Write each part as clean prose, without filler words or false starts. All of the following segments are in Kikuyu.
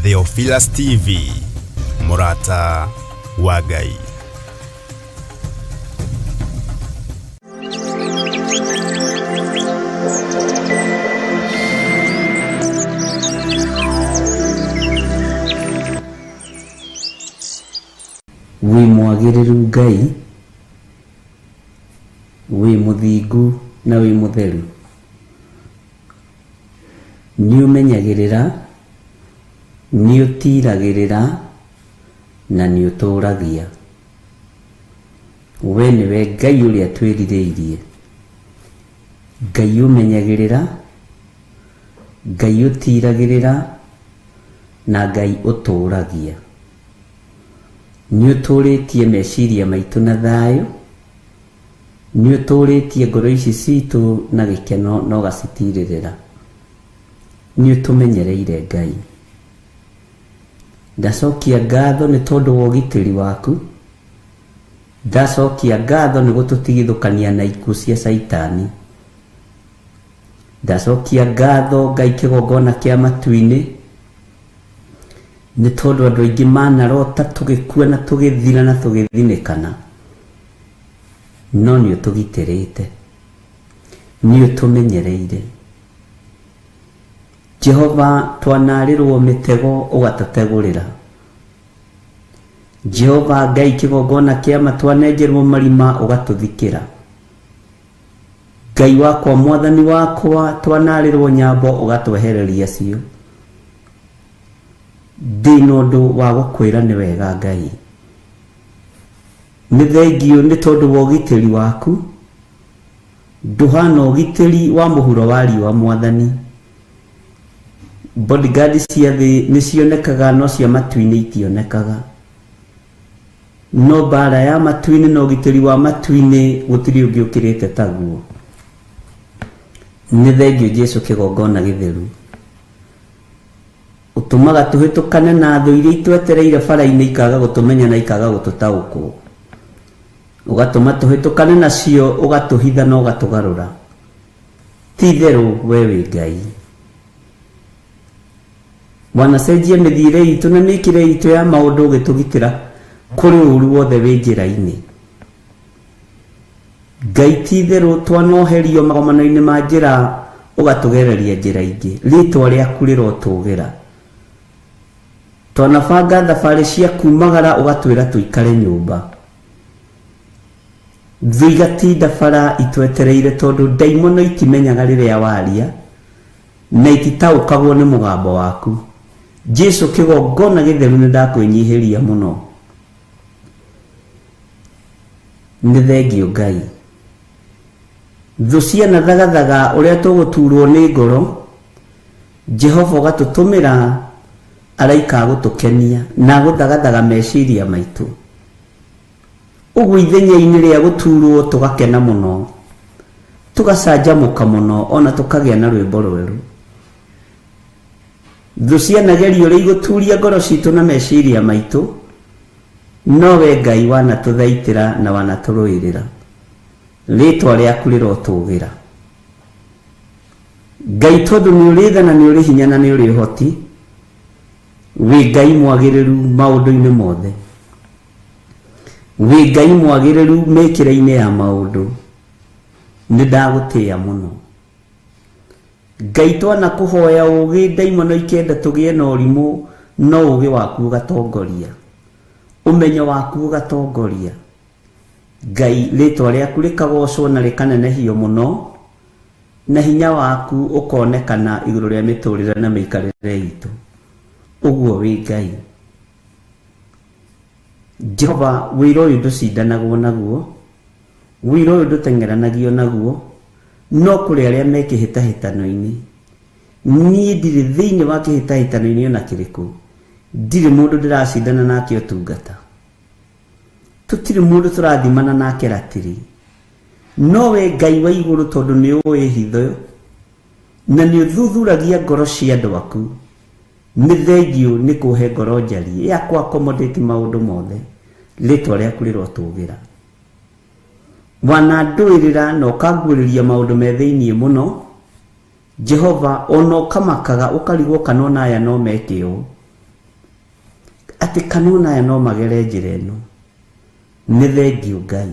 Theophilus TV, mũrata wa Ngai. Wĩ mwagĩrĩru Ngai, wĩ mũthingu na wĩ mũtheru. Nĩũmenyagĩrĩra, nĩũtiragĩrĩra na nĩũtũragia. We nĩwe Ngai ũrĩa twĩrirĩirie. Ngai ũmenyagĩrĩra, Ngai ũtiragĩrĩra na Ngai ũtũragia. Nĩũtũrĩtie meciria maitũ na thayũ, nĩũtũrĩtie ngoro ici citũ na gĩkeno na ũgacitirĩrĩra. Nĩũtũmenyereire Ngai. Ndacokia ngatho nĩ tondũ wa ũgitĩri waku, ndacokia ngatho nĩ gũtũtigithũkania na ikuũ cia Caitani. Ndacokia ngatho Ngai kĩgongona kĩa matu-inĩ, nĩ tondũ andũ aingĩ manarota tũgĩkua na tũgĩthira na tũgĩthinĩkana, no nĩ ũtũgitĩrĩte, nĩ ũtũmenyereire. Jehova twanarĩrwo mĩtego ũgatũtegũrĩra. Jehova Ngai kĩgongona kĩa ma twanenjerwo marima ũgatũthikĩra. Ngai wakwa mwathani wakwa twanarĩrwo nyambo ũgatwehereria cio. Ndĩna ũndũ wa gũkwĩra nĩ wega Ngai. Nĩ thengiũ nĩ tondũ wa ũgitĩri waku, ndũhana ũgitĩri wa mũhuro wa riũa mwathani. Bodyguard cia thĩ nĩ cionekaga no cia matu-inĩ itionekaga. No mbara ya matu-inĩ na ũgitĩri wa matu-inĩ gũtirĩ ũngĩ ũkĩrĩte taguo. Nĩ thengiũ Jesu kĩgongona gĩtheru. Ũtũmaga tũhĩtũkane na thũ iria itwetereire bara-inĩ ikaga gũtũmenya na ikaga gũtũtaũkwo. Ũgatũma tũhĩtũkane nacio, ũgatũhitha na ũgatũgarũra. Ti itherũ we wĩ Ngai. Wanacenjia mĩthiĩre itũ na mĩkĩre itũ ya maũndũ ũgĩtũgitĩra kũrĩ ũru wothe wĩ njĩra-inĩ. Ngai ti itherũ twanoherio magomano-inĩ ma njĩra ũgatũgereria njĩra ingĩ. Rĩtwa rĩaku rĩrotũgĩra. Twanabanga thabarĩ cia kumagara ũgatwĩra tũikare nyũmba. Thũ igatinda bara itwetereire tondũ ndaimono itimenyaga rĩrĩa waria na ititaũkagwo nĩ mũgambo waku. Jesu kĩgongona gĩtheru nĩ ndakwĩnyihĩria mũno. Nĩ thengiũ Ngai. Thũ cianathagathaga ũrĩa tũgũturwo nĩ ngoro, Jehova ũgatũtũmĩra araika a gũtũkenia na agũthagathaga meciria maitũ. Ũguo ithenya-inĩ rĩa gũturwo tũgakena mũno, tũgacanjamũka mũno ona tũkagĩa na rwĩmbo rwerũ. Thũ cianageria ũrĩa igũturia ngoro citũ na meciria maitũ, no we Ngai wanatũthaitĩra na wanatũrũĩrĩra. Rĩtwa rĩaku rĩrotũgĩra. Ngai tondũ nĩ ũrĩ tha na nĩ ũrĩ hinya na nĩ ũrĩ ũhoti, wĩ Ngai mwagĩrĩru maũndũ-inĩ mothe. Wĩ Ngai mwagĩrĩru mĩkĩre-inĩ ya maũndũ. Nĩ ndagũtĩĩa mũno. Ngai twanakũhoya ũgĩ ndaimono ikenda tũgĩe na ũrimũ no ũgĩ waku ũgatongoria. Ũmenyo waku ũgatongoria. Ngai rĩtwa rĩaku rĩkagocwo na rĩkanenehio mũno na hinya waku ũkonekana igũrũ rĩa mĩtũrĩre na mĩikarĩre itũ. Ũguo wĩ Ngai. Jehova wĩra ũyũ ndũcindanagwo naguo, wĩra ũyũ ndũteng'eranagio naguo, no kũrĩ arĩa me kĩhĩtahĩtano-inĩ. Niĩ ndirĩ thĩinĩ wa kĩhĩtahĩtano-inĩ ona kĩrĩkũ. Ndirĩ mũndũ ndĩracindana nake ũtungata. Tũtirĩ mũndũ tũrathimana nake ratiri. No we Ngai wa igũrũ tondũ nĩ ũĩ hitho na nĩ ũthuthuragia ngoro cia andũ aku, nĩ thengiũ nĩ kũhe ngoro njariĩ ya kũ accommodate maũndũ mothe. Rĩtwa rĩaku rĩrotũgĩra. Wanandũĩrĩra na ũkanguũrĩria maũndũ me thĩinĩ mũno, Jehova, ona ũkamakaga ũkarigwo kana ona aya no meke ũũ. Atĩ kanona aya no magere njĩra ĩno. Nĩ thengiũ Ngai.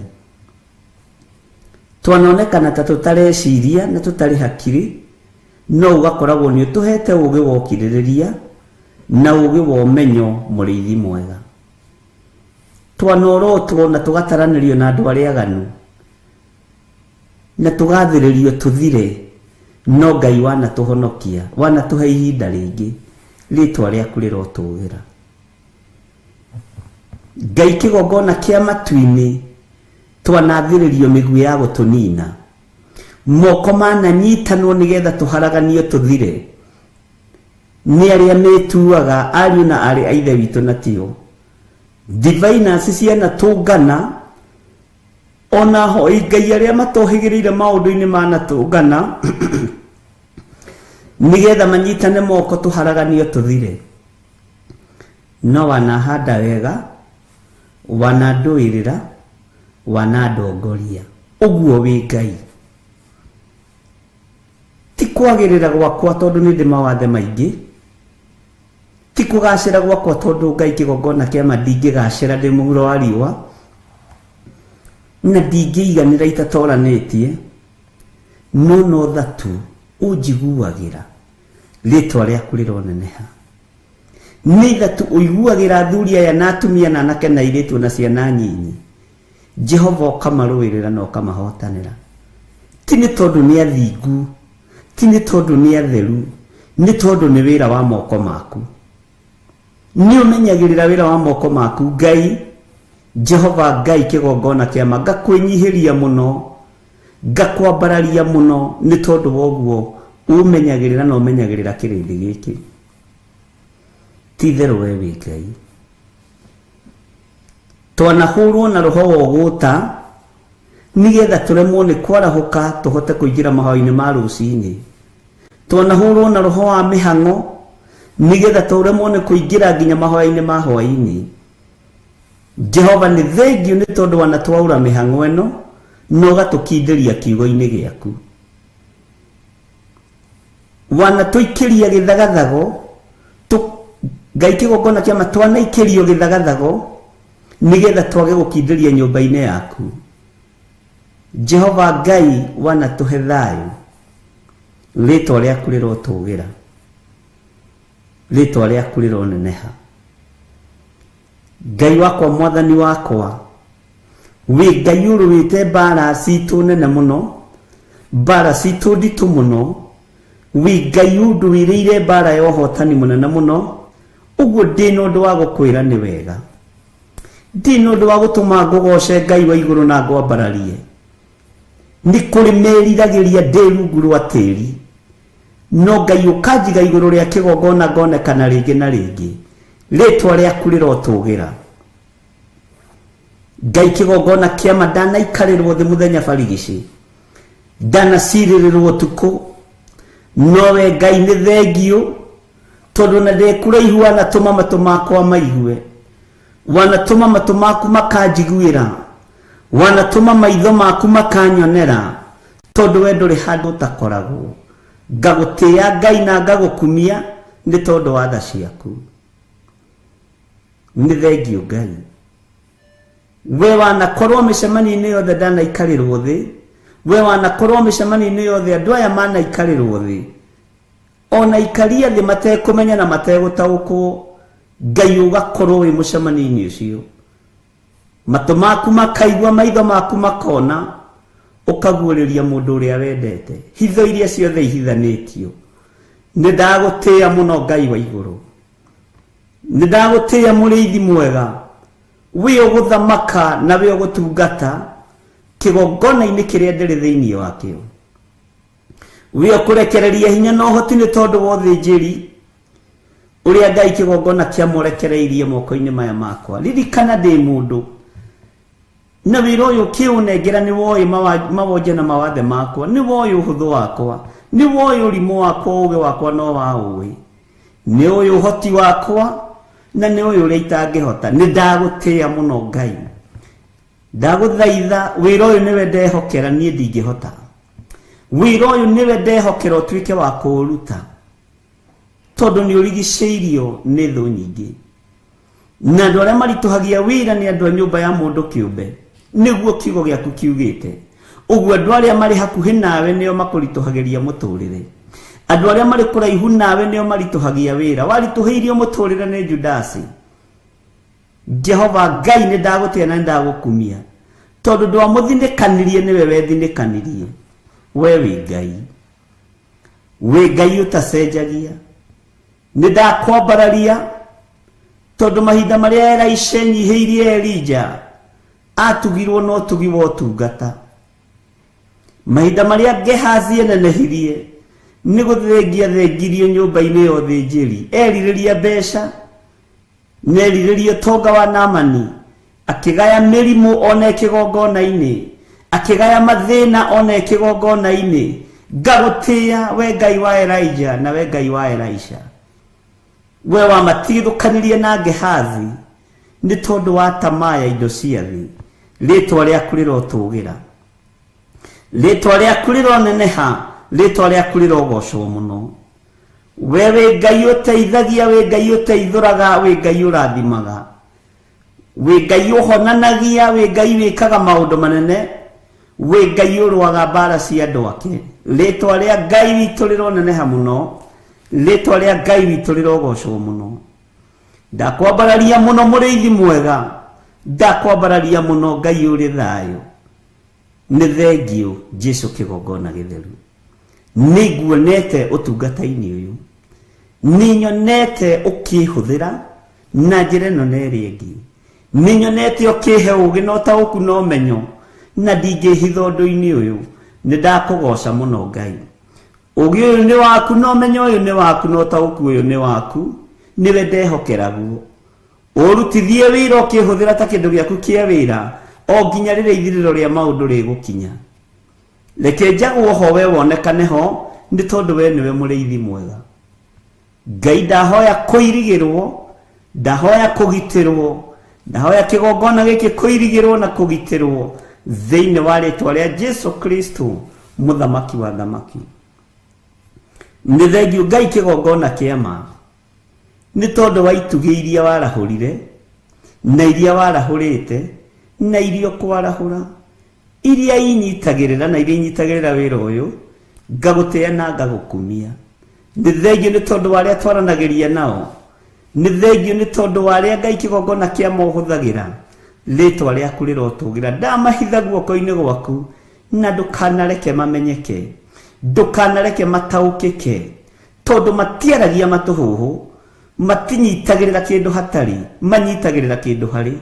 Twanonekana ta tũtareciria na tũtarĩ hakiri, no ũgakoragwo nĩ ũtũhete ũgĩ wa ũkirĩrĩria na ũgĩ wa ũmenyo mũrĩithi mwega. Twanorotwo na tũgataranĩrio na andũ arĩa aganu na tũgathĩrĩrio tũthire, no Ngai wanatũhonokia, wanatũhe ihinda rĩngĩ, rĩtwa rĩaku rĩrotũgĩra. Ngai kĩgongona kĩa matu-inĩ twanathĩrĩrio mĩguĩ ya gũtũnina, moko mananyitanwo nĩgetha tũharaganio tũthire nĩ arĩa metuaga ariũ na aarĩ a Ithe witũ na tio. Diviners cianatũngana, ona hoi Ngai arĩa matohĩgĩrĩire maũndũ-inĩ manatũngana nĩgetha manyitane moko tũharaganio tũthire. No wanahanda wega, wanandũĩrĩra, wanandongoria. Ũguo wĩ Ngai. Ti kwagĩrĩra gwakwa tondũ nĩ ndĩ mawathe maingĩ, ti kũgacĩra gwakwa tondũ Ngai kĩgongona kĩa ma ndingĩgacĩra ndĩ mũhuro wa riũa, na ndingĩiganĩra itatoranĩtie, no no tha tu ũnjiguagĩra, rĩtwa rĩaku rĩroneneha. Nĩ tha tu ũiguagĩra athuri aya na atumia na anake na airĩtu na ciana nyinyi, Jehova ũkamarũĩrĩra na ũkamahotanĩra. Ti nĩ tondũ nĩ athingu, ti nĩ tondũ nĩ atheru, nĩ tondũ nĩ wĩra wa moko maku. Nĩ ũmenyagĩrĩra wĩra wa moko maku Ngai, Jehova Ngai kĩgongona kĩa ma, ngakwĩnyihĩria mũno, ngakwambararia mũno, nĩ tondũ wa ũguo ũmenyagĩrĩra na ũmenyagĩrĩra kĩrĩndĩ gĩkĩ. Ti itherũ we wĩ Ngai. Twanahũrwo na roho wa ũgũta nĩgetha tũremwo nĩ kwarahũka tũhote kũingĩra mahoya-inĩ ma rũcinĩ. Twanahũrwo na roho wa mĩhang'o nĩgetha tũremwo nĩ kũingĩra nginya mahoya-inĩ ma hwaĩ-inĩ. Jehova nĩ thengiũ nĩ tondũ wanatwaũra mĩhang'o ĩno na ũgatũkindĩria kiugo-inĩ gĩaku. Wanatũikĩria gĩthagathago, Ngai kĩgongona kĩa ma, twanaikĩrio gĩthagathago nĩgetha twage gũkindĩria nyũmba-inĩ yaku. Jehova Ngai wanatũhe thayũ, rĩtwa rĩaku rĩrotũgĩra, rĩtwa rĩaku rĩroneneha. Ngai wakwa, mwathani wakwa, wĩ Ngai ũrũĩte mbara citũ nene mũno, mbara citũ nditũ mũno, wĩ Ngai ũndũĩrĩire mbara ya ũhotani mũnene mũno, ũguo ndĩ na ũndũ wa gũkwĩra nĩ wega. Ndĩ na ũndũ wa gũtũma ngũgoce Ngai wa igũrũ na ngwambararie. Nĩ kũrĩ meriragĩria ndĩ rungu rwa tĩri, no Ngai ũkanjiga igũrũ rĩa kĩgongona ngonekana rĩngĩ na rĩngĩ, rĩtwa rĩaku rĩrotũgĩra. Ngai kĩgongona kĩa ma, ndanaikarĩrwo thĩ mũthenya barigici, ndanacirĩrĩrwo ũtukũ, nowe Ngai nĩ thengiũ tondũ na ndĩ kũraihu wanatũma matũ makwa maigue, wanatũma matũ maku makanjiguĩra, wanatũma maitho maku makanyonera, tondũ we ndũrĩ handũ ũtakoragwo. Ngagũtĩĩa Ngai na ngagũkumia nĩ tondũ wa tha ciaku. Nĩ thengiũ Ngai. We wanakorwo mĩcemanio-inĩ yothe ndanaikarĩrwo thĩ, we wanakorwo mĩcemanio-inĩ yothe andũ aya manaikarĩrwo thĩ, ona ikaria thĩ matekũmenya na mategũtaũkwo, Ngai ũgakorwo wĩ mũcemanio-inĩ ũcio. Matũ maku makaigua, maitho maku makona, ũkaguũrĩria mũndũ ũrĩa wendete hitho iria ciothe ihithanĩtio. Nĩ ndagũtĩĩa mũno Ngai wa igũrũ, nĩ ndagũtĩĩa mũrĩithi mwega, wĩ ũgũthamaka na wĩ ũgũtungata kĩgongona-inĩ kĩrĩa ndĩrĩ thĩinĩ wakĩo, wĩ ũkũrekereria hinya na ũhoti nĩ tondũ wa ũthĩnjĩri ũrĩa Ngai kĩgongona kĩamũrekereirie moko-inĩ maya makwa. Ririkana ndĩ mũndũ na wĩra ũyũ ũkĩũnengera nĩ woĩ mawonje na mawathe makwa, nĩ woĩ ũhũthũ wakwa, nĩ woĩ ũrimũ wakwa, ũũgĩ wakwa no wa ũĩ, nĩ ũĩ ũhoti wakwa na nĩ ũĩ ũrĩa itangĩhota. Nĩ ndagũtĩĩa mũno Ngai, ndagũthaitha wĩra ũyũ nĩwe ndehokera, niĩ ndingĩhota. Wĩra ũyũ nĩwe ndehokera ũtuĩke wa kũũruta, tondũ nĩ ũrigicĩirio nĩ thũ nyingĩ. Na andũ arĩa maritũhagia wĩra nĩ andũ a nyũmba ya mũndũ kĩũmbe, nĩguo kiugo gĩaku kiugĩte. Ũguo andũ arĩa marĩ hakuhĩ nawe nĩo makũritũhagĩria mũtũrĩre, andũ arĩa marĩ kũraihu nawe nĩo maritũhagia wĩra. Waritũhĩirio mũtũrĩre nĩ Judasi. Jehova Ngai, nĩ ndagũtĩa na nĩ ndagũkumia, tondũ ndwamũthinĩkanirie, nĩwe wethinĩkanirie. We wĩ Ngai, wĩ Ngai ũtacenjagia. Nĩ ndakwambararia tondũ mahinda marĩa Elisha enyihĩirie Elija atugirwo na ũtugi wa ũtungata. Mahinda marĩa Gehazi enenehirie nĩ gũthengia thengirio nyũmba-inĩ ya ũthĩnjĩri, erirĩria mbeca na erirĩria ũtonga wa Naamani, akĩgaya mĩrimũ ona kĩgongona-inĩ, akĩgaya mathĩna ona kĩgongona-inĩ. Ngagũtĩa we Ngai wa Elijah na we Ngai wa Elisha. We wamatigithũkanirie na Gehazi nĩ tondũ wa tamaa ya indo cia thĩ. Rĩtwa rĩaku rĩrotũgĩra, rĩtwa rĩaku rĩroneneha, rĩtwa rĩaku rĩrogocwo mũno. We wĩ Ngai ũteithagia, wĩ Ngai ũteithũraga, wĩ Ngai ũrathimaga, wĩ Ngai ũhonanagia, wĩ Ngai wĩkaga maũndũ manene, wĩ Ngai ũrũaga mbara cia andũ ake. Rĩtwa rĩa Ngai witũ rĩroneneha mũno, rĩtwa rĩa Ngai witũ rĩrogocwo mũno. Ndakwambararia mũno mũrĩithi mwega, ndakwambararia mũno Ngai ũrĩ thayũ. Nĩ thengiũ Jesu kĩgongona gĩtheru. Nĩ nguonete ũtungata-inĩ ũyũ, nĩ nyonete ũkĩhũthĩra na njĩra ĩno na ĩrĩa ĩngĩ, nĩ nyonete ũkĩhe ũũgĩ na ũtaũku na ũmenyo, na ndingĩhitha ũndũ-inĩ ũyũ. Nĩ ndakũgoca mũno Ngai. Ũũgĩ ũyũ nĩ waku na ũmenyo ũyũ nĩ waku na ũtaũku ũyũ nĩ waku, nĩwe ndehokeragwo. Ũrutithie wĩra ũkĩhũthĩra ta kĩndũ gĩaku kĩa wĩra o nginya rĩrĩa ithirĩro rĩa maũndũ rĩgũkinya. Reke njagwo ho we wonekane ho, nĩ tondũ we nĩwe mũrĩithi mwega. Ngai, ndahoya kũirigĩrwo, ndahoya kũgitĩrwo, ndahoya kĩgongona gĩkĩ kũirigĩrwo na kũgitĩrwo thĩinĩ wa rĩtwa rĩa Jesu Kristo mũthamaki wa thamaki. Nĩ thengiũ Ngai kĩgongona kĩa ma, nĩ tondũ wa itugĩ iria warahũrire na iria warahũrĩte na iria ũkwarahũra, iria inyitagĩrĩra na iria inyitagĩrĩra wĩra ũyũ, ngagũtĩa na ngagũkumia. Nĩ thengiũ nĩ tondũ wa arĩa twaranagĩria nao, nĩ thengiũ nĩ tondũ wa arĩa Ngai kĩgongona kĩa mohũthagĩra. Rĩtwa rĩaku rĩrotũgĩra. Ndamahitha guoko-inĩ gwaku na ndũkanareke mamenyeke, ndũkanareke mataũkĩke, tondũ matiaragia matũhũhũ, matinyitagĩrĩra kĩndũ hatarĩ, manyitagĩrĩra kĩndũ harĩ.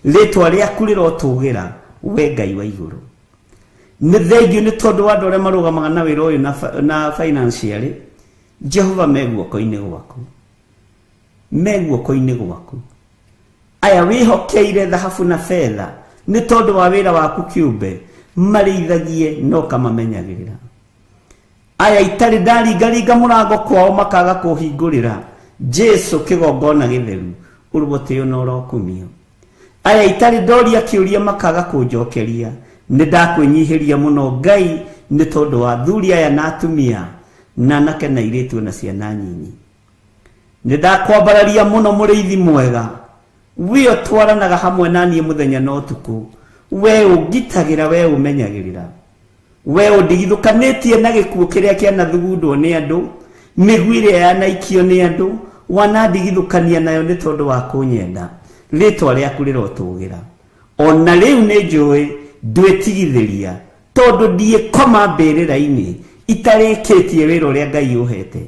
Rĩtwa rĩaku rĩrotũgĩra, we Ngai wa igũrũ. Nĩ thengiũ nĩ tondũ wa andũ arĩa marũgamaga na wĩra ũyũ na financially. Jehova, me guoko-inĩ gwaku, me guoko-inĩ gwaku. Aya wĩhokeire thahabu na betha nĩ tondũ wa wĩra waku kĩũmbe, marĩithagie na ũkamamenyagĩrĩra. Aya itarĩ ndaringaringa mũrango kwao makaga kũhingũrĩra, Jesu kĩgongona gĩtheru, ũrũgũtĩo na ũrokumio. Aya itarĩ ndoria kĩũria makaga kũnjokeria, nĩ ndakwĩnyihĩria mũno Ngai nĩ tondũ wa athuri aya na atumia na anake na airĩtu na ciana nyinyi. Nĩ ndakwambararia mũno mũrĩithi mwega, we ũtwaranaga hamwe na niĩ mũthenya na ũtukũ, we ũngitagĩra, we ũmenyagĩrĩra, we ũndigithũkanĩtie na gĩkuũ kĩrĩa kĩanathugundwo nĩ andũ, mĩguĩ ĩrĩa yanaikio nĩ andũ, wanandigithũkania nayo nĩ tondũ wa kũnyenda. Rĩtwa rĩaku rĩrotũgĩra. Ona rĩu nĩ njũĩ ndwĩtigithĩria, tondũ ndiĩkoma mbĩrĩra-inĩ itarĩkĩtie wĩra ũrĩa Ngai ũhete.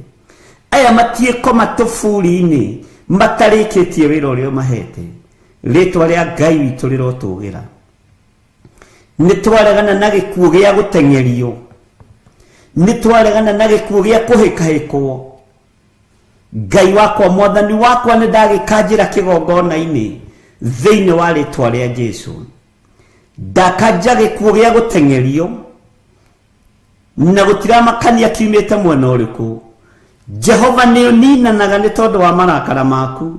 Aya matiĩkoma tũburi-inĩ matarĩkĩtie wĩra ũrĩa ũmahete. Rĩtwa rĩa Ngai witũ rĩrotũgĩra. Nĩ twaregana na gĩkuũ gĩa gũteng'erio, nĩ twaregana na gĩkuũ gĩa kũhĩkahĩkwo. Ngai wakwa, mwathani wakwa, nĩ ndagĩkanjĩra kĩgongona-inĩ thĩinĩ wa rĩtwa rĩa Jesu. Ndakanja gĩkuũ gĩa gũteng'erio na gũtiramakania kiumĩte mwena ũrĩkũ. Jehova nĩ ũninanaga nĩ tondũ wa marakara maku,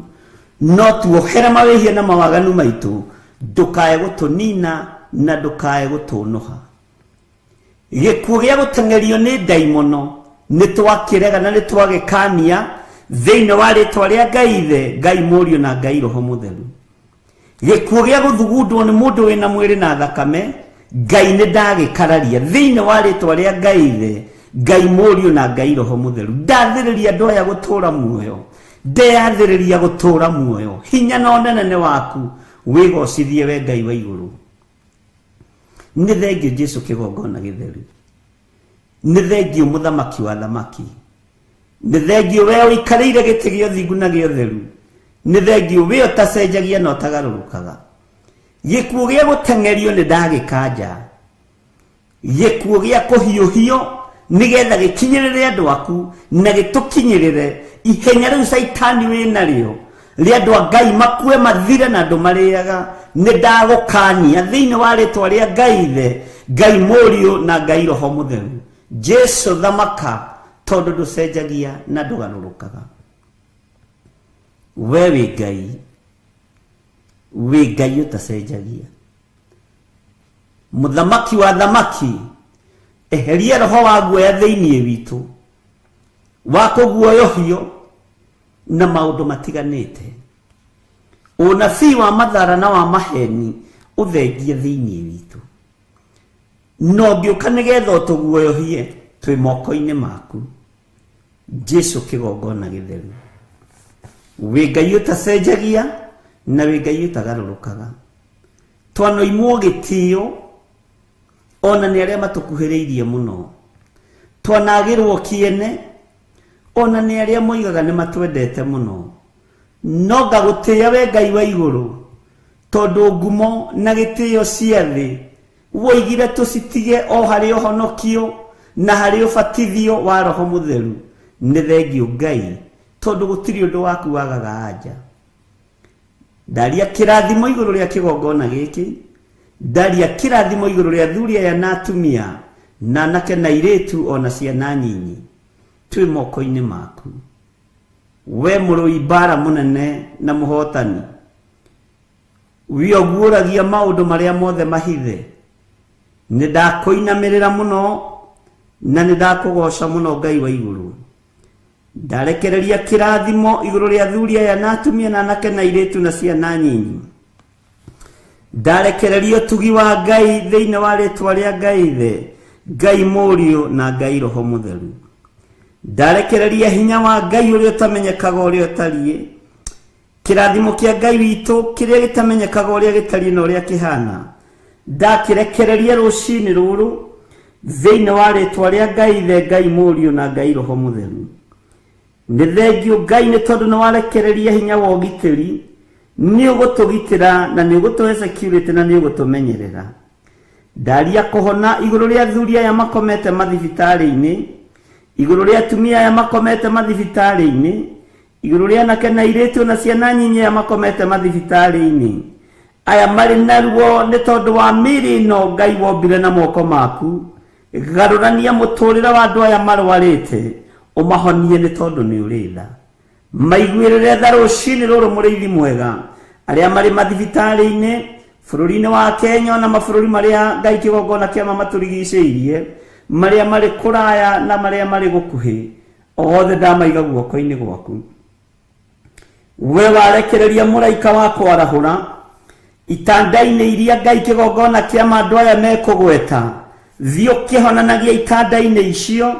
no tuohere mawĩhia na mawaganu maitũ, ndũkae gũtũnina na ndũkae gũtũnũha. Gĩkuũ gĩa gũteng'erio nĩ ndaimono nĩ twakĩrega na nĩ twagĩkania, Thĩinĩ wa rĩtwa rĩa Ngai Ithe, Ngai Mũriũ na Ngai Roho Mũtheru. Gĩkuũ gĩa gũthugundwo nĩ mũndũ wĩna mwĩrĩ na thakame, Ngai nĩ ndagĩkararia thĩinĩ wa rĩtwa rĩa Ngai Ithe, Ngai Mũriũ na Ngai Roho Mũtheru. Ndathĩrĩria andũ aya gũtũũra muoyo, ndeyathĩrĩria gũtũũra muoyo. Hinya na ũnene nĩ waku, wĩgocithie we Ngai wa igũrũ. Nĩ thengio Jesu kĩgongona gĩtheru, nĩ thengio mũthamaki wa thamaki, nĩ thengio we ũikarĩire gĩtĩ gĩa ũthingu na gĩa ũtheru, nĩ thengio we ũtacenjagia na ũtagarũrũkaga. Gĩkuũ gĩa gũteng'erio nĩ ndagĩkanja, gĩkuũ gĩa kũhiũhio nĩgetha gĩkinyĩrĩre andũ aku na gĩtũkinyĩrĩre ihenya rĩu caitani wĩ narĩo rĩa andũ a Ngai makue mathire na andũ marĩaga, nĩ ndagũkania thĩinĩ wa rĩtwa rĩa Ngai Ithe, Ngai Mũriũ na Ngai Roho Mũtheru. Jesu thamaka, tondũ ndũcenjagia na ndũgarũrũkaga. We wĩ Ngai, wĩ Ngai ũtacenjagia. Mũthamaki wa thamaki, eheria roho wa guoya thĩinĩ witũ, wa kũguoyohio na maũndũ matiganĩte. Ũnabii wa mathara na wa maheni ũthengie thĩinĩ witũ. Na ũngĩũka nĩgetha ũtũguoyohie, twĩ moko-inĩ maku. Jesu kĩgongona gĩtheru. Wĩ Ngai ũtacenjagia na wĩ Ngai ũtagarũrũkaga. Twanoimwo gĩtĩo ona nĩ arĩa matũkuhĩrĩirie mũno. Twanagĩrwo kĩene ona nĩ arĩa moigaga nĩ matwendete mũno. No ngagũtĩĩa we Ngai wa igũrũ, tondũ ngumo na gĩtĩo cia thĩ woigire tũcitige o harĩ ũhonokio na harĩ ũbatithio wa Roho Mũtheru. Nĩ thengio Ngai, tondũ gũtirĩ ũndũ waku wagaga anja. Ndaria kĩrathimo igũrũ rĩa kĩgongona gĩkĩ, ndaria kĩrathimo igũrũ rĩa athuri aya na atumia, na anake na airĩtu ona ciana nyinyi. Twĩ moko-inĩ maku. We mũrũi mbara mũnene na mũhotani, we ũguũragia maũndũ marĩa mothe mahithe, nĩ ndakũinamĩrĩra mũno na nĩ ndakũgoca mũno Ngai wa igũrũ. Ndarekereria kĩrathimo igũrũ rĩa athuri aya na atumia na anake na airĩtu na ciana nyinyi. Ndarekereria ũtugi wa Ngai thĩinĩ wa rĩtwa rĩa Ngai Ithe, Ngai Mũriũ na Ngai Roho Mũtheru. Ndarekereria hinya wa Ngai ũrĩa ũtamenyekaga ũrĩa ũtariĩ, kĩrathimo kĩa Ngai witũ kĩrĩa gĩtamenyekaga ũrĩa gĩtariĩ na ũrĩa kĩhana. Ndakĩrekereria rũcinĩ rũrũ thĩinĩ wa rĩtwa rĩa Ngai Ithe, Ngai Mũriũ na Ngai Roho Mũtheru. Nĩ thengio Ngai nĩ tondũ nĩ warekereria hinya wa ũgitĩri, nĩ ũgũtũgitĩra na nĩ ũgũtũhe security na nĩ ũgũtũmenyerera. Ndaria kũhona igũrũ rĩa athuri aya makomete mathibitarĩ-inĩ, igũrũ rĩa atumia aya makomete mathibitarĩ-inĩ, igũrũ rĩa anake na airĩtu na ciana nyinyi aya makomete mathibitarĩ-inĩ. Aya marĩ na ruo nĩ tondũ wa mĩĩrĩ ĩno Ngai wombire na moko maku. Garũrania mũtũrĩre wa andũ aya marwarĩte, ũmahonie nĩ tondũ nĩ ũrĩ tha. Maiguĩrĩre tha rũcinĩ rũrũ mũrĩithi mwega, arĩa marĩ mathibitarĩ-inĩ bũrũri-inĩ wa Kenya na mabũrũri marĩa Ngai kĩgongona kĩa ma matũrigicĩirie, marĩa marĩ kũraya na marĩa marĩ gũkuhĩ, othe ndamaiga guoko-inĩ gwaku. We warekereria mũraika wa kwarahũra itanda-inĩ iria Ngai kĩgongona kĩa ma andũ aya mekũgweta, thiĩ ũkĩhonanagia itanda-inĩ icio,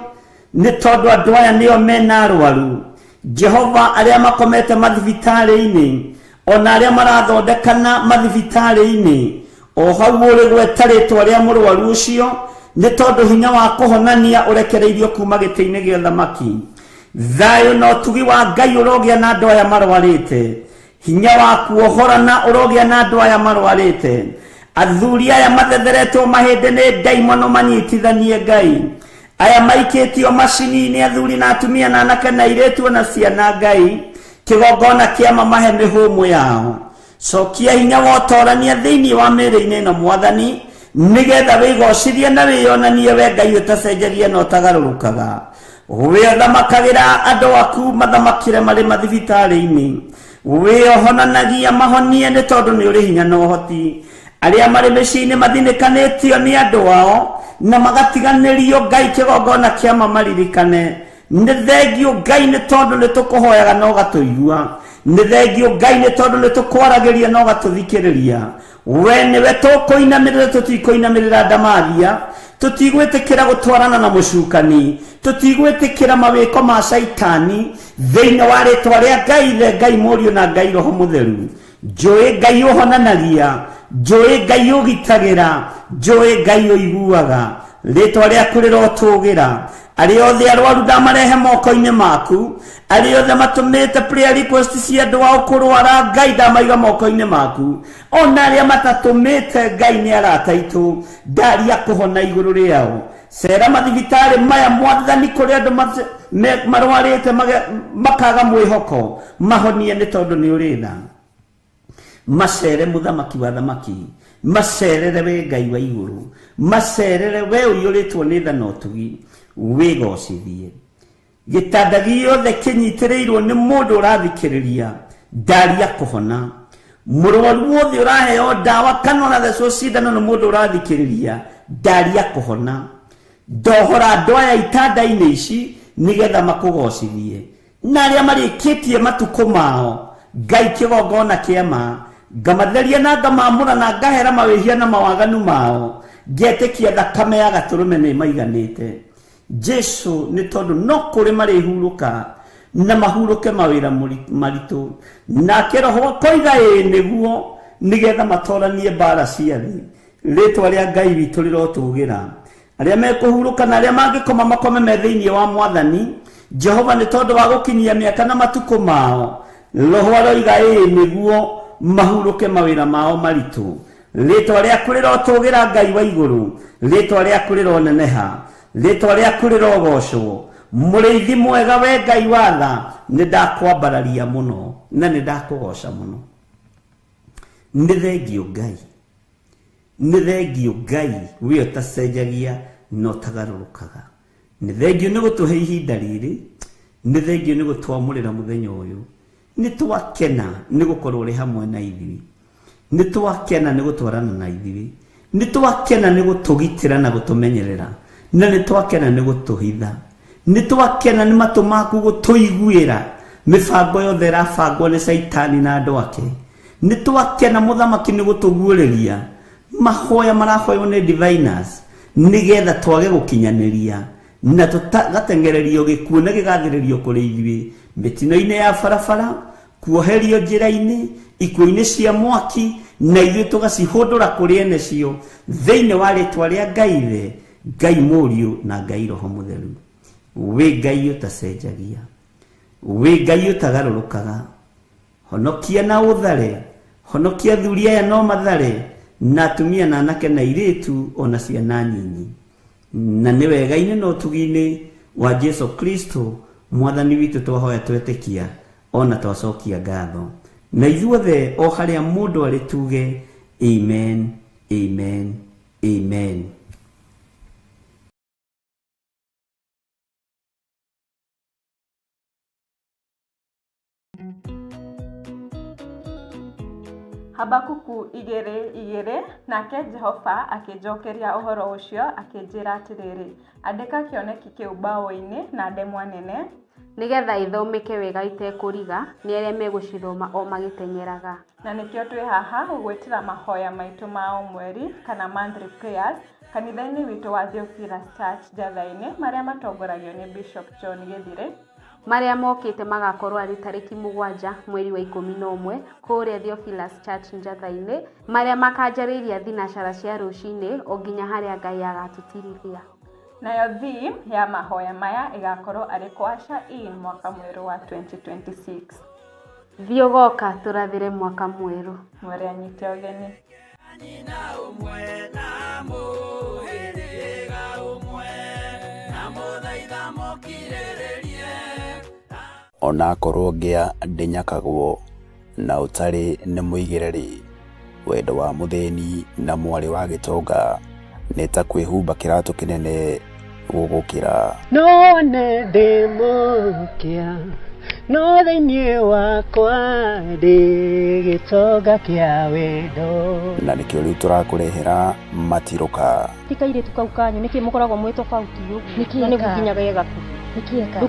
nĩ tondũ andũ aya nĩo mena arwaru. Jehova, arĩa makomete mathibitarĩ-inĩ ona arĩa marathondekana mathibitarĩ-inĩ, o hau ũrĩ gweta rĩtwa rĩa mũrwaru ũcio, nĩ tondũ hinya wa kũhonania ũrekereirio kuma gĩtĩ-inĩ gĩa ũthamaki. Thayũ na ũtugi wa Ngai ũrogĩa na andũ aya marwarĩte, hinya wa kuohorana ũrogĩa na andũ aya marwarĩte. Athuri aya mathetheretwo mahĩndĩ nĩ ndaimono manyitithanie Ngai, aya maikĩtio macini-inĩ, athuri na atumia na anake na airĩtu na ciana Ngai, kĩgongona kĩa mamahe mĩhũmũ yao. Cokia hinya wa ũtorania thĩinĩ wa mĩĩrĩ-inĩ ĩno Mwathani, nĩgetha wĩgocithie na wĩyonanie we Ngai ũtacenjagia na ũtagarũrũkaga. We ũthamakagĩra andũ aku mathamakĩre marĩ mathibitarĩ-inĩ, we ũhonanagia mahonie nĩ tondũ nĩ ũrĩ hinya na ũhoti. Arĩa marĩ mĩciĩ-inĩ mathinĩkanĩtio nĩ andũ ao na magatiganĩrio, Ngai kĩgongona kĩa mamaririkane. Nĩ thengio Ngai nĩ tondũ nĩ tũkũhoyaga na ũgatũigua. Nĩ thengio Ngai nĩ tondũ nĩ tũkwaragĩria na ũgatũthikĩrĩria. We nĩwe tũkũinamĩrĩra, tũtikũinamĩrĩra ndamathia, tũtigwĩtĩkĩra gũtwarana na mũcukani, tũtigwĩtĩkĩra mawĩko ma caitani thĩinĩ wa rĩtwa rĩa Ngai Ithe, Ngai Mũriũ na Ngai Roho Mũtheru. Njũĩ Ngai ũhonanagia, njũĩ Ngai ũgitagĩra, njũĩ Ngai ũiguaga. Rĩtwa rĩaku rĩrotũgĩra. Arĩa othe arwaru ndamarehe moko-inĩ maku, arĩa othe matũmĩte prayer request cia andũ ao kũrwara, Ngai ndamaiga moko-inĩ maku. Ona arĩa matatũmĩte, Ngai nĩ arata aitũ, ndaria kũhona igũrũ rĩao. Cera mathibitarĩ maya Mwathani, kũrĩa andũ marwarĩte makaga mwĩhoko, mahonie nĩ tondũ nĩ ũrĩ tha. Macere mũthamaki wa thamaki, macerere we Ngai wa igũrũ, macerere we ũiyũrĩtwo nĩ tha na ũtugi, wĩgocithie. Gĩtanda gĩothe kĩnyitĩrĩirwo nĩ mũndũ ũrathikĩrĩria, ndaria kũhona. Mũrwaru wothe ũraheo ndawa kana ũrathecwo cindano nĩ mũndũ ũrathikĩrĩria, ndaria kũhona. Ndohora andũ aya itanda-inĩ ici nĩgetha makũgocithie. Na arĩa marĩkĩtie matukũ mao, Ngai kĩgongona kĩa ma, ngamatheria na ngamamũra na ngahera mawĩhia na mawaganu mao, ngetĩkia thakame ya gatũrũme nĩ maiganĩte. Jesu nĩ tondũ no kũrĩ marĩhurũka na mahurũke mawĩra maritũ, nake Roho akoiga ĩĩ nĩguo, nĩgetha matoranie mbara cia thĩ. Rĩtwa rĩa Ngai witũ rĩrotũgĩra. Arĩa mekũhurũka na arĩa mangĩkoma makome me thĩinĩ wa Mwathani Jehova, nĩ tondũ wa gũkinyia mĩaka na matukũ mao, Roho aroiga ĩĩ nĩguo mahurũke mawĩra mao maritũ. Rĩtwa rĩaku rĩrotũgĩra Ngai wa igũrũ, rĩtwa rĩaku rĩroneneha, rĩtwa rĩaku rĩrogocwo. Mũrĩithi mwega we Ngai wa tha, nĩ ndakwambararia mũno na nĩ ndakũgoca mũno. Nĩ thengio Ngai, nĩ thengio Ngai we ũtacenjagia na ũtagarũrũkaga. Nĩ thengio nĩ gũtũhe ihinda rĩrĩ, nĩ thengio nĩ gũtwamũrĩra mũthenya ũyũ. Nĩ twakena nĩ gũkorwo ũrĩ hamwe na ithuĩ, nĩ twakena nĩ gũtwarana na ithuĩ, nĩ twakena nĩ gũtũgitĩra na gũtũmenyerera, na nĩ twakena nĩ gũtũhitha, nĩ twakena nĩ matũ maku gũtũiguĩra mĩbango yothe ĩrabangwo nĩ caitani na andũ ake. Nĩ twakena mũthamaki nĩ gũtũguũrĩria mahoya marahoywo nĩ diviners nĩgetha twage gũkinyanĩria na tũgateng'ererio gĩkuũ na gĩgathĩrĩrio kũrĩ ithuĩ mĩtino-inĩ ya barabara, kuoherio njĩra-inĩ, ikuũ-inĩ cia mwaki, na ithuĩ tũgacihũndũra kũrĩ ene cio thĩinĩ wa rĩtwa rĩa Ngai Ithe, Ngai Mũriũ na Ngai Roho Mũtheru. Wĩ Ngai ũtacenjagia, wĩ Ngai ũtagarũrũkaga, honokia na ũthare, honokia athuri aya no mathare, na atumia na anake na airĩtu ona ciana nyinyi. Na nĩ wega-inĩ na ũtugi-inĩ wa Jesu Kristo Mwathani witũ twahoya twetĩkia ona twacokia ngatho. Na ithuothe o harĩa mũndũ arĩ tuge amen, amen, amen. Habakuku 2:2. Nake Jehova akĩnjokeria ũhoro ũcio, akĩnjĩra atĩrĩrĩ, Andĩka kĩoneki kĩu mbaũ-inĩ na ndemwa nene, Nĩgetha ithomeke wega itekũriga nĩ arĩa megũcithoma o magĩteng'eraga. Na nĩkĩo twĩ haha gũgwĩtĩra mahoya maitũ ma o mweri kana monthly prayers kanitha-inĩ witũ wa Theophilus Church Njatha-inĩ marĩa matongoragio nĩ Bishop John Gĩthirĩ. Marĩa mokĩte magakorwo arĩ tarĩki 7 mweri wa 11 kũrĩa Theophilus Church Njatha-inĩ, marĩa makanjarĩria thinacara cia rũcinĩ o nginya harĩa Ngai agatũtirithia. Nayo theme ya mahoya maya ĩgakorwo arĩ Kũ-usher in mwaka mwerũ wa 2026. Thiĩ ũgoka tũrathĩre mwaka mwerũ. Mwere anyite ũgeni. Nyina ũmwe na mũhĩrĩga ũmwe, na mũthaitha mũkirĩrĩrie. Onakorwo ngĩa ndĩnyakagwo na ũtarĩ nĩ mũigĩre-rĩ, wendo wa mũthĩni na mwarĩ wa gĩtonga nĩ ta kwĩhumba kĩratũ kĩnene gũgũkĩra. No wone ndĩ mũkĩa, no thĩinĩ wakwa ndĩ gĩtonga kĩa wendo. Na nĩkĩo rĩu tũrakũrehera matirũka. Ti kairĩtu kau kanyu nĩkĩ mũkoragwo mwĩ tofauti ũguo? Na nĩguo nginya ge gakuhĩ. Nĩkĩeka? Rĩu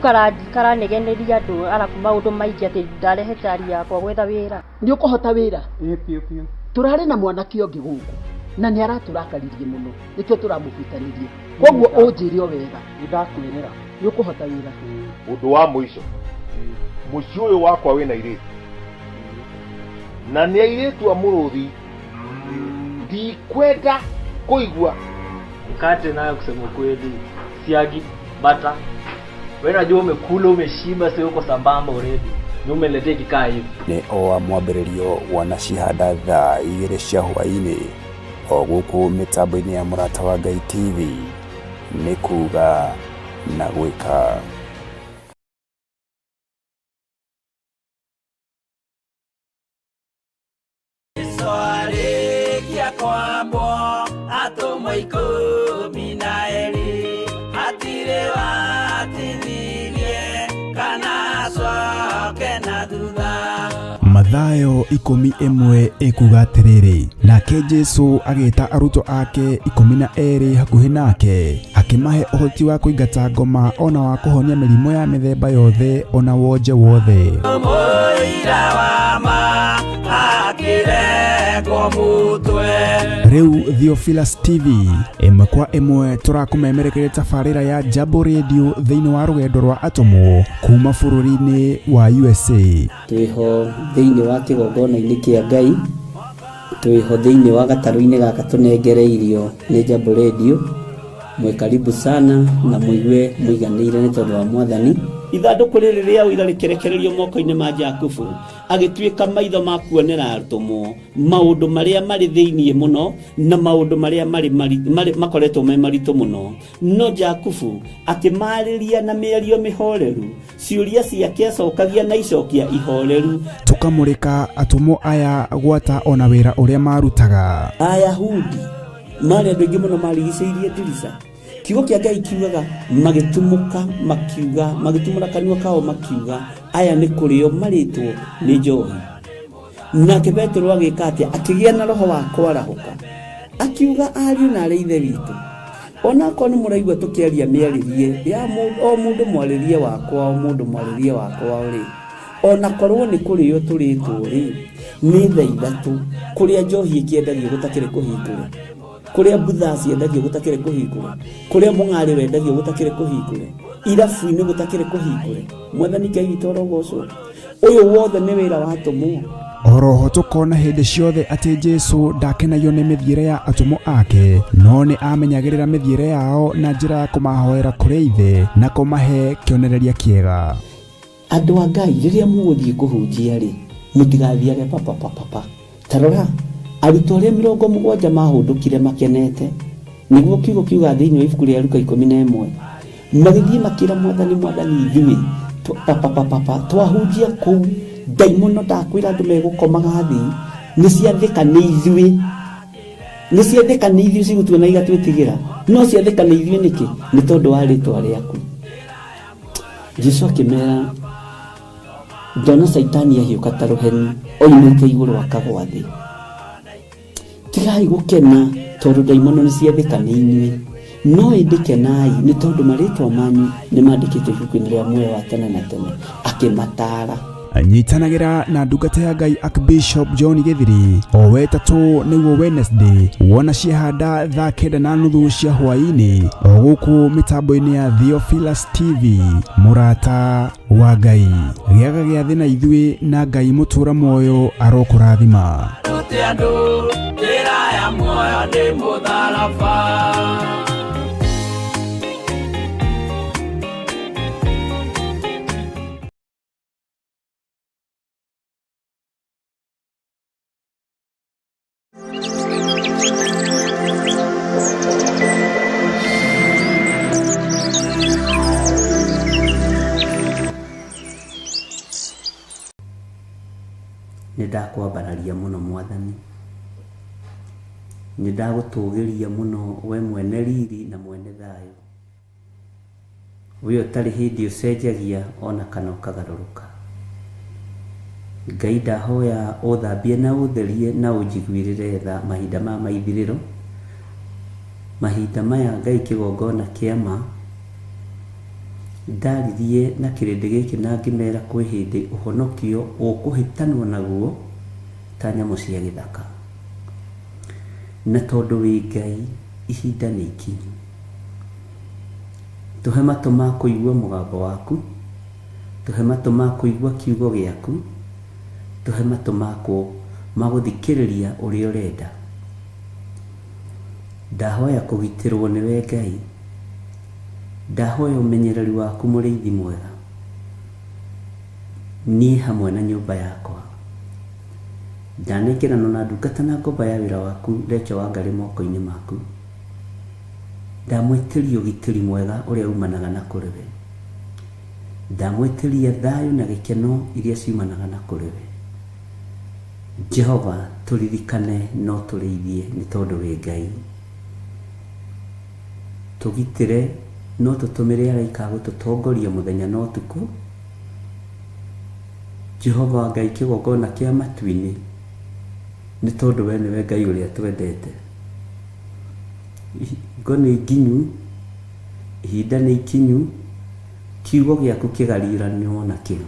karanegeneria andũ arabu maũndũ maingĩ atĩ ndarehe cari yakwa gwetha wĩra. Nĩ ũkũhota wĩra? Ĩĩ biũ biũ. Tũrarĩ na mwanake ũngĩ gũkũ na nĩ aratũrakaririe mũno nĩkĩo tũramũbutanirie. Koguo ũnjĩre o wega. Nĩ ndakwĩrĩra. Nĩ ũkũhota wĩra? Ũndũ wa mũico, mũciĩ ũyũ wakwa wĩna airĩtu na nĩ airĩtu a mũrũthi, ndikwenda kũigua. Mkate nayo kusema kweli, siagi bata, wewe najua umekula umeshiba, sio uko sambamba already, ni umeletea kikaa hivi. Nĩ o wa mwambĩrĩrio wanacihanda thaa 2 cia hwaĩ-inĩ o gũkũ mĩtambo-inĩ ya Mũrata wa Ngai TV, nĩ kuga na gwĩka. Arĩkia kwambwo atũmwo 12 hatirĩ watithirie kana acoke na thutha. Mathayo 11 ĩkuga atĩrĩrĩ, nake Jesũ agĩta arutwo ake 12 hakuhĩ nake, akĩmahe ũhoti wa kũingata ngoma ona wa kũhonia mĩrimũ ya mĩthemba yothe ona wonje wothe. Mũira wa ma akĩrengwo mũtwe. Rĩu Theophilus TV ĩmwe kwa ĩmwe tũrakũmemerekeria tabarĩra ya Jambo Radio thĩinĩ wa rũgendo rwa atũmwo kuma bũrũri-inĩ wa USA. Twĩho thĩinĩ wa kĩgongona-inĩ kĩa Ngai, twĩho thĩinĩ wa gatarũ-inĩ gaka tũnengereirio nĩ Jambo Radio. Mwĩ karibu sana na mũigue mũiganĩire nĩ tondũ wa Mwathani. Ithandũkũ rĩrĩ rĩa ũira rĩkĩrekererio moko-inĩ ma Jakubu, agĩtuĩka maitho ma kuonera atũmwo maũndũ marĩa marĩ thĩinĩ mũno na maũndũ marĩa marĩ makoretwo me maritũ mũno. No Jakubu akĩmarĩria na mĩario mĩhoreru, ciũria ciake acokagia na icokia ihoreru. Tũkamũrĩka atũmwo aya gwata ona wĩra ũrĩa marutaga. Ayahudi marĩ andũ aingĩ mũno marigicĩirie ndirica. Kiugo kĩa Ngai kiugaga magĩtumũka makiuga, magĩtumũra kanua kao makiuga, aya nĩ kũrĩo marĩtwo nĩ njohi. Nake Petero agĩka atĩa? Akĩgĩa na roho wa kwarahũka, akiuga ariũ na arĩ ithe witũ, onakorwo nĩ mũraigua tũkĩaria mĩarĩrie ya o mũndũ mwarĩrie wakwa, o mũndũ mwarĩrie wakwa rĩ, onakorwo nĩ kũrĩo tũrĩtwo rĩ, nĩ thaa 3 kũrĩa njohi ĩkĩendagio gũtakĩrĩ kũhingũre, kũrĩa mbutha ciendagio gũtakĩrĩ kũhingũre, kũrĩa mũng'arĩ wendagio gũtakĩrĩ kũhingũre, irabu-inĩ gũtakĩrĩ kũhingũre. Mwathani Ngai witũ arogocwo. Ũyũ wothe nĩ wĩra wa atũmwo. Oroho tũkona hĩndĩ ciothe atĩ Jesũ ndakenagio nĩ mĩthiĩre ya atũmwo ake, no nĩ amenyagĩrĩra mĩthiĩre yao na njĩra ya kũmahoera kũrĩ Ithe na kũmahe kĩonereria kĩega. Andũ a Ngai rĩrĩa mũgũthiĩ kũhunjia rĩ, mũtigathiage papapapapa. Ta rora arutwo arĩa 70 mahũndũkire makenete, nĩguo kiugo kiuga thĩinĩ wa ibuku rĩa Luka 11, magĩthiĩ makĩra Mwathani, Mwathani ithuĩ papapapapa twahunjia kũu ndaimono ndakwĩra andũ megũkomaga thĩ, nĩ ciathĩka nĩ ithuĩ, nĩ ciathĩka nĩ ithuĩ cigũtuona igatwĩtigĩra, no ciathĩka nĩ ithuĩ nĩkĩ? Nĩ tondũ wa rĩtwa rĩaku. Jesũ akĩmera, ndona Caitani ahiũka ta rũheni oimĩte igũrũ akagwa thĩ. Tigai gũkena tondũ ndaimono nĩ ciathĩka nĩ inyuĩ, no ĩndĩ kenai nĩ tondũ marĩtwa manyu nĩ mandĩkĩtwo ibuku-inĩ rĩa muoyo wa tene na tene. Akĩmataara. Nyitanagĩra na ndungata ya Ngai Archbishop John Gĩthiri o wetatũ nĩguo Wednesday wona ciahanda thaa 9:30 cia hwaĩ-inĩ o gũkũ mĩtambo-inĩ ya Theophilus TV. Mũrata wa Ngai, gĩaga gĩathĩ na ithuĩ na Ngai mũtũra muoyo arokũrathima. Rute andũ njĩra ya muoyo nĩ mũtharaba. Nĩ ndakwambararia mũno Mwathani, nĩ ndagũtũgĩria mũno we mwene riri na mwene thayũ, we ũtarĩ hĩndĩ ũcenjagia ona kana ũkagarũrũka. Ngai ndahoya ũthambie na ũtherie na ũnjiguĩrĩre tha mahinda maya ma ithirĩro, mahinda maya Ngai kĩgongona kĩa ma Ndaririe na kĩrĩndĩ gĩkĩ na ngĩmera kwĩ hĩndĩ ũhonokio ũkũhĩtanwo naguo ta nyamũ cia gĩthaka. Na tondũ wĩ Ngai, ihinda nĩ ikinyu. Tũhe matũ ma kũigua mũgambo waku, tũhe matũ ma kũigua kiugo gĩaku, tũhe matũ ma gũthikĩrĩria ũrĩa ũrenda. Ndahoya kũgitĩrwo nĩwe Ngai, ndahoya ũmenyereri waku mũrĩithi mwega, niĩ hamwe na nyũmba yakwa. Ndanengeranwo na ndungata na ngombo ya wĩra waku Recho Wangarĩ moko-inĩ maku. Ndamwĩtĩria ũgitĩri mwega ũrĩa umanaga na kũrĩ we. Ndamwĩtĩria thayũ na gĩkeno iria ciumanaga na kũrĩ we. Jehova tũririkane no tũrĩithie nĩ tondũ wĩ Ngai. Tũgitĩre no tũtũmĩre araika a gũtũtongoria mũthenya na ũtukũ. Jehova Ngai kĩgongona kĩa matu-inĩ, nĩ tondũ we nĩwe Ngai ũrĩa twendete. Hingo nĩ nginyu, ihinda nĩ ikinyu, kiugo gĩaku kĩgariũranwo nakĩo.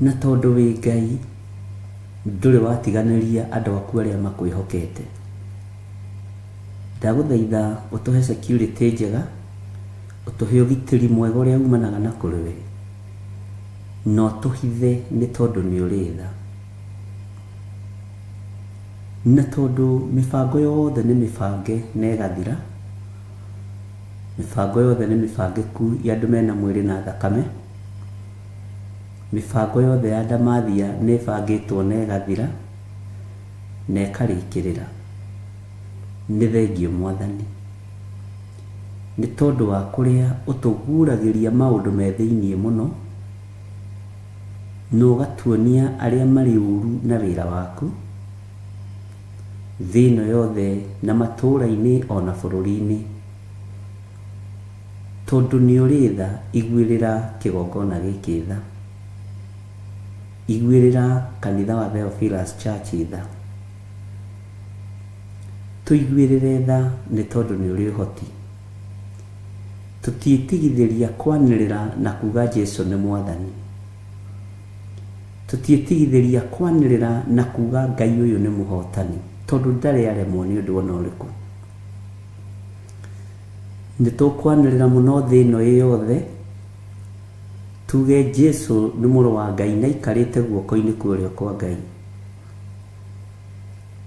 Na tondũ wĩ Ngai, ndũrĩ watiganĩria andũ aku arĩa makwĩhokete. Ndagũthaitha ũtũhe security njega, ũtũhe ũgitĩri mwega ũrĩa umanaga na kũrĩ we, na ũtũhithe nĩ tondũ nĩ ũrĩ tha. Na tondũ mĩbango yothe nĩ mĩbange na ĩgathira, mĩbango yothe nĩ mĩbangĩku ya andũ mena mwĩrĩ na thakame, mĩbango yothe ya ndamathia nĩ ĩbangĩtwo na ĩgathira na ĩkarĩkĩrĩra. Nĩ thengiũ Mwathani, nĩ tondũ wa kũrĩa ũtũguũragĩria maũndũ me thĩiniĩ mũno, na ũgatuonia arĩa marĩ ũru na wĩra waku, thĩ ĩno yothe na matũũra-inĩ o na bũrũri-inĩ. Tondũ nĩ ũrĩ tha, iguĩrĩra kĩgongona gĩkĩ tha. Iguĩrĩra kanitha wa Theophilus Church tha. Tũiguĩrĩre tha nĩ tondũ nĩ ũrĩ ũhoti. Tũtiĩtigithĩria kwanĩrĩra na kuga Jesu nĩ Mwathani. Tũtiĩtigithĩria kwanĩrĩra na kuga Ngai ũyũ nĩ mũhotani, tondũ ndarĩ aremwo nĩ ũndũ ona ũrĩkũ. Nĩ tũkwanĩrĩra mũno thĩ ĩno ĩ yothe, tuge Jesu nĩ mũrũ wa Ngai na aikarĩte guoko-inĩ kwa ũrĩo kwa Ngai.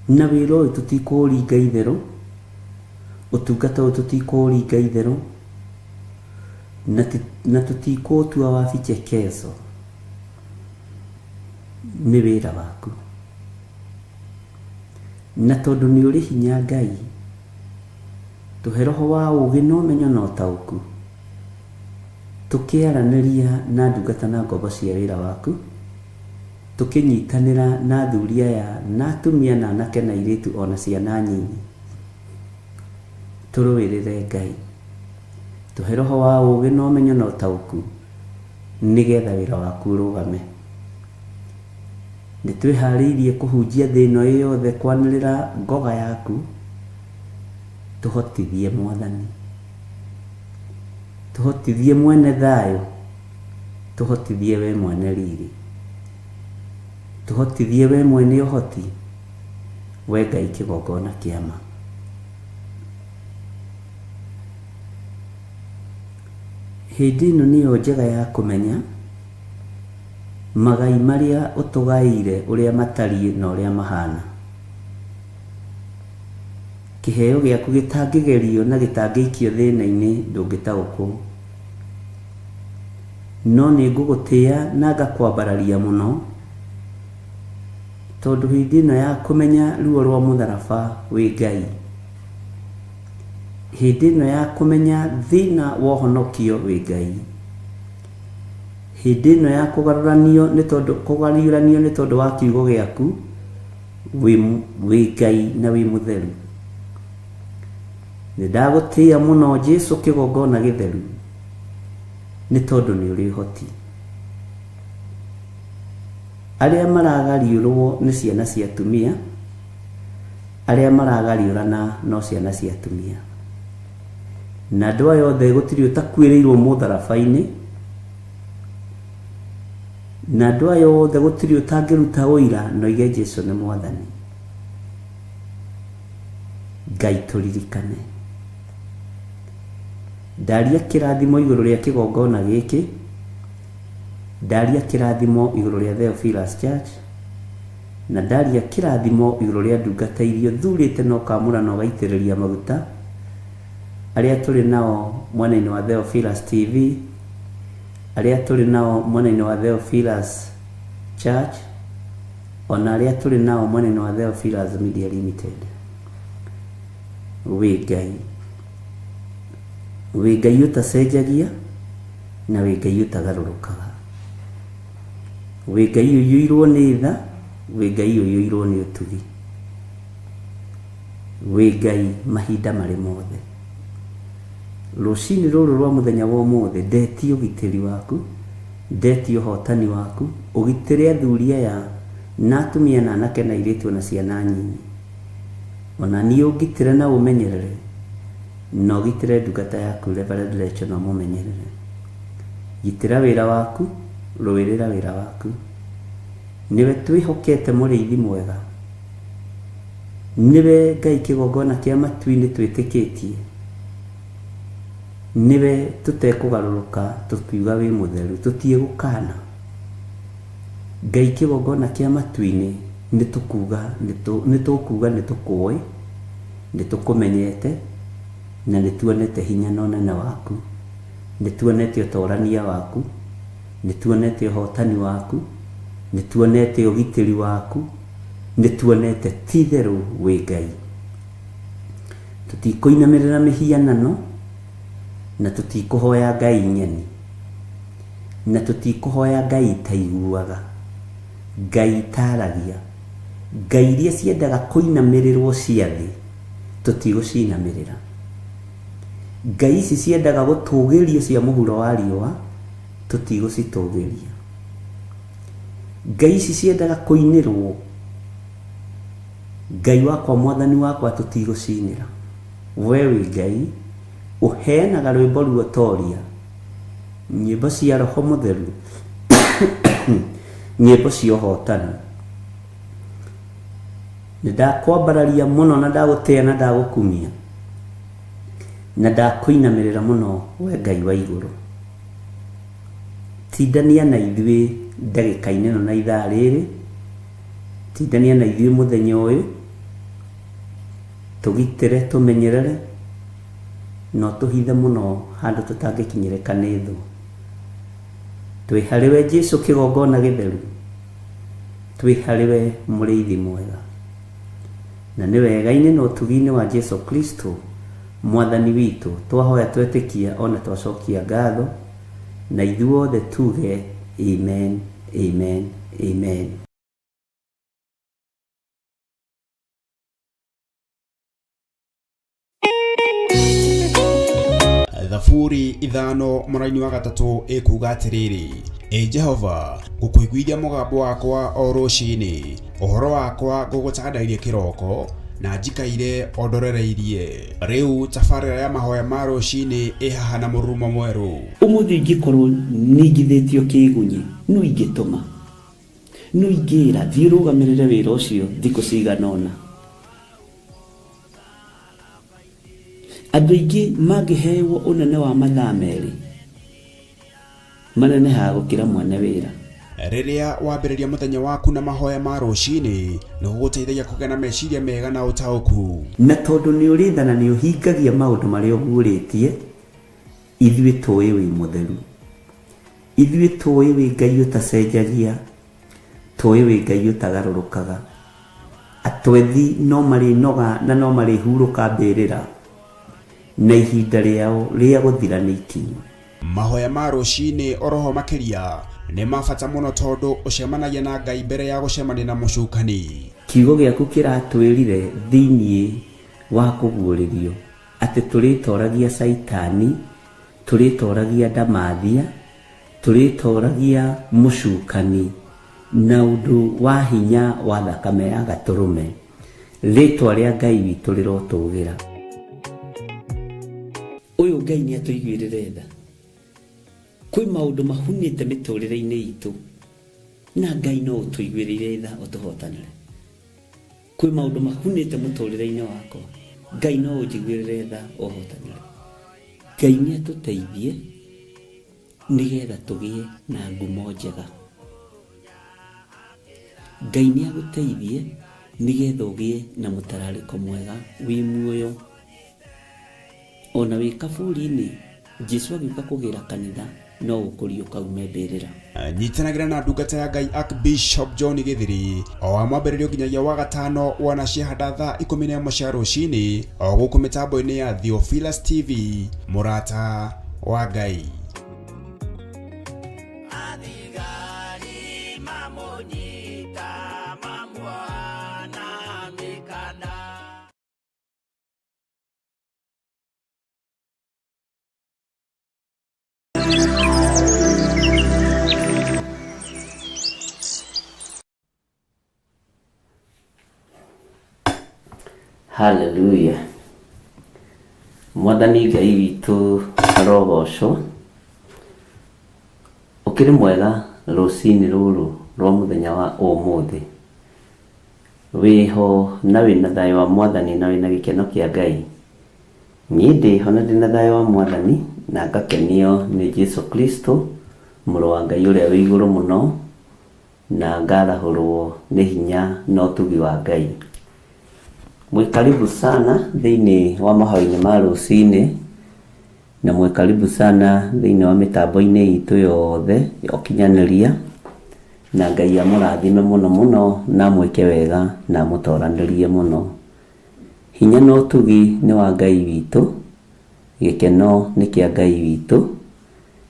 Na wĩra ũyũ tũtikũũringa itherũ, ũtungata ũyũ tũtikũũringa itherũ, na tũtikũũtua wa vichekezo. Nĩ wĩra waku. Na tondũ nĩ ũrĩ hinya Ngai, tũhe roho wa ũũgĩ na ũmenyo na ũtaũku, tũkĩaranĩria na ndungata na ngombo cia wĩra waku, tũkĩnyitanĩra na athuri aya na atumia na anake na airĩtu o na ciana nyinyi. Tũrũĩrĩre Ngai. Tũhe roho wa ũũgĩ na ũmenyo na ũtaũku, nĩgetha wĩra waku ũrũgame. Nĩ twĩharĩirie kũhunjia thĩ ĩno ĩ yothe kwanĩrĩra ngoga yaku, tũhotithie Mwathani. Tũhotithie mwene thayũ, tũhotithie we mwene riri. Tũhotithie we mwene ũhoti, we Ngai kĩgongona kĩa ma. Hĩndĩ ĩno nĩyo njega ya kũmenya magai marĩa ũtũgaĩire ũrĩa matariĩ na ũrĩa mahana. Kĩheo gĩaku gĩtangĩgerio na gĩtangĩikio thĩna-inĩ ndũngĩtaũkwo. No nĩ ngũgũtĩa na ngakwambararia mũno, tondũ hĩndĩ ĩno ya kũmenya ruo rwa mũtharaba wĩ Ngai, hĩndĩ ĩno ya kũmenya thĩna wa ũhonokio wĩ Ngai, hĩndĩ ĩno ya kũgarũranio nĩ tondũ kũgariũranio nĩ tondũ wa kiugo gĩaku wĩ wĩ Ngai na wĩ mũtheru. Nĩ ndagũtĩa mũno Jesu kĩgongona gĩtheru nĩ tondũ nĩ ũrĩ ũhoti. Arĩa maragariũrwo nĩ ciana cia atumia, arĩa maragariũrana no ciana cia atumia. Na andũ aya othe gũtirĩ ũtakuĩrĩirwo mũtharaba-inĩ. Na andũ aya othe gũtirĩ ũtangĩruta ũira na oige Jesu nĩ Mwathani. Ngai tũririkane. Ndaria kĩrathimo igũrũ rĩa kĩgongona gĩkĩ. Ndaria kĩrathimo igũrũ rĩa Theophilus Church. Na ndaria kĩrathimo igũrũ rĩa ndungata iria ũthurĩte na ũkamũra na ũgaitĩrĩria maguta, arĩa tũrĩ nao mwena-inĩ wa Theophilus TV, arĩa tũrĩ nao mwena-inĩ wa Theophilus Church, o na arĩa tũrĩ nao mwena-inĩ wa Theophilus Media Limited. Wĩ Ngai. Wĩ Ngai ũtacenjagia na wĩ Ngai ũtagarũrũkaga. Wĩ Ngai ũiyũirwo nĩ tha, wĩ Ngai ũiyũirwo nĩ ũtugi. Wĩ Ngai mahinda marĩ mothe. Rũcinĩ rũrũ rwa mũthenya wa ũmũthĩ ndetia ũgitĩri waku, ndetia ũhotani waku, ũgitĩre athuri aya na atumia na anake na airĩtu ona ciana nyinyi. Ona niĩ ũngitĩre na ũmenyerere, na ũgitĩre ndungata yaku Reverend Rachel na ũmũmenyerere. Gitĩra wĩra waku, rũĩrĩra wĩra waku. Nĩwe twĩhokete mũrĩithi mwega. Nĩwe Ngai kĩgongona kĩa matu-inĩ twĩtĩkĩtie. Nĩwe tũtekũgarũrũka tũkiuga wĩ mũtheru, tũtiĩgũkana. Ngai kĩgongona kĩa matu-inĩ nĩtũkuga nĩtũkuga nĩtũkũĩ, nĩtũkũmenyete, na nĩtuonete hinya na ũnene waku. Nĩtuonete ũtorania waku, nĩtuonete ũhotani waku, nĩtuonete ũgitĩri waku, nĩtuonete ti-itherũ wĩ Ngai. Tũtikũinamĩrĩra mĩhianano, na tũtikũhoya ngai ng'eni, na tũtikũhoya ngai itaiguaga, ngai itaragia, ngai iria ciendaga kũinamĩrĩrwo cia thĩ, tũtigũcinamĩrĩra. Ngai ici ciendaga gũtũgĩrio cia mũhuro wa riũa, tũtigũcitũgĩria. Ngai ici ciendaga kũinĩrwo, Ngai wakwa mwathani wakwa tũtigũcinĩra. We wĩ Ngai ũheanaga rwĩmbo ruotoria, nyĩmbo cia roho mũtheru, nyĩmbo cia ũhotani. Nĩ ndakwambararia mũno na ndagũtĩa na ndagũkumia na ndakũinamĩrĩra mũno we Ngai wa igũrũ. Tindania na ithuĩ ndagĩka-inĩ ĩno na ithaa rĩrĩ, tindania na ithuĩ mũthenya ũyũ, tũgitĩre, tũmenyerere, na ũtũhithe mũno handũ tũtangĩkinyĩrĩka nĩ thũ. Twĩ harĩwe Jesu kĩgongona gĩtheru, twĩ harĩwe mũrĩithi mwega. Na nĩ wega-inĩ na ũtugi-inĩ wa Jesu Kristo Mwathani witũ, twahoya twetĩkia o na twacokia ngatho, na ithuothe tuge Amen, Amen, Amen. Thaburi ithano mũraini wa gatatũ ĩkuga atĩrĩrĩ, Ĩ Jehova, ngũkũiguithia mũgambo wakwa o rũcinĩ, ũhoro wakwa ngũgũtandairie kĩroko, na njikaire o ndorereirie. Rĩu tabarĩra ya mahoya ma rũcinĩ ĩ haha na mũrurumo mwerũ. Ũmũthĩ ingĩkorwo ningithĩtio kĩgunyĩ, nũ ingĩtũma? Nũ ingĩra, thiĩ ũrũgamĩrĩre wĩra ũcio thikũ cigana ũna? Andũ aingĩ mangĩhewo ũnene wa mathaa merĩ, manenehaga gũkĩra mwene wĩra. Rĩrĩa wambĩrĩria mũthenya waku na mahoya ma rũcinĩ, nĩ gũgũteithagia kũgĩa na meciria mega na ũtaũku. Na tondũ nĩ ũrĩ tha na nĩ ũhingagia maũndũ marĩa ũguũrĩtie, ithuĩ tũĩ wĩ mũtheru. Ithuĩ tũĩ wĩ Ngai ũtacenjagia, Tũĩ wĩ Ngai ũtagarũrũkaga. Atwethi no marĩnoga na no marĩhurũka mbĩrĩra, na ihinda rĩao rĩa gũthira nĩ ikinyu. Mahoya ma rũcinĩ oroho makĩria nĩ ma bata mũno tondũ ũcemanagia na Ngai mbere ya gũcemania na mũcukani. Kiugo gĩaku kĩratwĩrire thĩinĩ wa kũguũrĩrio atĩ tũrĩtoragia Caitani, tũrĩtoragia ndamathia, Tũrĩtooragia mũcukani na ũndũ wa hinya wa thakame ya Gatũrũme. Rĩĩtwa rĩa Ngai witũ rĩrotũũgĩra. Ũyũ Ngai nĩ atũiguĩrĩre tha. Kwĩ maũndũ mahunĩte mĩtũrĩre-inĩ itũ na Ngai no ũtũiguĩrĩire tha ũtũhotanĩre. Kwĩ maũndũ mahunĩte mũtũrĩre-inĩ wakwa, Ngai no ũnjiguĩrĩre tha ũhotanĩre. Ngai nĩ atũteithie nĩgetha tũgĩe na ngumo njega. Ngai nĩ agũteithie nĩgetha ũgĩe na mũtararĩko mwega wĩ muoyo. Ona wĩ kaburi-inĩ, Jesu agĩũka kũgĩra kanitha no ũkũriũka ume mbĩrĩra. Nyitanagĩra na ndungata ya Ngai Archbishop John Gĩthiri o wa mwambĩrĩrio nginyagia wa gatano wona ciahanda thaa 11 cia rũcinĩ o gũkũ mĩtambo-inĩ ya Theophilus TV mũrata wa Ngai. Athigari mamũnyita mamuoha na mĩkanda. Haleluya. Mwathani Ngai witũ arogocwo. Ũkĩrĩ mwega rũcinĩ rũrũ rwa mũthenya wa ũmũthĩ. Wĩho na wĩna thayũ wa Mwathani na wĩna gĩkeno kĩa Ngai. Niĩ ndĩho na ndĩna thayũ wa Mwathani na ngakenio nĩ Jesu Kristo, Mũrũ wa Ngai ũrĩa wĩ igũrũ mũno, na ngarahũrwo nĩ hinya na ũtugi wa Ngai. Mwĩ karibu sana thĩinĩ wa mahoya-inĩ ma rũcinĩ, na mwĩ karibu sana thĩinĩ wa mĩtambo-inĩ itũ yothe ya ũkinyanĩria, na Ngai amũrathime mũno mũno na amwĩke wega na amũtoranĩrie mũno. Hinya na ũtugi nĩ wa Ngai witũ, gĩkeno nĩ kĩa Ngai witũ,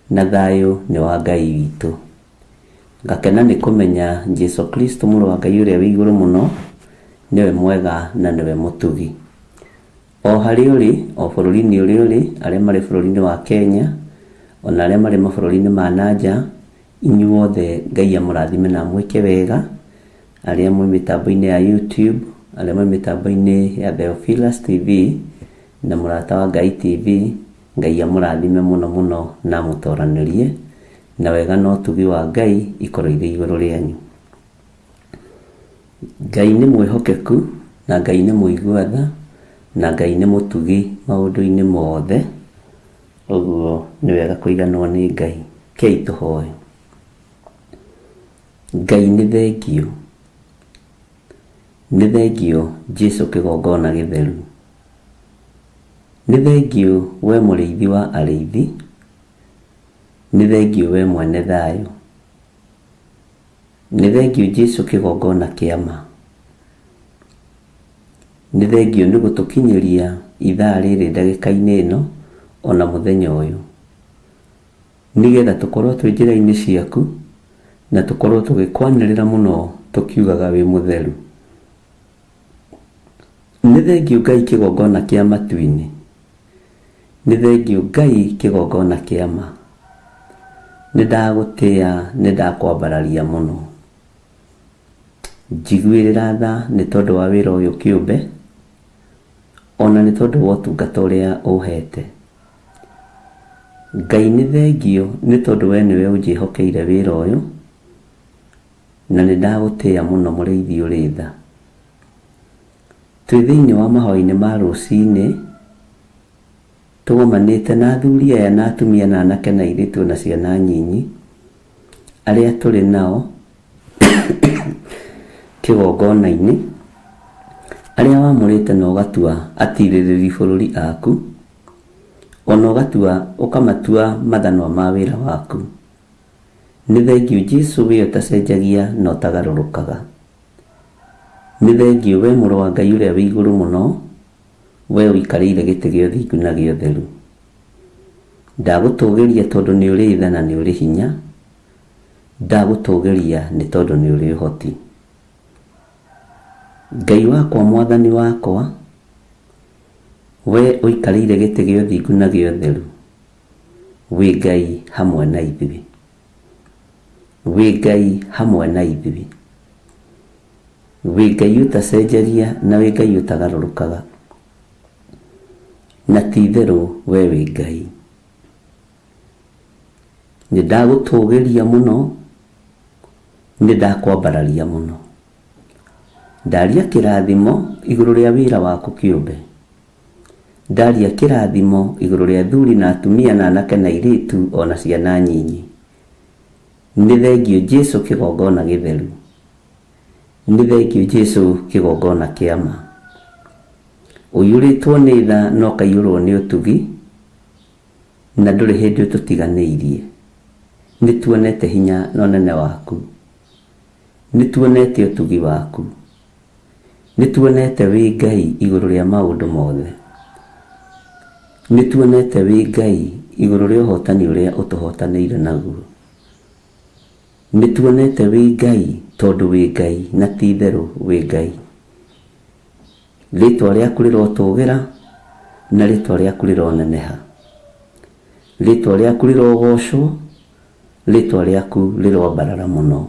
na thayũ nĩ wa Ngai witũ. Ngakena nĩ kũmenya Jesu Kristo mũrũ wa Ngai ũrĩa wĩ igũrũ mũno, nĩwe mwega na nĩwe mũtugi. O harĩa ũrĩ, o bũrũri-inĩ ũrĩa ũrĩ, arĩa marĩ bũrũri-inĩ wa Kenya, ona arĩa marĩ mabũrũri-inĩ ma na nja, inyuothe Ngai amũrathime na amwĩke wega, arĩa mwĩ mĩtambo-inĩ ya YouTube, arĩa mwĩ mĩtambo-inĩ ya Theophilus TV na Mũrata wa Ngai TV, Ngai amũrathime mũno mũno na amũtoranĩrie, na wega na ũtugi wa Ngai ikorwo irĩ igũrũ rĩanyu. Ngai nĩ mwĩhokeku na Ngai nĩ mũigua tha na Ngai nĩ mũtugi maũndũ-inĩ mothe, ũguo nĩ wega kũiganwo nĩ Ngai. Rekei tũhoe. Ngai nĩ thengiũ, nĩ thengiũ Jesu kĩgongona gĩtheru. Nĩ thengiũ we mũrĩithi wa arĩithi, nĩ thengiũ we mwene thayũ. Nĩ thengiũ Jesu kĩgongona kĩa ma. Nĩ thengiũ nĩ gũtũkinyĩria ithaa rĩrĩ ndagĩka-inĩ ĩno ona mũthenya ũyũ. Nĩgetha tũkorwo twĩ njĩra-inĩ ciaku na tũkorwo tũgĩkwanĩrĩra mũno tũkiugaga wĩ mũtheru. Nĩ thengiũ Ngai kĩgongona kĩa matu-inĩ. Nĩ thengiũ Ngai kĩgongona kĩa ma. Nĩ ndagũtĩa, nĩ ndakwambararia mũno. Njiguĩrĩra tha nĩ tondũ wa wĩra ũyũ kĩũmbe, ona nĩ tondũ wa ũtungata ũrĩa ũhete. Ngai nĩ thengiũ nĩ tondũ we nĩwe ũnjĩhokeire wĩra ũyũ, na nĩ ndagũtĩa mũno mũrĩithi ũrĩ tha. Twĩ thĩinĩ wa mahoya-inĩ ma rũcinĩ, tũgomanĩte na athuri aya na atumia na anake na airĩtu na ciana nyinyi, arĩa tũrĩ nao kĩgongona-inĩ, arĩa wamũrĩte na ũgatua atirĩrĩri bũrũri aku, ona ũgatua ũkamatua mathanwa ma wĩra waku. Nĩ thengiũ Jesu we ũtacenjagia na ũtagarũrũkaga. Nĩ thengiũ we mũrũ wa Ngai ũrĩa wĩ igũrũ mũno, we ũikarĩire gĩtĩ gĩa ũthingu na gĩa ũtheru. Ndagũtũgĩria tondũ nĩ ũrĩ tha na nĩ ũrĩ hinya, ndagũtũgĩria nĩ tondũ nĩ ũrĩ ũhoti. Ngai wakwa mwathani wakwa, we ũikarĩire gĩtĩ gĩa ũthingu na gĩa ũtheru, wĩ Ngai hamwe na ithuĩ. Wĩ Ngai hamwe na ithuĩ. Wĩ Ngai ũtacenjagia na wĩ Ngai ũtagarũrũkaga. Na ti itherũ we wĩ Ngai. Nĩ ndagũtũgĩria mũno, nĩ ndakwambararia mũno. Ndaria kĩrathimo igũrũ rĩa wĩra waku kĩũmbe. Ndaria kĩrathimo igũrũ rĩa athuri na atumia na anake na airĩtu o na ciana nyinyi. Nĩ thengiũ Jesu kĩgongona gĩtheru. Nĩ thengiũ Jesu kĩgongona kĩa ma. Ũiyũrĩtwo nĩ tha na ũkaiyũrwo nĩ ũtugi, na ndũrĩ hĩndĩ ũtũtiganĩirie. Nĩ tuonete hinya na ũnene waku. Nĩ tuonete ũtugi waku. Nĩ tuonete wĩ Ngai igũrũ rĩa maũndũ mothe. Nĩ tuonete wĩ Ngai igũrũ rĩa ũhotani ũrĩa ũtũhotanĩire naguo. Nĩ tuonete wĩ Ngai tondũ wĩ Ngai na ti itherũ wĩ Ngai. Rĩtwa rĩaku rĩrotũgĩra na rĩtwa rĩaku rĩroneneha. Rĩtwa rĩaku rĩrogocwo, rĩtwa rĩaku rĩroambarara mũno.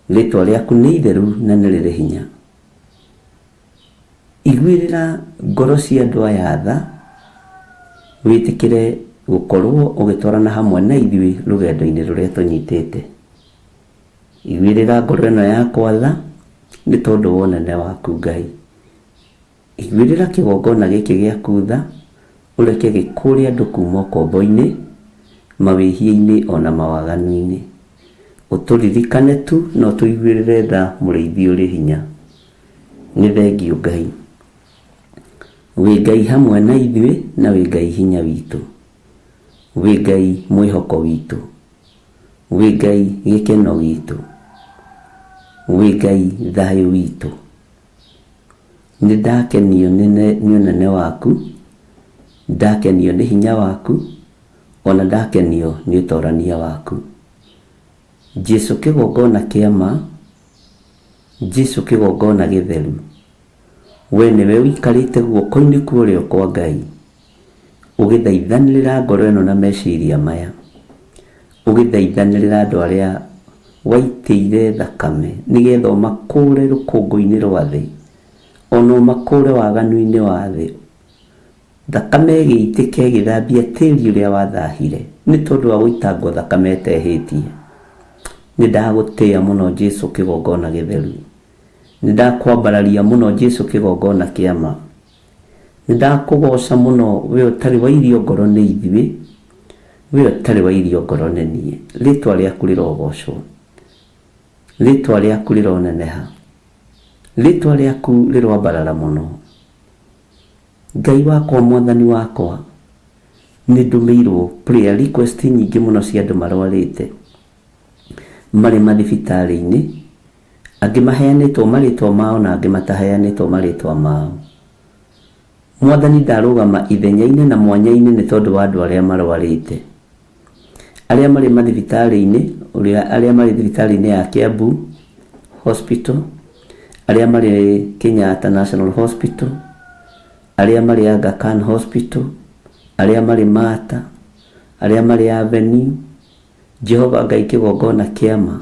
Rĩtwa rĩaku nĩ itheru na nĩ rĩrĩ hinya. Iguĩrĩra ngoro cia andũ aya tha, wĩtĩkĩre gũkorwo ũgĩtwarana hamwe na ithuĩ rũgendo-inĩ rũrĩa tũnyitĩte. Iguĩrĩra ngoro ĩno yakwa tha, nĩ tondũ wa ũnene waku Ngai. Iguĩrĩra kĩgongona gĩkĩ gĩaku tha, ũreke gĩkũũre andũ kuuma ũkombo-inĩ, mawĩhia-inĩ o na mawaganu-inĩ. Ũtũririkane tu na ũtũiguĩrĩre tha Mũrĩithi ũrĩ hinya. Nĩ thengiũ Ngai. Wĩ Ngai hamwe na ithuĩ na wĩ Ngai hinya witũ. Wĩ Ngai mwĩhoko witũ. Wĩ Ngai gĩkeno gitũ. Wĩ Ngai thayũ witũ. Nĩ ndakenio nĩ ũnene waku, ndakenio nĩ hinya waku, o na ndakenio nĩ ũtorania waku. Jesu kĩgongona kĩa ma, Jesu kĩgongona gĩtheru, we nĩwe ũikarĩte guoko-inĩ kwa ũrĩo kwa Ngai, ũgĩthaithanĩrĩra ngoro ĩno na meciria maya, ũgĩthaithanĩrĩra andũ arĩa waitĩire thakame nĩgetha ũmakũũre rũkũngũ-inĩ rwa thĩ, ona ũmakũũre waganu-inĩ wa thĩ. Thakame ĩgĩitĩka ĩgĩthambia tĩri ũrĩa wathahire nĩ tondũ wa gũitangwo thakame ĩtehĩtie. Nĩ ndagũtĩa mũno Jesu kĩgongona gĩtheru. Nĩ ndakwambararia mũno Jesu kĩgongona kĩa ma. Nĩ ndakũgoca mũno we ũtarĩ wairio ngoro nĩ ithuĩ, we ũtarĩ wairio ngoro nĩ niĩ. Rĩtwa rĩaku rĩrogocwo. Rĩtwa rĩaku rĩroneneha. Rĩtwa rĩaku rĩroambarara mũno. Ngai wakwa mwathani wakwa, nĩ ndũmĩirwo prayer request nyingĩ mũno cia andũ marwarĩte, marĩ mathibitarĩ-inĩ, angĩ maheanĩtwo marĩtwa mao na angĩ mataheanĩtwo marĩtwa mao. Mwathani ndarũgama ithenya-inĩ na mwanya-inĩ nĩ tondũ wa andũ arĩa marwarĩte. Arĩa marĩ mathibitarĩ-inĩ, arĩa marĩ thibitarĩ-inĩ ya Kiambu Hospital, arĩa marĩ Kenyatta National Hospital, arĩa marĩ Aga Khan Hospital, arĩa marĩ Mater, arĩa marĩ Avenue, Jehova Ngai kĩgongona kĩa ma,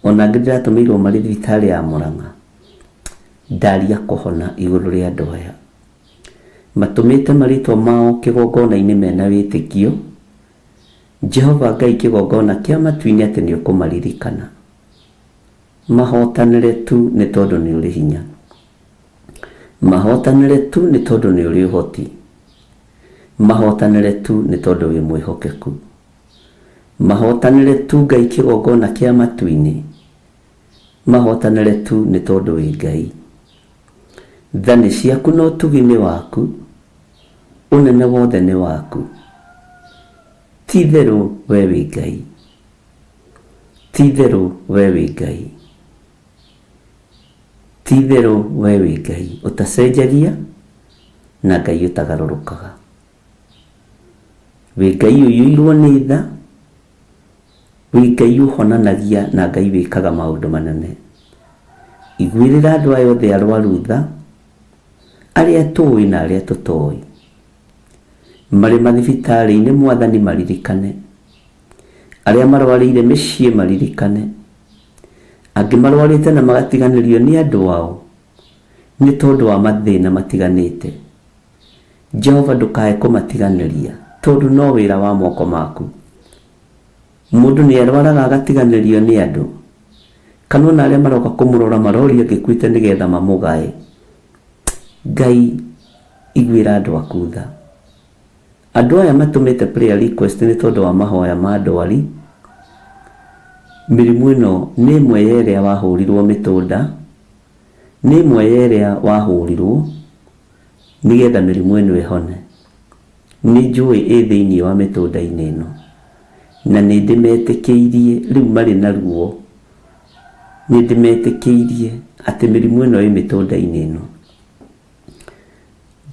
ona angĩ ndĩratũmĩirwo marĩ thibitarĩ ya Murang'a, ndaria kũhona igũrũ rĩa andũ aya. Matũmĩte marĩtwa mao kĩgongona-inĩ mena wĩtĩkio, Jehova Ngai kĩgongona kĩa matu-inĩ atĩ nĩ ũkũmaririkana. Mahotanĩre tu nĩ tondũ nĩ ũrĩ hinya. Mahotanĩre tu nĩ tondũ nĩ ũrĩ ũhoti. Mahotanĩre tu nĩ tondũ wĩ mwĩhokeku. Mahotanĩre tu Ngai kĩgongona kĩa matu-inĩ. Mahotanĩre tu nĩ tondũ wĩ Ngai. Tha nĩ ciaku na ũtugi nĩ waku, ũnene wothe nĩ waku. Ti itherũ we wĩ Ngai. Ti itherũ we wĩ Ngai. Ti itherũ we wĩ Ngai ũtacenjagia na Ngai ũtagarũrũkaga. Wĩ Ngai ũiyũirwo nĩ tha, wĩ Ngai ũhonanagia na Ngai wĩkaga maũndũ manene. Iguĩrĩra andũ aya othe arwaru tha, arĩa tũĩ na arĩa tũtoĩ. Marĩ mathibitarĩ-inĩ Mwathani maririkane. Arĩa marwarĩire mĩciĩ maririkane. Angĩ marwarĩte na magatiganĩrio nĩ andũ ao nĩ tondũ wa mathĩna matiganĩte. Jehova ndũkae kũmatiganĩria tondũ no wĩra wa moko maku. Mũndũ nĩ arwaraga agatiganĩrio nĩ andũ, kana ona arĩa maroka kũmũrora maroria angĩkuĩte nĩgetha mamũgae. Ngai iguĩra andũ aku tha. Andũ aya matũmĩte prayer request nĩ tondũ wa mahoya ma ndwari. Mĩrimũ ĩno nĩ ĩmwe ya ĩrĩa wahũrirwo mĩtũnda, nĩ ĩmwe ya ĩrĩa wahũrirwo nĩgetha mĩrimũ ĩno ĩhone. Nĩ njũĩ ĩ thĩinĩ wa mĩtũnda-inĩ ĩno, na nĩ ndĩmetĩkĩirie rĩu marĩ na ruo, nĩ ndĩmetĩkĩirie atĩ mĩrimũ ĩno ĩ mĩtũnda-inĩ ĩno.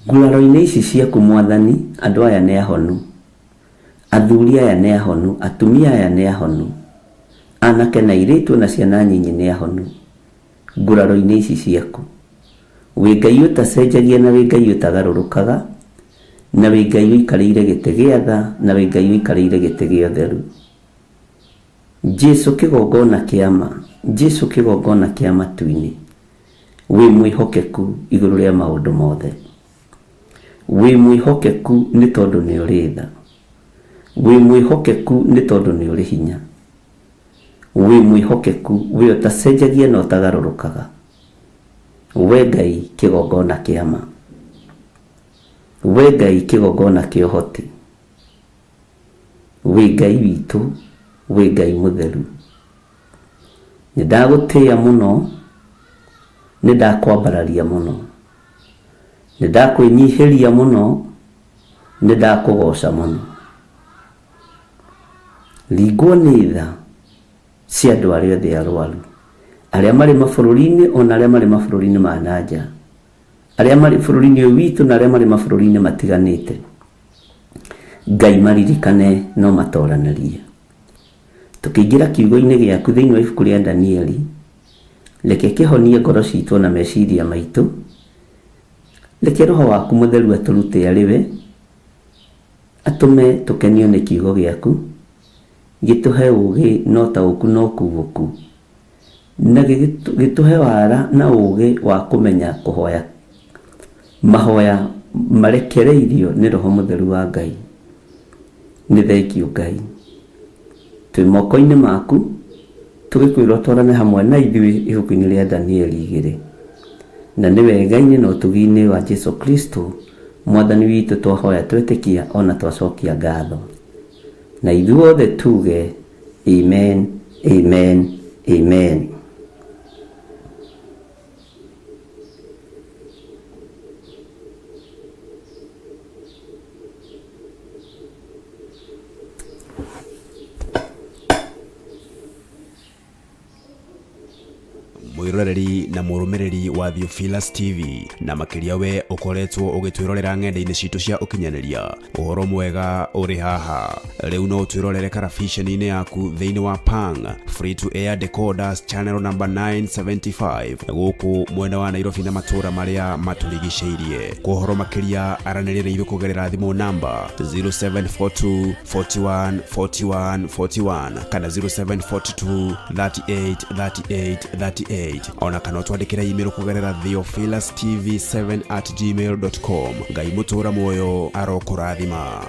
Nguraro-inĩ ici ciaku Mwathani, andũ aya nĩ ahonu, athuri aya nĩ ahonu, atumia aya nĩ ahonu, anake na airĩtu na ciana nyinyi nĩ ahonu, nguraro-inĩ ici ciaku. Wĩ Ngai ũtacenjagia na wĩ Ngai ũtagarũrũkaga, na wĩ Ngai ũikarĩire gĩtĩ gĩa tha, na wĩ Ngai ũikarĩire gĩtĩ gĩa ũtheru. Jesu kĩgongona kĩa ma, Jesu kĩgongona kĩa matu-inĩ, wĩ mwĩhokeku igũrũ rĩa maũndũ mothe. Wĩ mwĩhokeku nĩ tondũ nĩ ũrĩ tha. Wĩ mwĩhokeku nĩ tondũ nĩ ũrĩ hinya. Wĩ mwĩhokeku, we ũtacenjagia na ũtagarũrũkaga. We Ngai kĩgongona kĩa ma. We Ngai kĩgongona kĩa ũhoti. Wĩ Ngai witũ, wĩ Ngai mũtheru. Nĩ ndagũtĩĩa mũno, nĩ ndakwambararia mũno. Nĩ ndakwĩnyihĩria mũno, nĩ ndakũgooca mũno. Ringwo nĩ tha cia andũ arĩa othe arwaru, arĩa marĩ mabũrũri-inĩ ona arĩa marĩ mabũrũri-inĩ ma na nja, arĩa marĩ bũrũri-inĩ ũyũ witũ na arĩa marĩ mabũrũri-inĩ matiganĩte. Ngai maririkane no matoranĩrie. Tũkĩingĩra kiugo-inĩ gĩaku thĩinĩ wa ibuku rĩa Danieli, reke kĩhonie ngoro citũ na meciria maitũ. Reke Roho waku Mũtheru atũrute arĩ we, atũme tũkenio nĩ kiugo gĩaku, gĩtũhe ũũgĩ na ũtaũku na ũkuũku, na gĩtũhe wara na ũũgĩ wa kũmenya kũhoya mahoya marekereirio nĩ Roho Mũtheru wa Ngai. Nĩ thengiũ Ngai. Twĩ moko-inĩ maku, tũgĩkwĩra ũtwarane hamwe na ithuĩ ibuku-inĩ rĩa Danieli igĩrĩ. Na nĩ wega-inĩ na ũtugi-inĩ wa Jesu Kristo, Mwathani witũ twahoya twetĩkia ona twacokia ngatho. Na ithuothe tuge amen, amen, amen. Mwĩroreri na mũrũmĩrĩri wa Theophilus TV na makĩria we ũkoretwo ũgĩtwĩrorera ng'enda-inĩ citũ cia ũkinyanĩria, ũhoro mwega ũrĩ haha. Rĩu no ũtwĩrorere karabiceni-inĩ yaku thĩinĩ wa Pang Free to Air Decoders channel number 975 gũkũ mwena wa Nairobi na matũũra marĩa matũrigicĩirie. Kwa ũhoro makĩria aranĩria na ithuĩ kũgerera thimũ namba 0742 41 41 41 kana 0742 38 38 38 ona kana ũtwandĩkĩre email kũgerera theophilustv7 at gmail.com. Ngai mũtũũra muoyo arokũrathima.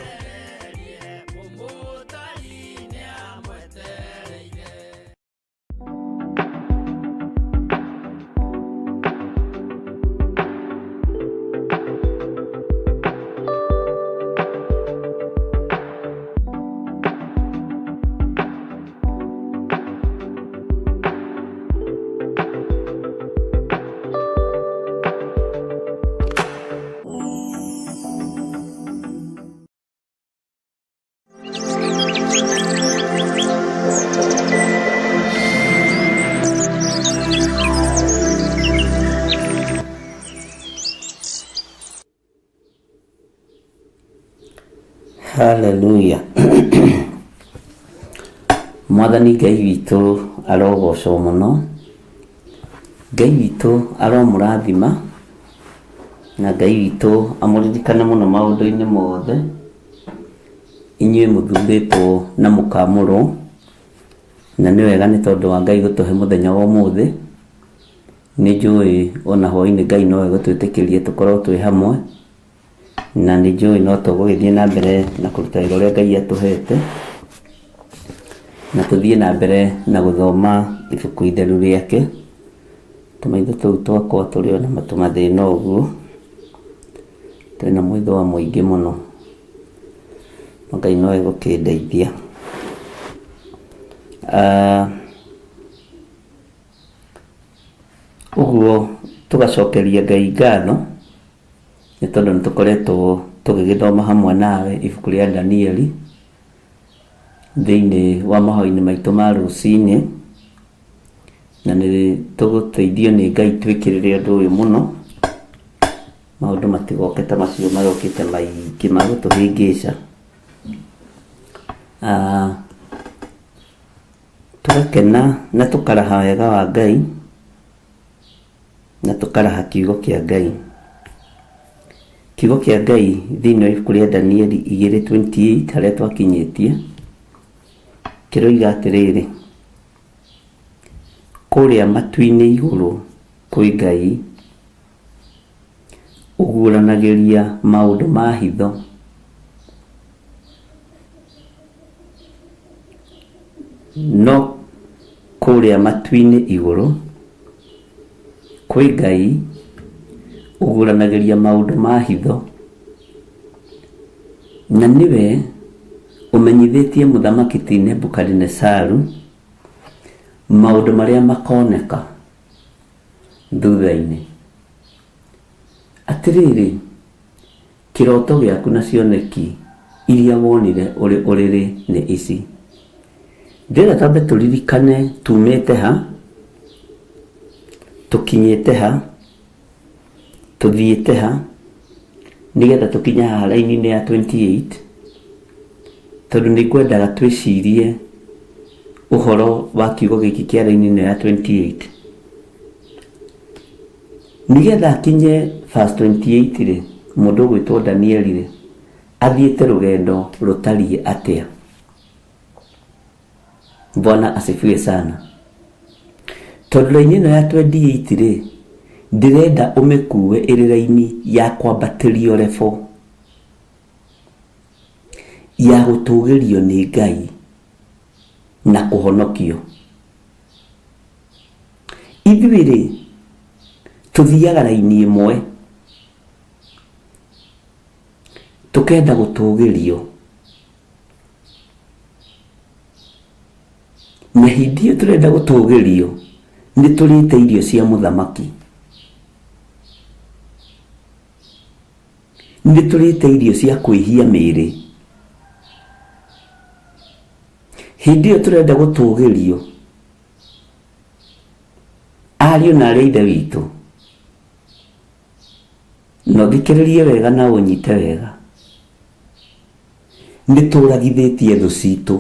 Haleluya. Mwathani Ngai witũ arogocwo mũno. Ngai witũ aromũrathima na Ngai witũ amũririkane mũno maũndũ-inĩ mothe. Inyuĩ mũthurĩtwo na mũkamũrwo, na nĩ wega nĩ tondũ wa Ngai gũtũhe mũthenya wa ũmũthĩ. Nĩ njũĩ ona hwainĩ Ngai no egũtwĩtĩkĩria tũkorwo twĩ hamwe. Na nĩ njũĩ no tũgũgĩthiĩ na mbere na kũruta wĩra ũrĩa Ngai atũhete, na tũthiĩ na mbere na gũthoma ibuku itheru rĩake. Tũmaitho tũu twakwa tũrĩ o na tũmathĩna ũguo, twĩna mwĩthũa mũingĩ mũno, no Ngai no egũkĩndeithia. Ũguo tũgacokeria Ngai ngatho nĩ tondũ nĩ tũkoretwo tũgĩgĩthoma hamwe nawe ibuku rĩa Danieli thĩinĩ wa mahoya-inĩ maitũ ma rũcinĩ, na nĩ tũgũteithio nĩ Ngai twĩkĩrĩre ũndũ ũyũ mũno, maũndũ matigoke ta macio marokĩte maingĩ ma gũtũhĩngĩca. Tũgakena na tũkaraha wega wa Ngai, na tũkaraha kiugo kĩa Ngai. Kiugo kĩa Ngai thĩinĩ wa ibuku rĩa Danieli 2:28 harĩa twakinyĩtie, kĩroiga atĩrĩrĩ, kũrĩa matu-inĩ igũrũ kwĩ Ngai ũguũranagĩria maũndũ ma hitho. No kũrĩa matu-inĩ igũrũ kwĩ Ngai ũguũranagĩria maũndũ ma hitho, na nĩwe ũmenyithĩtie mũthamaki ti Nebukadinesaru maũndũ marĩa makoneka thutha-inĩ. Atĩrĩrĩ, kĩroto gĩaku na cioneki iria wonire ũrĩ ũrĩrĩ nĩ ici. Ndĩrenda twambe tũririkane tumĩte ha, tũkinyĩte ha, tũthiĩte ha, nĩgetha tũkinye haha raini-inĩ ya 28, tondũ nĩ ngwendaga twĩcirie ũhoro wa kiugo gĩkĩ kĩa raini ĩno ya 28. Nĩgetha akinye verse 28 rĩ, mũndũ ũgwĩtwo Danieli rĩ, athiĩte rũgendo rũtariĩ atĩa? Bwana asifiwe sana. Tondũ raini ĩno ya 28 rĩ, ndĩrenda ũmĩkue ĩrĩ raini ya kwambatĩrio level ya gũtũgĩrio nĩ Ngai na kũhonokio. Ithuĩ-rĩ, tũthiaga raini ĩmwe, tũkenda gũtũgĩrio. Na hĩndĩ ĩyo tũrenda gũtũgĩrio, nĩ tũrĩte irio cia mũthamaki. Nĩ tũrĩte irio cia kwĩhia mĩĩrĩ. Hĩndĩ ĩyo tũrenda gũtũgĩrio, ariũ na aarĩ a Ithe witũ, na ũthikĩrĩrie wega na ũnyite wega, nĩ tũragithĩtie thũ citũ,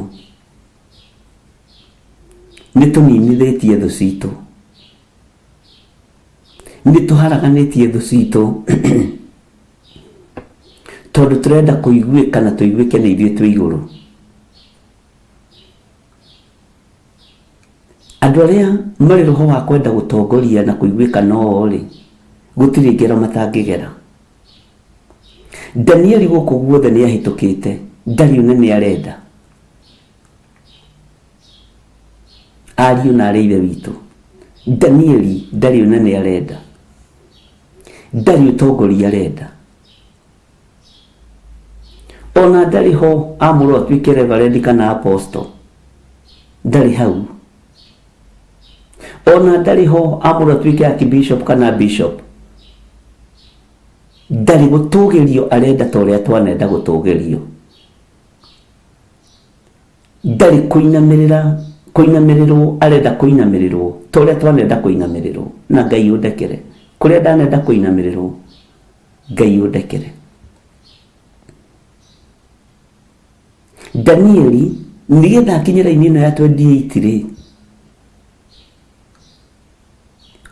nĩ tũninithĩtie thũ citũ, nĩ tũharaganĩtie thũ citũ tondũ tũrenda kũiguĩka na tũiguĩke nĩ ithuĩ twĩ igũrũ. Andũ arĩa marĩ roho wa kwenda gũtongoria na kũiguĩka no o-rĩ, gũtirĩ ngero matangĩgera. Danieli gũkũ guothe nĩ ahĩtũkĩte, ndarĩ ũnene arenda. Ariũ na aarĩ a Ithe witũ, Danieli ndarĩ ũnene arenda, ndarĩ ũtongoria arenda. Ona ndarĩ ho amũrwo atuĩke reverend kana apostle, ndarĩ hau. Ona ndarĩ ho amũrwo atuĩke archbishop kana bishop, ndarĩ. Gũtũgĩrio arenda ta ũrĩa twanenda gũtũgĩrio. Ndarĩ kũinamĩrĩra kũinamĩrĩrwo arenda kũinamĩrĩrwo ta ũrĩa twanenda kũinamĩrĩrwo. Na Ngai ũndekere kũrĩa ndanenda kũinamĩrĩrwo, Ngai ũndekere. Danieli nĩgetha akinye raini ĩno ya 28 rĩ,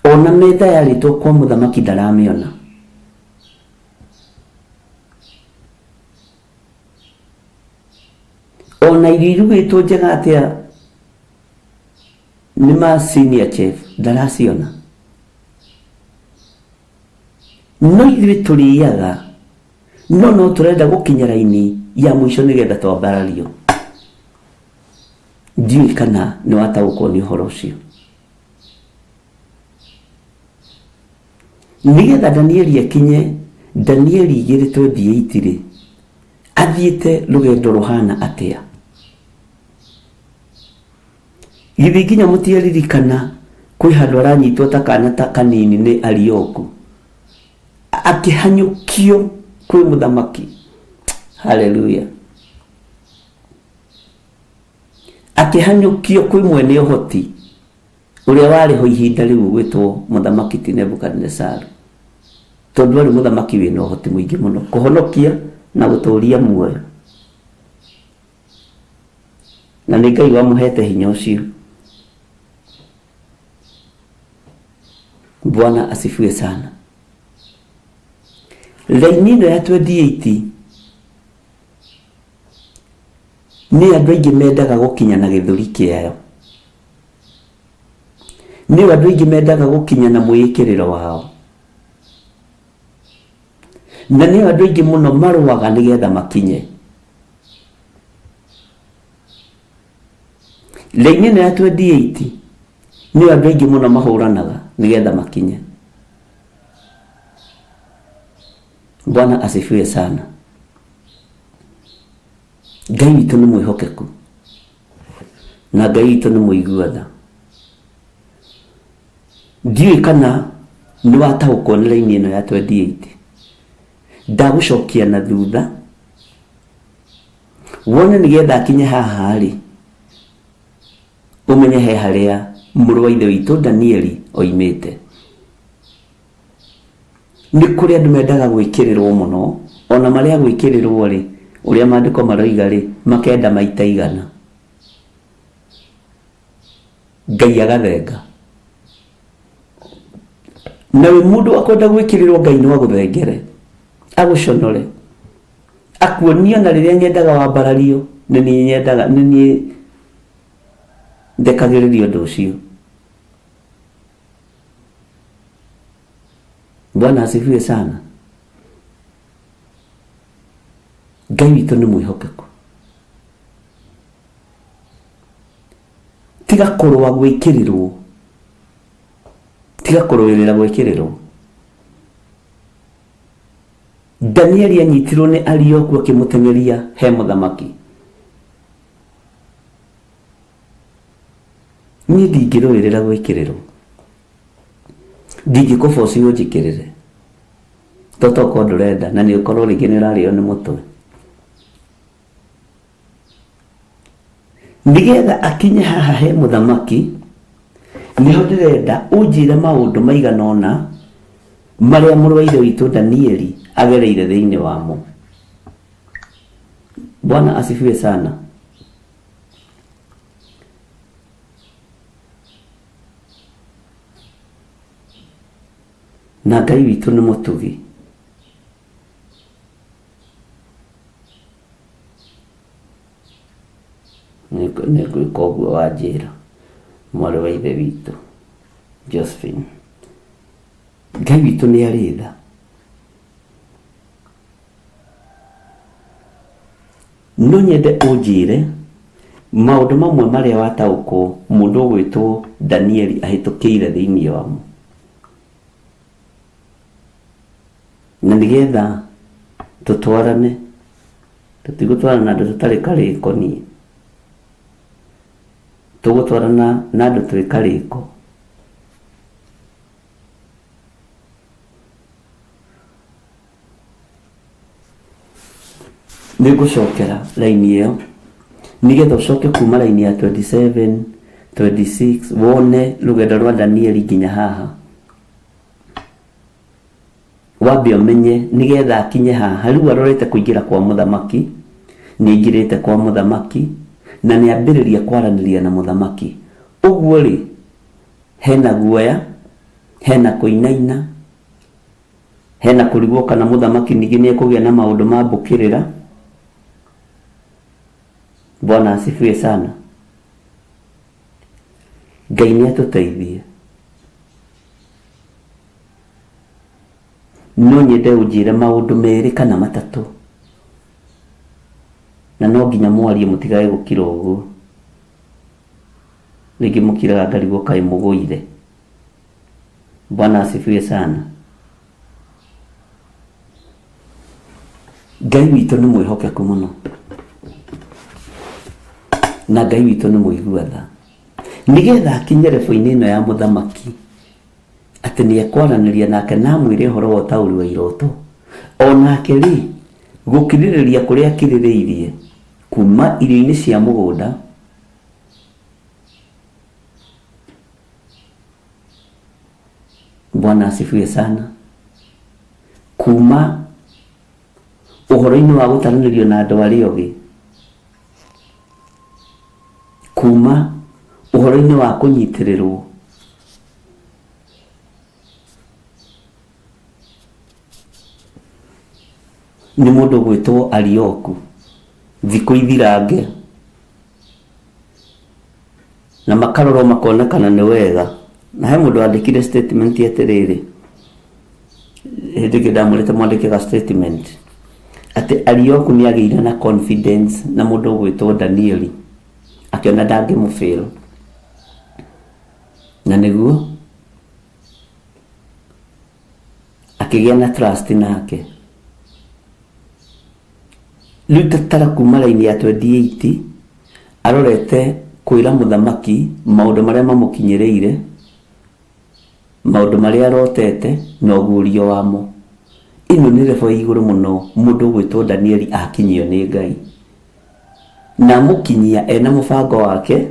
ona metha yarĩtwo kwa mũthamaki ndaramĩona. Ona irio irugĩtwo njega atĩa nĩ ma senior chef ndaraciona. No ithuĩ tũrĩaga No no tũrenda gũkinya raini ya mũico nĩgetha twambarario. Ndiũĩ kana nĩ wataũkwo nĩ ũhoro ũcio. Nĩgetha Danieli akinye Danieli 2:28 rĩ, athiĩte rũgendo rũhana atĩa? Githĩ nginya mũtiaririkana kwĩ handũ aranyitwo ta kana ta kanini nĩ Arioku, akĩhanyũkio kwĩ mũthamaki. Haleluya! Akĩhanyũkio kwĩ mwene ũhoti ũrĩa warĩ ho ihinda rĩu ũgwĩtwo mũthamaki ti Nebukadinesaru, tondũ arĩ mũthamaki wĩna ũhoti mũingĩ mũno kũhonokia na gũtũria muoyo, na nĩ Ngai wamũhete hinya ũcio. Bwana asifiwe sana. Raini ĩno ya 28 nĩ andũ aingĩ mendaga gũkinya na gĩthũri kĩayo. Nĩ andũ aingĩ mendaga gũkinya na mwĩĩkĩrĩro wao. Na nĩ andũ aingĩ mũno marũaga nĩgetha makinye. Raini ĩno ya 28 nĩyo andũ aingĩ mũno mahũranaga nĩgetha makinye. Bwana asifiwe sana. Ngai witũ nĩ mwĩhokeku na Ngai witũ nĩ mũigua tha. Ndiũĩ kana nĩ wataũkwo nĩ raini ĩno ya 28. Ndagũcokia na thutha wone nĩgetha akinye haha rĩ, ũmenye he harĩa mũrũ wa ithe witũ Danieli oimĩte. Nĩ kũrĩ andũ mendaga gwĩkĩrĩrwo mũno, ona marĩ a gwĩkĩrĩrwo rĩ, ũrĩa maandĩko maroiga rĩ, makenda maita igana. Ngai agathenga. Na wĩ mũndũ wa kwenda gwĩkĩrĩrwo Ngai no agũthengere, agũconore, akuonie ona rĩrĩa nyendaga wambarario, nĩ niĩ nyendaga, nĩ niĩ ndekagĩrĩria ũndũ ũcio. Bwana asifiwe sana. Ngai witũ nĩ mwĩhokeku. Tiga kũrũa gwĩkĩrĩrwo, tiga kũrũĩrĩra gwĩkĩrĩrwo. Danieli anyitirwo nĩ Arioku akĩmũteng'eria he mũthamaki. Niĩ ndingĩrũĩrĩra gwĩkĩrĩrwo, ndingĩkũboci ũnjĩkĩrĩre, to tokorwo ndũrenda na nĩ ũkorwo rĩngĩ nĩ ũrarĩo nĩ mũtwe. Nĩgetha akinye haha he mũthamaki, nĩho ndĩrenda ũnjĩre maũndũ maigana ũna marĩa mũrũ wa ithe witũ Danieli agereire thĩinĩ wamo. Bwana asifiwe sana. Na Ngai witũ nĩ mũtugi. Nĩngwĩka ũguo wanjĩra mwarĩ wa ithe witũ Josephine. Ngai witũ nĩ arĩ tha. No nyende ũnjĩre maũndũ mamwe marĩa wataũkwo mũndũ ũgwĩtwo Danieli ahĩtũkĩire thĩinĩ wamo. Na nĩgetha tũtwarane, tũtigũtwarana na andũ tũtarĩ karĩko niĩ. Tũgũtwarana na andũ twĩ karĩko. Nĩ ngũcokera raini ĩyo nĩgetha ũcoke kuma raini ya 27, 26 wone rũgendo rwa Danieli nginya haha. Wambe ũmenye nĩgetha akinye haha rĩu arorete kũingĩra kwa mũthamaki, nĩ aingĩrĩte kwa mũthamaki na nĩ ambĩrĩria kwaranĩria na mũthamaki. Ũguo rĩ, hena guoya, hena kũinaina, Hena kũrigwo kana mũthamaki ningĩ nĩ ekũgĩa na maũndũ ma mbũkĩrĩra. Bwana asifiwe sana. Ngai nĩ atũteithie. No nyende ũnjĩre maũndũ merĩ kana matatũ, na no nginya mwarie mũtigage gũkira ũguo. Rĩngĩ mũkiraga ngarigwo kaĩ mũgũire. Bwana asifiwe sana. Ngai witũ nĩ mwĩhokeku mũno, na Ngai witũ nĩ mũigua tha. Nĩgetha akinye rebo-inĩ ĩno ya mũthamaki, atĩ nĩ ekwaranĩria nake na amwĩre ũhoro wa ũtaũri wa iroto, o nake rĩ, gũkirĩrĩria kũrĩa akirĩrĩirie kuma irio-inĩ cia mũgũnda, Bwana asifiwe sana, kuma ũhoro-inĩ wa gũtaranĩrio na andũ arĩa ogĩ, kuma ũhoro-inĩ wa kũnyitĩrĩrwo, nĩ mũndũ ũgwĩtwo Arioku, thikũ ithirange, na makarorwo makona kana nĩ wega. Na he mũndũ wandĩkire statement atĩrĩrĩ, hĩndĩ ĩngĩ ndamwĩrĩte mwandĩke ga statement, atĩ Arioku nĩ agĩire na confidence na mũndũ ũgwĩtwo Danieli, akĩona ndangĩmũfail. Na nĩguo akĩgĩa na trust nake. Rĩu tatara kuma raini ya 28 arorete kwĩra mũthamaki maũndũ marĩa mamũkinyĩrĩire, maũndũ marĩa arotete na ũguũrio wamo. Ĩno nĩ level ya igũrũ mũno mũndũ ũgwĩtwo Danieli akinyio nĩ Ngai. Na amũkinyia ena mũbango wake,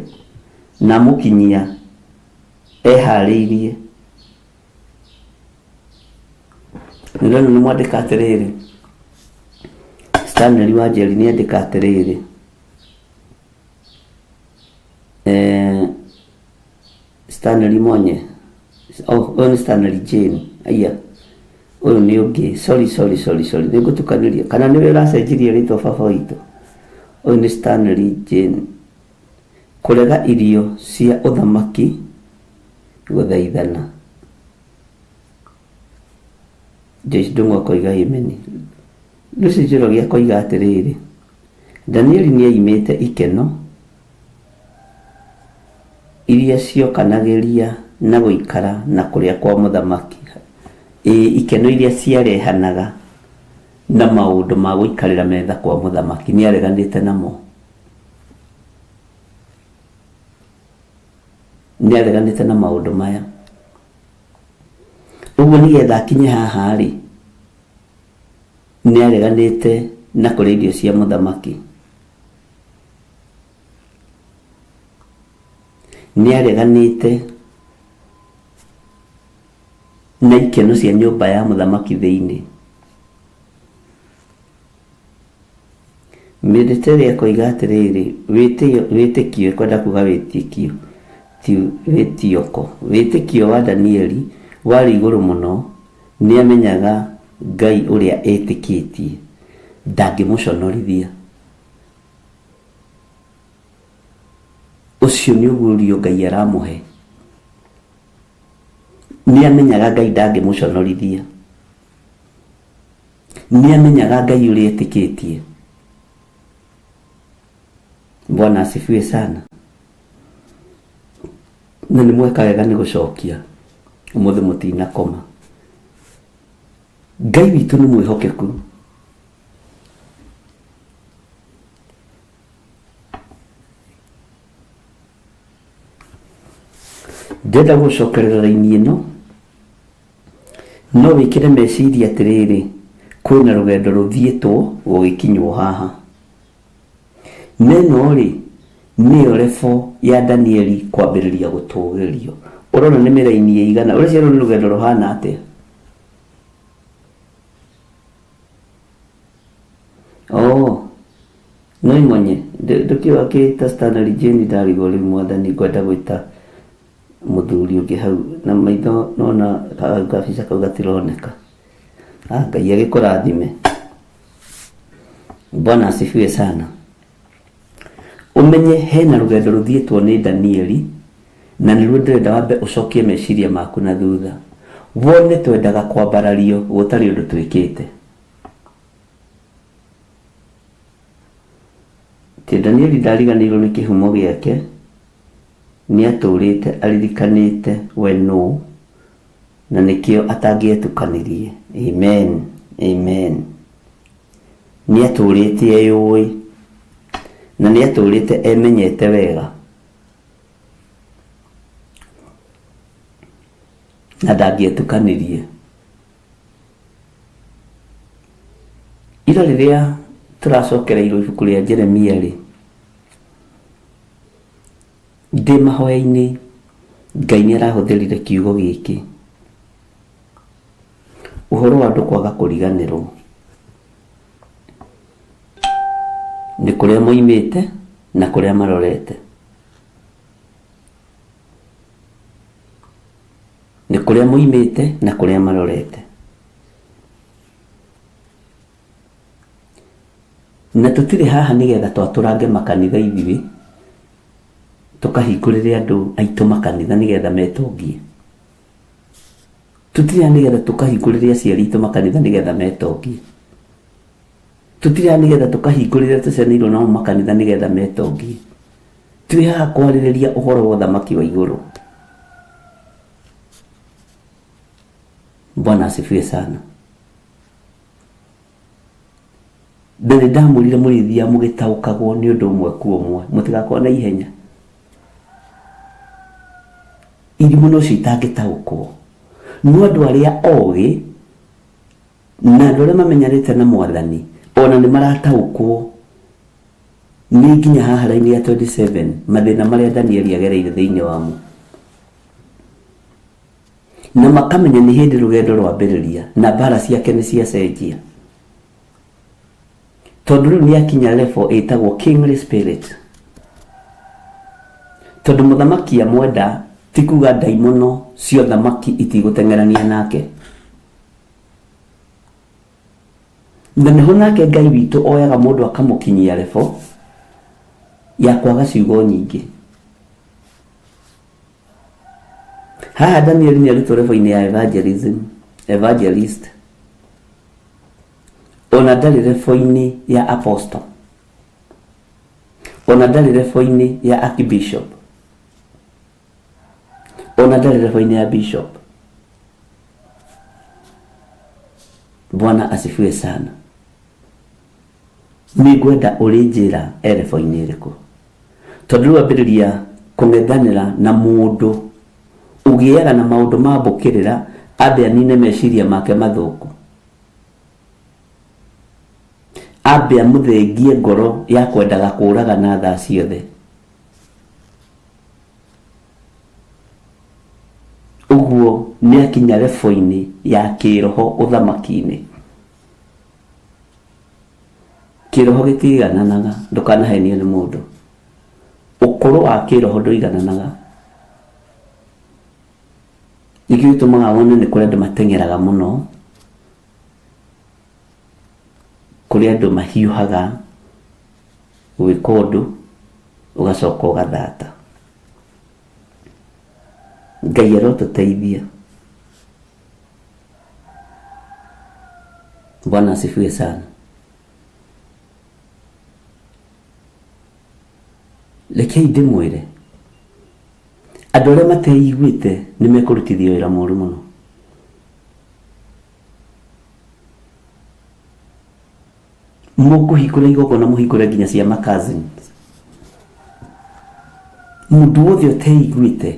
na amũkinyia eharĩirie. Nĩndĩrona nĩ mwandĩka atĩrĩrĩ, Stanley Wanjeri nĩ andĩka atĩrĩrĩ, eh, Stanley Monye, oh, ũyũ nĩ Stanley Jane, aya, ũyũ nĩ ũngĩ, sorry, sorry, sorry, sorry, nĩ ngũtukanĩria, kana nĩwe ũracenjirie rĩtwa baba witũ, ũyũ nĩ Stanley Jane, kũrega irio cia ũthamaki gũthaithana. Joyce Ndung'u akoiga amen. Lucy Njoroge akoiga atĩrĩrĩ, Danieli nĩ aimĩte ikeno iria ciokanagĩria na gũikara na kũrĩa kwa mũthamaki. Ĩĩ, ikeno iria ciarehanaga na maũndũ ma gũikarĩra metha kwa mũthamaki nĩ areganĩte namo. Nĩ areganĩte na maũndũ maya. Ũguo nĩgetha akinye haha rĩ, nĩ areganĩte na kũrĩa irio cia mũthamaki. Nĩ areganĩte na ikeno cia nyũmba ya mũthamaki thĩinĩ. Mĩndĩtĩrĩ akoiga atĩrĩrĩ, wĩtĩo, wĩtĩkio, ekwenda kuga wĩtĩkio, ti wĩtioko. Wĩtĩkio wa Danieli warĩ igũrũ mũno, nĩamenyaga Ngai ũrĩa etĩkĩtie ndangĩmũconorithia. Ũcio nĩ ũguũrio Ngai aramũhe. Nĩamenyaga Ngai ndangĩmũconorithia. Nĩ amenyaga Ngai ũrĩa etĩkĩtie. Bwana asifiwe sana. Na nĩ mweka wega nĩ gũcokia. Ũmũthĩ mũtinakoma. Ngai witũ nĩ mwĩhokeku. Ndĩrenda gũcokerera raini ĩno. No wĩkĩre meciria atĩrĩrĩ, kwĩna rũgendo rũthiĩtwo gũgĩkinywo haha. Na ĩno-rĩ, nĩyo level ya Danieli kwambĩrĩria gũtũgĩrio. Ũrona nĩ mĩraini ĩigana, ũreciria rũrũ nĩ rũgendo rũhana atĩa? Oh, no imonye, ndũkĩũĩ akĩta Stanley Jane ndarigwo rĩu mwathani ngwenda gwĩta Mũthuri ũngĩ hau na maitho nona gabica kau gatironeka. Ah, Ngai agĩkũrathime. Bwana asifiwe sana. Ũmenye hena rũgendo rũthiĩtwo nĩ Danieli na nĩruo ndĩrenda wambe ũcokie meciria maku na thutha. Wone twendaga kwambarario gũtarĩ ũndũ twĩkĩte. Atĩ Danieli ndariganĩirwo nĩ kĩhumo gĩake, nĩatũrĩte aririkanĩte we nũ, na nĩkĩo atangĩetukanirie. Amen. Amen. Nĩatũrĩte eyũĩ, na nĩatũrĩte emenyete wega. Na ndangĩetukanirie. Ira rĩrĩa tũracokereirwo ibuku rĩa Jeremia rĩ, ndĩ mahoya-inĩ Ngai nĩ arahũthĩrire kiugo gĩkĩ, ũhoro wa andũ kwaga kũriganĩrwo nĩ kũrĩa moimĩte na kũrĩa marorete. Nĩ kũrĩa moimĩte na kũrĩa marorete. Na tũtirĩ haha nĩgetha twatũrange makanitha ithuĩ, tũkahingũrĩre andũ aitũ makanitha nĩgetha metongie. Tũtirĩ haha nĩgetha tũkahingũrĩre aciari aitũ makanitha nĩgetha metongie. Tũtirĩ haha nĩgetha tũkahingũrĩre arĩa tũciaranĩirwo nao makanitha nĩgetha metongie. Twĩ haha kwarĩrĩria ũhoro wa ũthamaki wa igũrũ. Bwana asifiwe sana. Na nĩ ndamwĩrire mũrĩthiaga mũgĩtaũkagwo nĩ ũndũ ũmwe kwa ũmwe, mũtigakorwo na ihenya. Irimũ nocio itangĩtaũkwo. No andũ arĩa ogĩ na andũ arĩa mamenyanĩte na mwathani ona nĩ marataũkwo nĩ nginya haha raini ya 27 mathĩna marĩa Danieli agereire thĩinĩ wamo. Na makamenya nĩ hĩndĩ rũgendo rwambĩrĩria na mbara ciake nĩ ciacenjia. Tondũ rĩu nĩ akinya level ĩtagwo kingly spirit. Tondũ mũthamaki amwenda ti kuga ndaimono cia ũthamaki itigũteng'erania nake. Na nĩho nake Ngai witũ oyaga mũndũ akamũkinyia level ya kwaga ciugo nyingĩ. Haha Danieli nĩ arutwo level-inĩ ya evangelism, evangelist. Ona ndarĩ level-inĩ ya apostle. Ona ndarĩ level-inĩ ya archbishop. Ona ndarĩ level-inĩ ya bishop. Bwana asifiwe sana. Nĩ ngwenda ũrĩnjĩra e level-inĩ ĩrĩkũ. Tondũ rĩu ambĩrĩria kũng'ethanĩra na mũndũ ũgĩaga na maũndũ ma mbũkĩrĩra ambe anine meciria make mathũku. Ambe amũthengie ngoro ya kwendaga kũragana thaa ciothe. Ũguo nĩ akinya level-inĩ ya kĩroho ũthamaki-inĩ. Kĩroho gĩtiigananaga, ndũkanahenio nĩ mũndũ. Ũkũrũ wa kĩroho ndũigananaga. Nĩkĩo gĩtũmaga wone nĩ kũrĩ andũ mateng'eraga mũno, kũrĩ andũ mahiũhaga gwĩka ũndũ ũgacoka ũgathata. Ngai arotũteithia. Bwana asifiwe sana. Rekei ndĩmwĩre, andũ arĩa mateiguĩte nĩ mekũrutithio wĩra mũru mũno. Mũkũhingũra igongona mũhingũre nginya cia ma cousins. Mũndũ wothe ũteiguĩte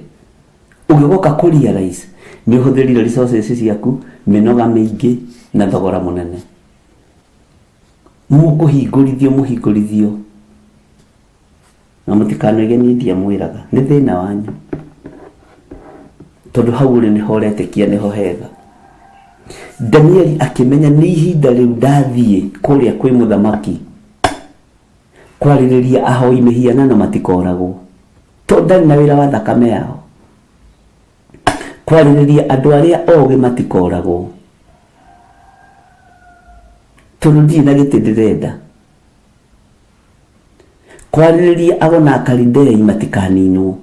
ũgĩgoka kũ realize nĩ ũhũthĩrire resources ciaku, mĩnoga mĩingĩ na thogora mũnene. Mũkũhingũrithio mũhingũrithio na mũtikanoige niĩ ndiamwĩraga, nĩ thĩna wanyu. Tondũ hau ũrĩ nĩho ũretĩkia nĩho hega. Danieli akĩmenya nĩ ihinda rĩu ndathiĩ kũrĩa kwĩ mũthamaki kwarĩrĩria ahoi mĩhianano matikoragwo. Tondũ ndarĩ na wĩra wa thakame yao. Kwarĩrĩria andũ arĩa ogĩ matikoragwo. Tondũ ndirĩ na gĩtĩ ndĩrenda. Kwarĩrĩria ago na Akalidei matikaninwo.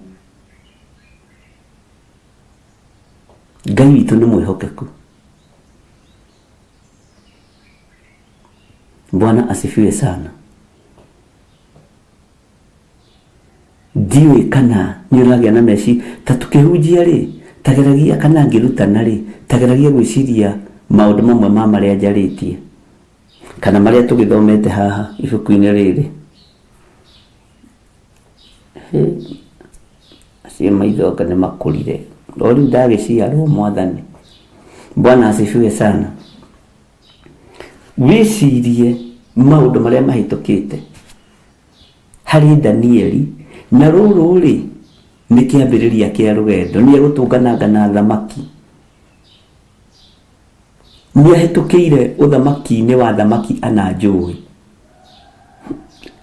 Ngai witũ nĩ mwĩhokeku. Bwana asifiwe sana. Ndiũĩ kana nĩ ũragĩa na meci ta tũkĩhunjia rĩ, tageragia kana ngĩrutana rĩ, tageragia gwĩciria maũndũ mamwe ma marĩa njarĩtie kana marĩa tũgĩthomete haha ibuku-inĩ rĩrĩ. Hĩ, acio maitho anga nĩ makũrire o rĩu ndagĩciarwo mwathani. Bwana asifiwe sana. Wĩcirie maũndũ marĩa mahĩtũkĩte harĩ Danieli, na rũrũ rĩ nĩ kĩambĩrĩria kĩa rũgendo. Nĩ egũtũngananga na athamaki. Nĩ ahĩtũkĩire ũthamaki-inĩ wa athamaki ana njũĩ.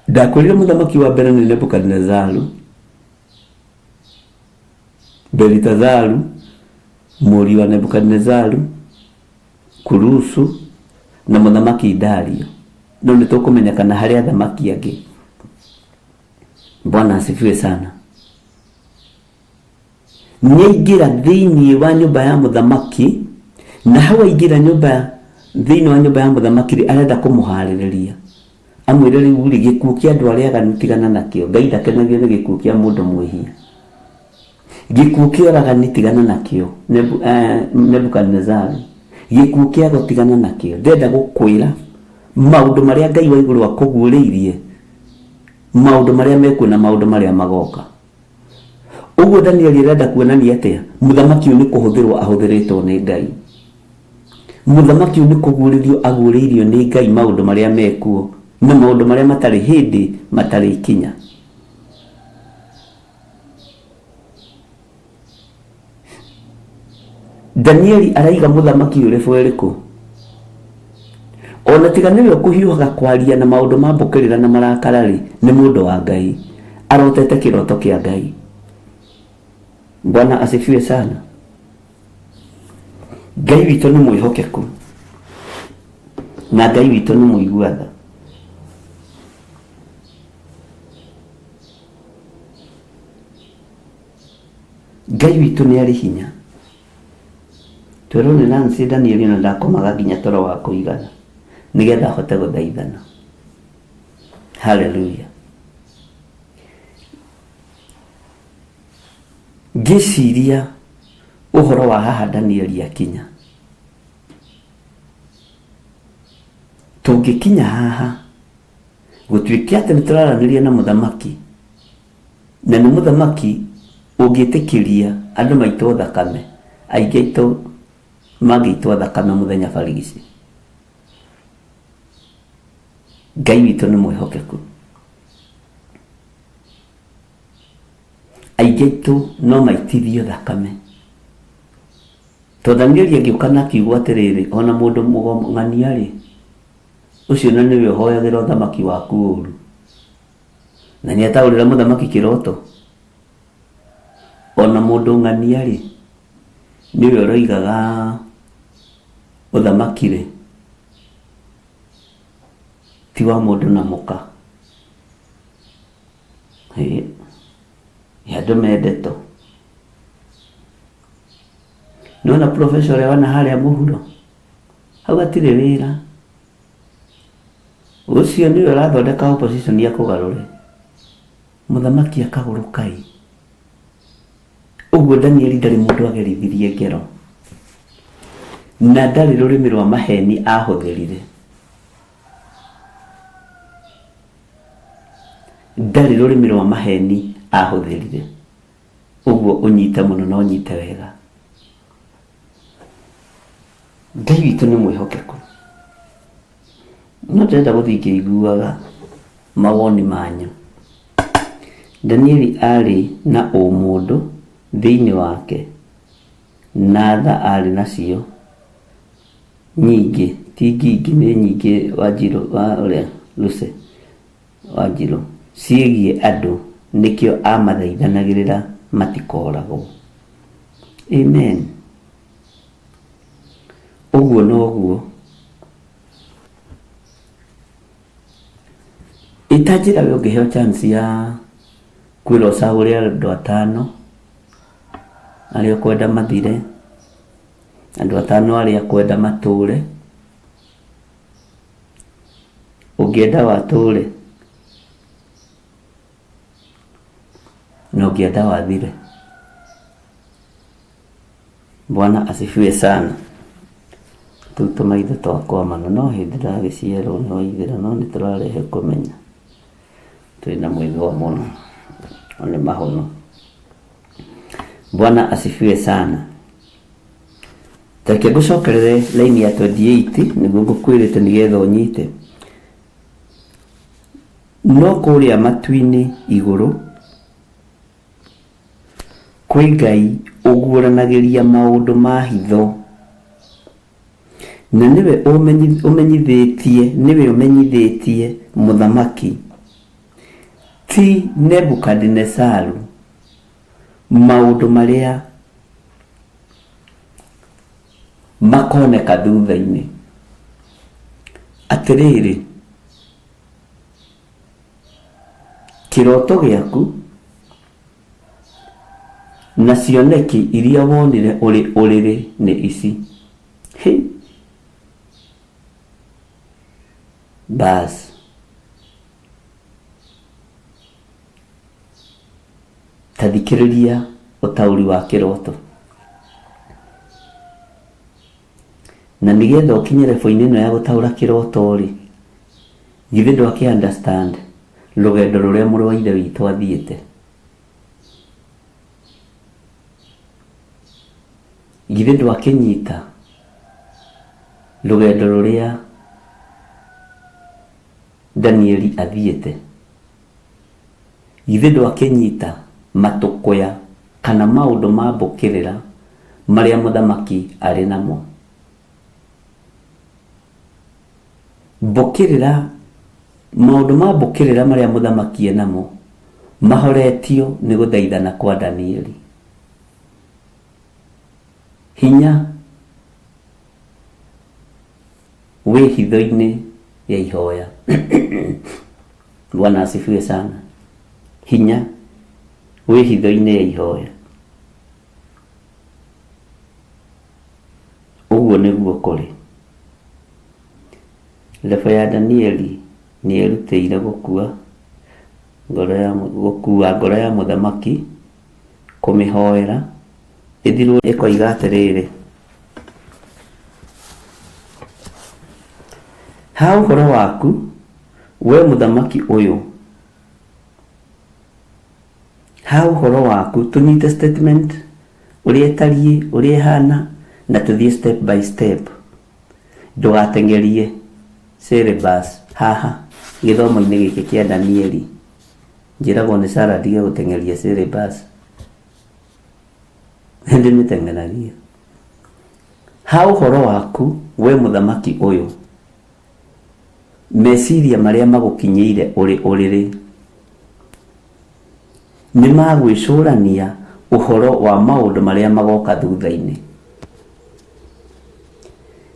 Ndakwĩrire mũthamaki wa mbere nĩ Nebukadinezaru, Belitazaru, mũriũ wa Nebukadinezaru, Kurusu, na mũthamaki Dario. No nĩ tũkũmenya kana harĩ athamaki angĩ. Bwana asifiwe sana. Nĩaingĩra thĩinĩ wa nyũmba ya mũthamaki, na hau aingĩra nyũmba thĩinĩ wa nyũmba ya mũthamaki rĩ, arenda kũmũharĩrĩria. Amwĩre rĩu rĩ, gĩkuũ kĩa andũ arĩa aganu tigana nakĩo. Ngai ndakenagio nĩ gĩkuũ kĩa mũndũ mwĩhia. Gĩkuũ kĩa oragani tigana nakĩo, Nebukadinezaru. Gĩkuũ kĩa ago tigana nakĩo. Ndĩrenda gũkwĩra maũndũ marĩa Ngai wa igũrũ akũguũrĩirie, maũndũ marĩa mekuo na maũndũ marĩa magoka. Ũguo Danieli arenda kuonania atĩa? Mũthamaki ũyũ nĩ kũhũthĩrwo ahũthĩrĩtwo nĩ Ngai. Mũthamaki ũyũ nĩ kũguũrĩrio aguũrĩirio nĩ Ngai maũndũ marĩa mekuo na maũndũ marĩa matarĩ hĩndĩ matarĩ ikinya. Danieli araiga mũthamaki ũyũ level ĩrĩkũ? Ona tiga nĩwe ũkũhiũhaga kwaria na maũndũ ma mbũkĩrĩra na marakara-rĩ, nĩ mũndũ wa Ngai. Arotete kĩroto kĩa Ngai. Bwana asifiwe sana. Ngai witũ nĩ mwĩhokeku na Ngai witũ nĩ mũigua tha. Ngai witũ nĩ arĩ hinya. Twerwo nĩ Nancy Danieli ona ndakomaga nginya toro wa kũigana nĩgetha ahote gũthaithana. Haleluya. Ngĩciria ũhoro wa haha Danieli akinya. Tũngĩkinya haha gũtuĩke atĩ nĩ tũraranĩria na mũthamaki Na nĩ mũthamaki ũngĩtĩkĩria andũ maitwo thakame, aingĩ aitũ mangĩitwo thakame mũthenya barigici. Ngai witũ nĩ mwĩhokeku. Aingĩ aitũ no maitithio thakame. Tondũ Danieli agĩũka na akiuga atĩrĩrĩ, ona mũndũ mũgania-rĩ, ũcio na nĩwe ũhoyagĩra ũthamaki waku ũru. Na nĩataũrĩra mũthamaki kĩroto? O na mũndũ ng'ania-rĩ, nĩwe ũroigaga ũthamaki-rĩ, ti wa mũndũ na mũka. Hĩ, ĩ andũ me ndeto. Nĩwona professor ũrĩa wona harĩa mũhuro? Hau hatirĩ wĩra. Ũcio nĩwe ũrathondeka opposition akũgarũre. Mũthamaki akagũrũka ĩ. Ũguo Danieli ndarĩ mũndũ agerithirie ngero. Na ndarĩ rũrĩmĩ rwa maheni ahũthĩrire. Ndarĩ rũrĩmĩ rwa maheni ahũthĩrire. Ũguo ũnyite mũno na ũnyite wega. Ngai witũ nĩ mwĩhokeku. No ndĩrenda gũthiĩ ngĩiguaga mawoni manyu. Danieli aarĩ na ũmũndũ thĩinĩ wake na tha aarĩ nacio nyingĩ, ti ngingĩ nĩ nyingĩ Wanjirũ wa ũrĩa Lucy Wanjirũ, ciĩgiĩ andũ nĩkĩo amathaithanagĩrĩra matikoragwo. Amen. Ũguo noguo. Ĩ ta njĩra we ũngĩheo chance ya kwĩrwo ũcagũre andũ atano arĩa ũkwenda mathire. Andũ atano arĩa kwenda matũũre. Ũngĩenda watũũre na ũngĩenda wathire. Bwana asifiwe sana. Tũu tũmaitho twakwa mana no hĩndĩ ndagĩciarwo nĩ waithĩra no nĩ tũrarehe kũmenya. Twĩna mwĩthũa mũno nĩ mahono. Bwana asifiwe sana. Reke ngũcokerere laini ya 28 nĩguo ngũkwĩrĩte nĩgetha ũnyite. No kũrĩa matu-inĩ igũrũ kwĩ Ngai ũguũranagĩria maũndũ ma hitho, na nĩwe ũmenyithĩtie nĩwe ũmenyithĩtie mũthamaki ti Nebukadinesaru maũndũ marĩa makoneka thutha-inĩ. Atĩrĩrĩ, kĩroto gĩaku na cioneki iria wonire ũrĩ ũrĩrĩ nĩ ici. Hĩ! Bas. Ta thikĩrĩria ũtaũri wa kĩroto. Na nĩgetha ũkinye level-inĩ ĩno ya gũtaũra kĩroto-rĩ, githĩ ndwakĩ understand rũgendo rũrĩa mũrũ wa ithe witũ athiĩte? Githĩ ndwakĩnyita rũgendo rũrĩa Danieli athiĩte? Githĩ ndwakĩnyita matũkũya kana maũndũ ma mbũkĩrĩra marĩa mũthamaki arĩ namo? Mbũkĩrĩra, maũndũ ma mbũkĩrĩra marĩa mũthamaki e namo mahoretio nĩ gũthaithana kwa Danieli. Hinya wĩ hitho-inĩ ya ihoya. Bwana asifiwe sana. Hinya wĩ hitho-inĩ ya ihoya. Ũguo nĩguo kũrĩ. Level ya Danieli nĩ erutĩire gũkua ngoro ya gũkua ngoro ya mũthamaki, kũmĩhoera ĩthirwo ĩkoiga atĩrĩrĩ, ha ũhoro waku we mũthamaki ũyũ, ha ũhoro waku, tũnyite statement ũrĩa ĩtariĩ, ũrĩa ĩhana, na tũthiĩ step by step. Ndũgateng'erie syllabus haha gĩthomo-inĩ gĩkĩ kĩa Danieli. Njĩragwo nĩ Sarah ndige gũteng'eria syllabus. Ndĩmĩteng'eragia. Ha ũhoro waku we mũthamaki ũyũ, meciria marĩa magũkinyĩire ũrĩ ũrĩrĩ nĩ ma gwĩcũrania ũhoro wa maũndũ marĩa magoka thutha-inĩ.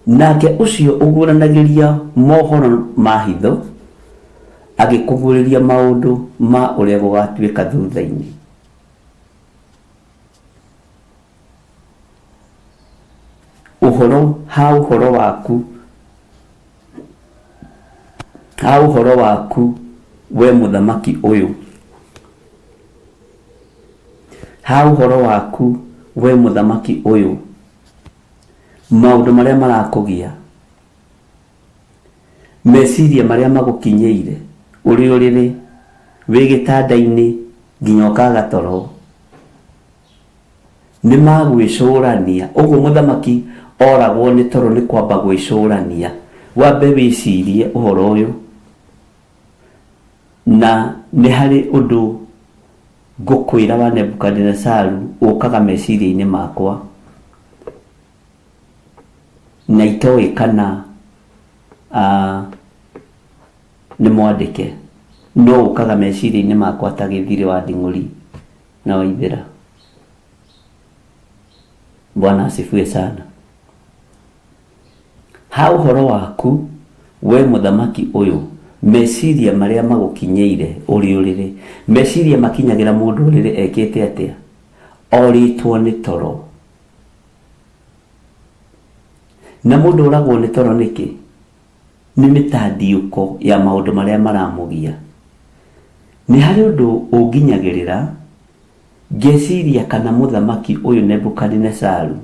Nake ũcio ũguũranagĩria mohoro ma hitho agĩkũguũrĩria maũndũ ma ũrĩa gũgatuĩka thutha-inĩ. Ũhoro ha ũhoro waku ha ũhoro waku we mũthamaki ũyũ, ha ũhoro waku we mũthamaki ũyũ, maũndũ marĩa marakũgia, meciria marĩa magũkinyĩire ũrĩ ũrĩrĩ, wĩ gĩtanda-inĩ nginya ũkaga toro, nĩ ma gwĩcũrania. Ũguo mũthamaki oragwo nĩ toro nĩ kwamba gwĩcũrania. Wambe wĩcirie ũhoro ũyũ. Na nĩ harĩ ũndũ ngũkwĩra wa Nebukadinesaru ũkaga meciria-inĩ makwa na itoĩ kana nĩ mwandĩke, no ũkaga meciria-inĩ makwa ta gĩthirĩ wa nding'ũri na waithĩra. Bwana asifiwe sana. Ha ũhoro waku, wee mũthamaki ũyũ, meciria marĩa magũkinyĩire ũrĩ ũrĩrĩ, meciria makinyagĩra mũndũ ũrĩrĩ ekĩte atĩa? Orĩtwo nĩ toro. Na mũndũ oragwo nĩ toro nĩkĩ? Nĩ mĩtandiũko ya maũndũ marĩa maramũgia. Nĩ harĩ ũndũ ũnginyagĩrĩra ngeciria kana mũthamaki ũyũ Nebukadinesaru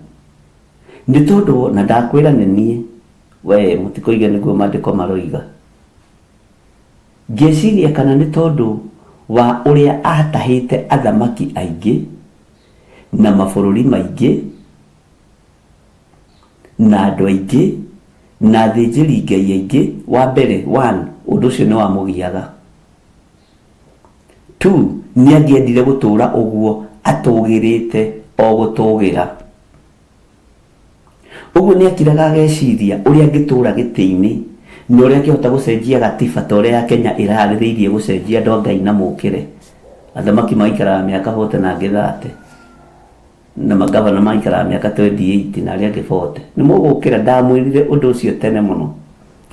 nĩ tondũ na ndakwĩra nĩ niĩ we mũtikoige nĩguo maandĩko maroiga. Ngeciria kana nĩ tondũ wa ũrĩa atahĩte athamaki aingĩ na mabũrũri maingĩ na andũ aingĩ na athĩnjĩri Ngai aingĩ, wa mbere, one, ũndũ ũcio nĩ wamũgiaga. Two, nĩ angĩendire gũtũũra ũguo atũgĩrĩte o gũtũgĩra. Ũguo nĩ akiraga ageciria ũrĩa angĩtũũra gĩtĩ-inĩ na ũrĩa angĩhota gũcenjia gatiba ta ũrĩa ya Kenya ĩrarĩrĩirie gũcenjia andũ a Ngai na mũkĩre. Athamaki maikaraga mĩaka bote na angĩ thate. Na magavana maikaraga mĩaka 28 na arĩa angĩ 40. Nĩ mũgũkĩra ndamwĩrire ũndũ ũcio tene mũno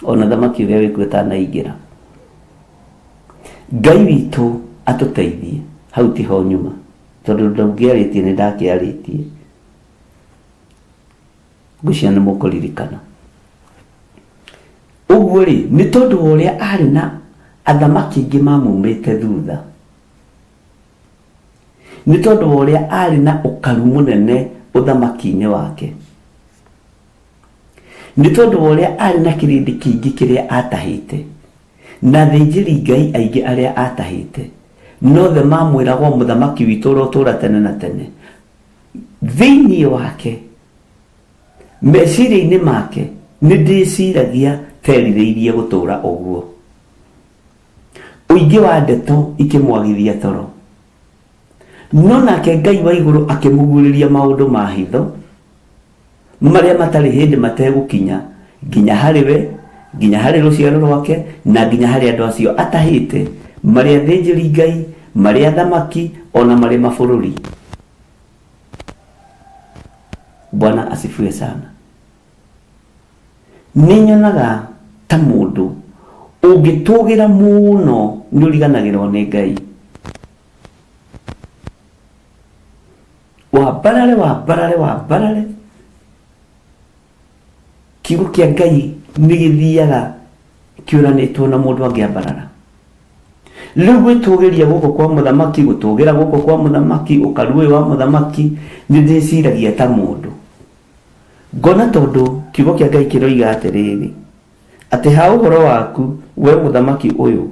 ona thamaki ũrĩa wĩkuo ĩtanaingĩra. Ngai witũ atũteithie hau tiho nyuma tondũ ndũngĩarĩtie nĩ ndakĩarĩtie. Ngwĩciria nĩ mũkũririkana. Ũguo rĩ, nĩ tondũ wa ũrĩa arĩ na athamaki aingĩ mamumĩte thutha. Nĩ tondũ wa ũrĩa arĩ na ũkaru mũnene ũthamaki-inĩ wake. Nĩ tondũ wa ũrĩa arĩ na kĩrĩndĩ kĩingĩ kĩrĩa atahĩte, na athĩnjĩri Ngai aingĩ arĩa atahĩte, na othe mamwĩraga o mũthamaki witũ ũrotũũra tene na tene. Thĩinĩ wake, meciria-inĩ make, nĩ ndĩciragia terirĩirie gũtũũra ũguo. Ũingĩ wa ndeto ikĩmwagithia toro. No nake Ngai wa igũrũ akĩmũguũrĩria maũndũ ma hitho, marĩa matarĩ hĩndĩ mategũkinya nginya harĩ we, nginya harĩ rũciaro rwake, na nginya harĩ andũ acio atahĩte, marĩ athĩnjĩri Ngai, marĩ athamaki, o na marĩ mabũrũri. Bwana asifiwe sana. Nĩ nyonaga ta mũndũ ũngĩtũgĩra mũno nĩ ũriganagĩrwo nĩ Ngai. Wambarare, wambarare, wambarare. Kiugo kĩa Ngai nĩ gĩthiaga kĩũranĩtwo na mũndũ angĩambarara. Rĩu gwĩtũgĩria gũkũ kwa mũthamaki, gũtũgĩra gũkũ kwa mũthamaki, ũkaru ũyũ wa mũthamaki, nĩ ndĩciragia ta mũndũ. Ngona tondũ kiugo kĩa Ngai kĩroiga atĩrĩrĩ, atĩ ha ũhoro waku, we mũthamaki ũyũ,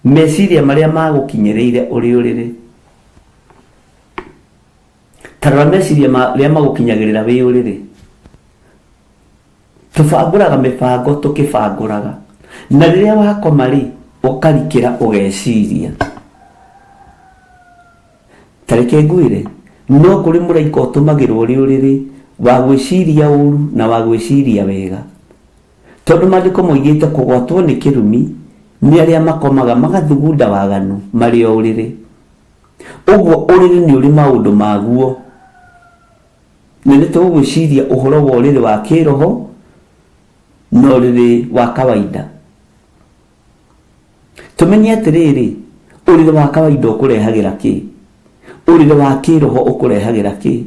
meciria marĩa magũkinyĩrĩire ũrĩ ũrĩrĩ. Ta rora meciria marĩa magũkinyagĩrĩra wĩ ũrĩrĩ. Tũbangũraga mĩbango tũkĩbangũraga. Na rĩrĩa wakoma-rĩ, ũkarikĩra ũgeciria. Ta reke ngwĩre, no kũrĩ mũraika ũtũmagĩrwo ũrĩ ũrĩrĩ, wa gwĩciria ũũru na wa gwĩciria wega. Tondũ maandĩko moigĩte kũgwatwo nĩ kĩrumi nĩ arĩa makomaga magathugunda waganu marĩ o ũrĩrĩ. Ũguo ũrĩrĩ nĩ ũrĩ maũndũ maguo. Na nĩ tũgwĩciria ũhoro wa ũrĩrĩ wa kĩroho na ũrĩrĩ wa kawaida. Tũmenye atĩrĩrĩ, ũrĩrĩ wa kawaida ũkũrehagĩra kĩ? Ũrĩrĩ wa kĩroho ũkũrehagĩra kĩ?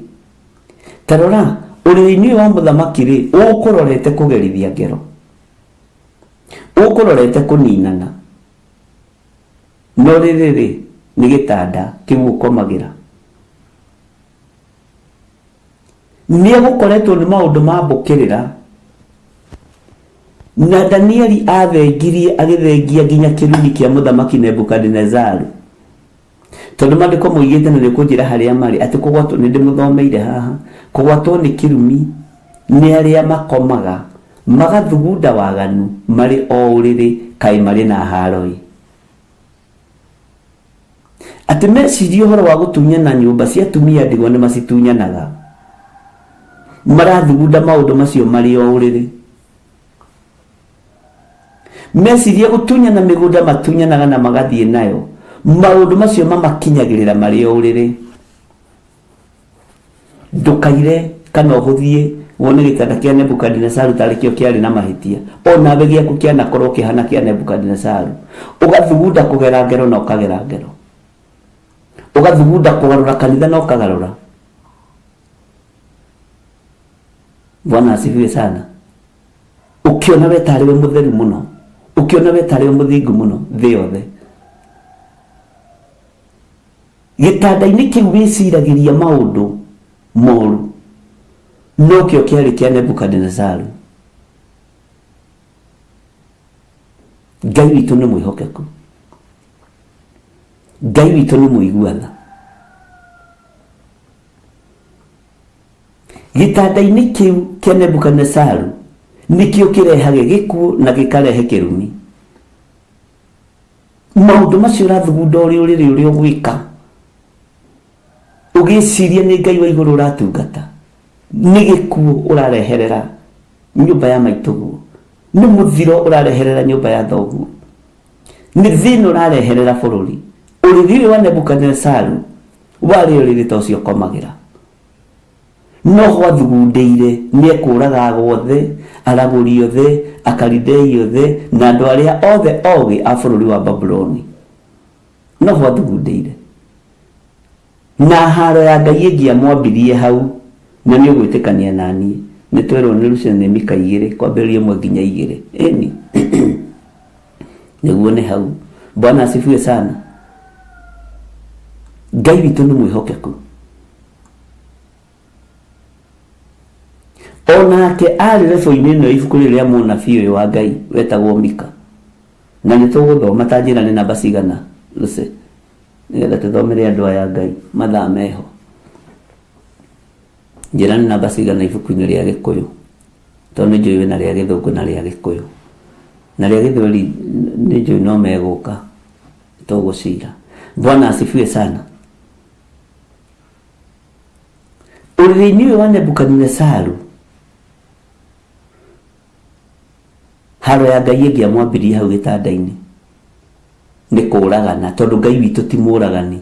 Ta rora, ũrĩrĩ-inĩ ũyũ wa mũthamaki-rĩ, ũkũrorete kũgerithia ngero, ũkũrorete kũninana, no rĩrĩ-rĩ, nĩ gĩtanda kĩu ũkomagĩra. Nĩ egũkoretwo nĩ maũndũ ma mbũkĩrĩra, na Danieli athengirie agĩthengia nginya kĩrumi kĩa mũthamaki Nebukadinezaru. Tondũ maandĩko moigĩte na nĩ ũkũnjĩra harĩa marĩ atĩ kũgwatwo nĩ ndĩmũthomeire haha kũgwatwo nĩ kĩrumi nĩ arĩa makomaga magathugunda waganu marĩ o ũrĩrĩ kaĩ marĩ na haro-ĩ. Atĩ meciria ũhoro wa gũtunyana nyũmba cia atumia ndigwa nĩ macitunyanaga. Marathugunda maũndũ macio marĩ o ũrĩrĩ. Meciria gũtunyana mĩgũnda matunyanaga na magathiĩ nayo. Maũndũ macio mamakinyagĩrĩra marĩ o ũrĩrĩ. Ndũkaire kana ũhũthie wone gĩtanda kĩa Nebukadinesaru tarĩ kĩo kĩarĩ na mahĩtia. O nawe gĩaku kĩanakorwo kĩhana kĩa Nebukadinesaru. Ũgathugunda kũgera ngero na ũkagera ngero. Ũgathugunda kũgarũra kanitha na ũkagarũra. Bwana asifiwe sana. Ũkĩona we tarĩ we mũtheru mũno, ũkĩona we tarĩ we mũthingu mũno thĩ yothe. Gĩtanda-inĩ kĩu wĩciragĩria maũndũ moru, nokĩo kĩarĩ kĩa Nebukadinezaru. Ngai witũ nĩ mwĩhokeku. Ngai witũ nĩ mũigua tha. Gĩtanda-inĩ kĩu kĩa Nebukadinezaru nĩkĩo kĩrehage gĩkuũ na gĩkarehe kĩrumi. Maũndũ macio ũrathugunda ũrĩ ũrĩrĩ ũrĩa ũgwĩka, ũgĩciria nĩ Ngai wa igũrũ ũratungata, nĩ gĩkuũ ũrareherera nyũmba ya maitũguo, nĩ mũthiro ũrareherera nyũmba ya thoguo, nĩ thĩna ũrareherera bũrũri. Ũrĩrĩ ũyũ wa Nebukadinezaru warĩ ũrĩrĩ ta ũcio ũkomagĩra. No gwathugundĩire nĩekũũraga ago othe, aragũri othe, Akalidei othe, na andũ arĩa othe ogĩ a bũrũri wa Babuloni. No gwathugundĩire. Na haaro ya Ngai ĩngĩamwambirie hau, na nĩũgwĩtĩkania na niĩ. Nĩtwerwo nĩ Lucy nĩ Mika igĩrĩ, kwambĩrĩria ĩmwe nginya igĩrĩ. Ĩni. Nĩguo nĩ hau. Bwana asifiwe sana. Ngai witũ nĩ mwĩhokeku. Onake arĩ rebo-inĩ ĩno ya ibuku rĩrĩ rĩa mũnabii ũyũ wa Ngai wetagwo Mika. Na nĩ tũgũthoma ta njĩra nĩ namba cigana Lucy, nĩgetha tũthomere andũ aya Ngai mathaa meho. Njĩra nĩ namba cigana ibuku-inĩ rĩa Gĩkũyũ, tondũ nĩ njũĩ wĩna rĩa Gĩthũngũ na rĩa Gĩkũyũ. Na rĩa Gĩthweri nĩ njũĩ no megũka tũgũcira. Bwana asifiwe sana. Ũrĩrĩ-inĩ ũyũ wa Nebukadinezaru, haro ya Ngai ĩngĩamwambirie hau gĩtanda-inĩ nĩ kũragana, tondũ Ngai witũ ti mũragani.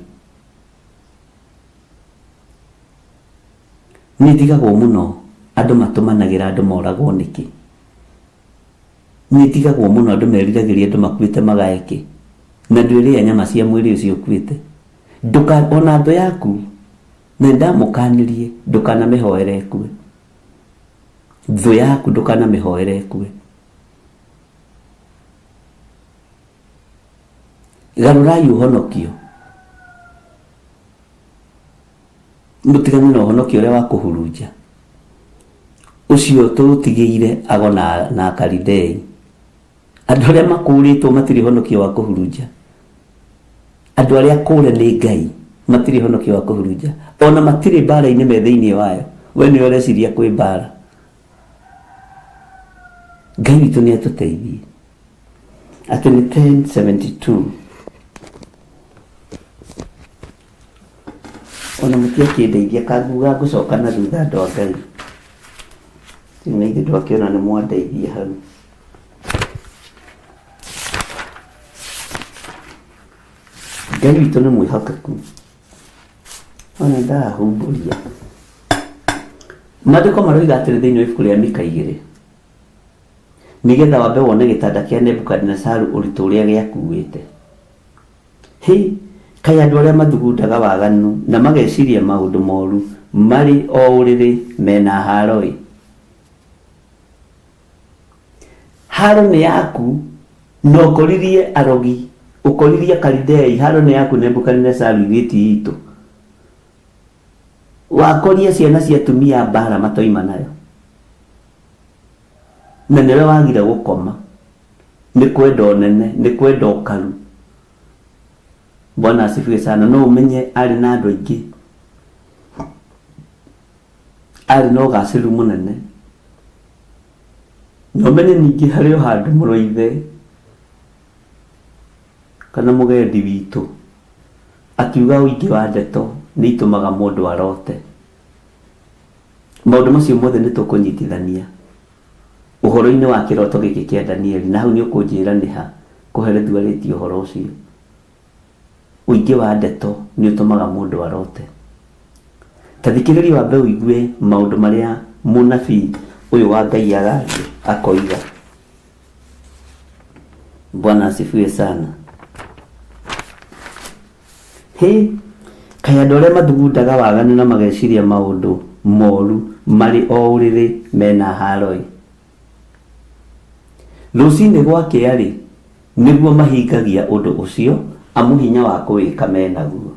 Nĩ ndigagwo mũno andũ matũmanagĩra andũ moragwo nĩkĩ. Nĩ ndigagwo mũno andũ meriragĩria andũ makuĩte magae kĩ, na ndwĩrĩa nyama cia mwĩrĩ ũcio ũkuĩte. Ndũka, ona thũ yaku, na nĩndamũkanirie, ndũkanamĩhoere ĩkue. Thũ yaku ndũkanamĩhoere ĩkue. Garũrai ũhonokio. Mũtigane na ũhonokio ũrĩa wa kũhurunja. Ũcio tũũtigĩire ago na, na Akalidei. Andũ arĩa makũũrĩtwo matirĩ ũhonokio wa kũhurunja. Andũ arĩa akũũre nĩ Ngai matirĩ ũhonokio wa kũhurunja. Ona matirĩ mbara-inĩ me thĩinĩ wayo. We nĩwe ũreciria kwĩ mbara. Ngai witũ nĩ atũteithie. Atĩ nĩ 1072. Ona mũtiakĩndeithia kanguga ngũcoka na thutha andũ a Ngai. Rĩu na ithuĩ twakĩona nĩ mwandeithia hau. Ngai witũ nĩ mwĩhokeku. Ona ndahumbũria. Maandĩko maroiga atĩrĩ thĩinĩ wa ibuku rĩa Mika igĩrĩ. Nĩgetha wambe wone gĩtanda kĩa Nebukadinezaru ũritũ ũrĩa gĩakuĩte. Hĩ! Kaĩ andũ arĩa mathugundaga waganu na mageciria maũndũ moru marĩ o ũrĩrĩ me na haaro-ĩ! Haaro nĩ yaku, na ũkoririe arogi, ũkoririe Akalidei, haaro nĩ yaku Nebukadinezaru, ithuĩ ti itũ. Wakoria ciana cia atumia a mbaara matoima nayo, na nĩwe wagire gũkoma. Nĩ kwenda ũnene, nĩ kwenda ũkaru. Bwana asifiwe sana. No ũmenye arĩ na andũ aingĩ, arĩ na ũgacĩru mũnene. Na ũmenye ningĩ harĩ o handũ mũrũ wa ithe kana mũgendi witũ akiuga ũingĩ wa ndeto nĩ itũmaga mũndũ arote. Maũndũ macio mothe nĩ tũkũnyitithania. Ũhoro-inĩ wa kĩroto gĩkĩ kĩa Danieli, na hau nĩ ũkũnjĩra nĩ ha Kohelethu arĩtie ũhoro ũcio. Ũingĩ wa ndeto nĩ ũtũmaga mũndũ arote. Ta thikĩrĩria wambe ũigue maũndũ marĩa mũnabii ũyũ wa Ngai araria akoiga. Bwana asifiwe sana. Hĩ! Kaĩ andũ arĩa mathugundaga waganu na mageciria maũndũ moru marĩ o ũrĩrĩ me na haaro-ĩ! Rũcinĩ gwakĩa-rĩ, nĩguo mahingagia ũndũ ũcio, amu hinya wa kũwĩka me naguo.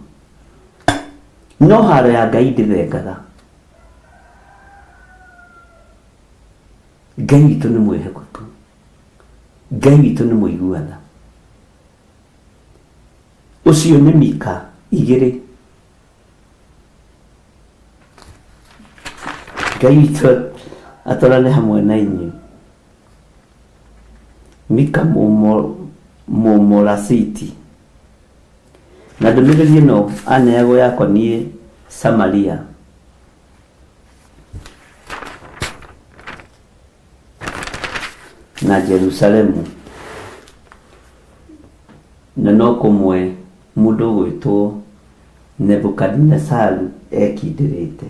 No haaro ya Ngai ndĩthengaga. Ngai witũ nĩ mwĩhokeku. Ngai witũ nĩ mũigua tha. Ũcio nĩ Mika igĩrĩ. Ngai witũ atwarane hamwe na inyuĩ. Mika Mũmorasiti. Na ndũmĩrĩri ĩno aneagwo yakoniĩ Samaria. Na Jerusalemu. Na no kũmwe mũndũ ũgwĩtwo Nebukadinezaru ekindĩrĩte.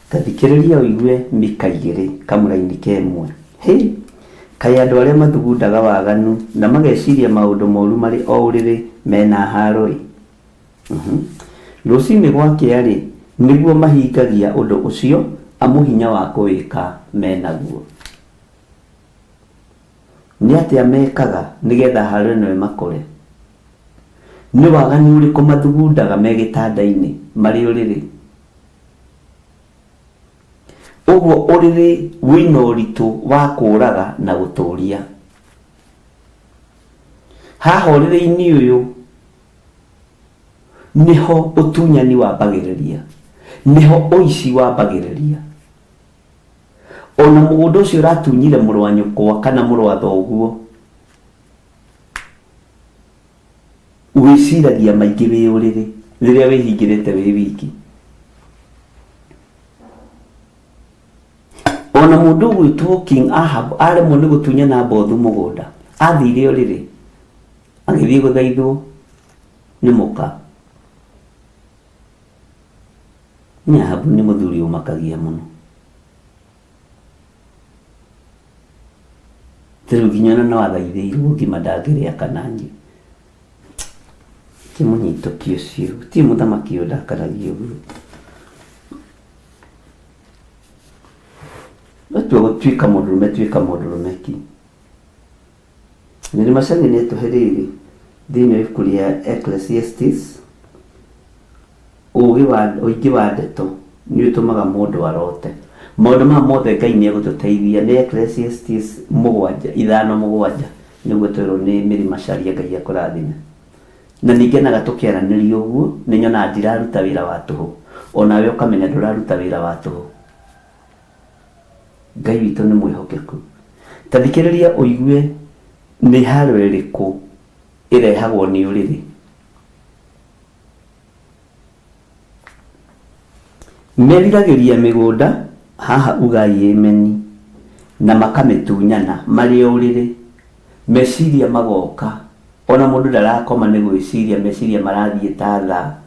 Ta thikĩrĩria ũigue Mika igĩrĩ kamũraini ka ĩmwe. Hĩ! Kaĩ andũ arĩa mathugundaga waganu na mageciria maũndũ moru marĩ o ũrĩrĩ me na haaro-ĩ! Rũcinĩ gwakĩa-rĩ, nĩguo mahingagia ũndũ ũcio, amu hinya wa kũwĩka me naguo. Nĩ atĩa mekaga nĩgetha haaro ĩno ĩmakore? Nĩ waganu ũrĩkũ mathugundaga me gĩtanda-inĩ marĩ ũrĩrĩ? Ũguo ũrĩrĩ wĩna ũritũ wa kũũraga na gũtũũria. Haha ũrĩrĩ-inĩ ũyũ nĩho ũtunyani wambagĩrĩria, nĩho ũici wambagĩrĩria. Ona mũgũnda ũcio ũratunyire mũrũ wa nyũkwa kana mũrũ wa thoguo, wĩciragia maingĩ wĩ ũrĩrĩ rĩrĩa wĩhingĩrĩte wĩ wiki. Ona mũndũ ũgwĩtwo King Ahab aremwo nĩ gũtunya Nabothu mũgũnda, athire ũrĩrĩ agĩthiĩ gũthaithwo nĩ mũka. Nĩ Ahabu nĩ mũthuri ũmakagia mũno. Rĩu nginya ona no athaithĩirwo ngima ndangĩrĩa kana anyue. Kĩmũnyitũki ũcio, gũtirĩ mũthamaki ũndakaragia ũguo. Watua gũtuĩka mũndũrũme tuĩka mũndũrũme ki. Nyeri Macharia nĩ atũhe rĩrĩ thĩinĩ wa ibuku rĩa Ecclesiastes, ũũgĩ wa ũingĩ wa ndeto nĩ ũtũmaga mũndũ arote. Maũndũ maya mothe Ngai nĩ egũtũteithia nĩ Ecclesiastes mũgwanja, ithano mũgwanja nĩguo twerwo nĩ Mary Macharia Ngai akũrathime. Na nĩ ngenaga tũkĩaranĩria ũguo nĩ nyonaga ndiraruta wĩra wa tũhũ onawe ũkamenya ndũraruta wĩra wa tũhũ. Ngai witũ nĩ mwĩhokeku. Ta thikĩrĩria ũigue nĩ haro ĩrĩkũ ĩrehagwo nĩ ũrĩrĩ. Meriragĩria mĩgũnda, haha ugai ĩmeni, na makamĩtunyana marĩ o ũrĩrĩ. Meciria magoka, ona mũndũ ndarakoma nĩ gwĩciria, meciria marathiĩ ta thaa.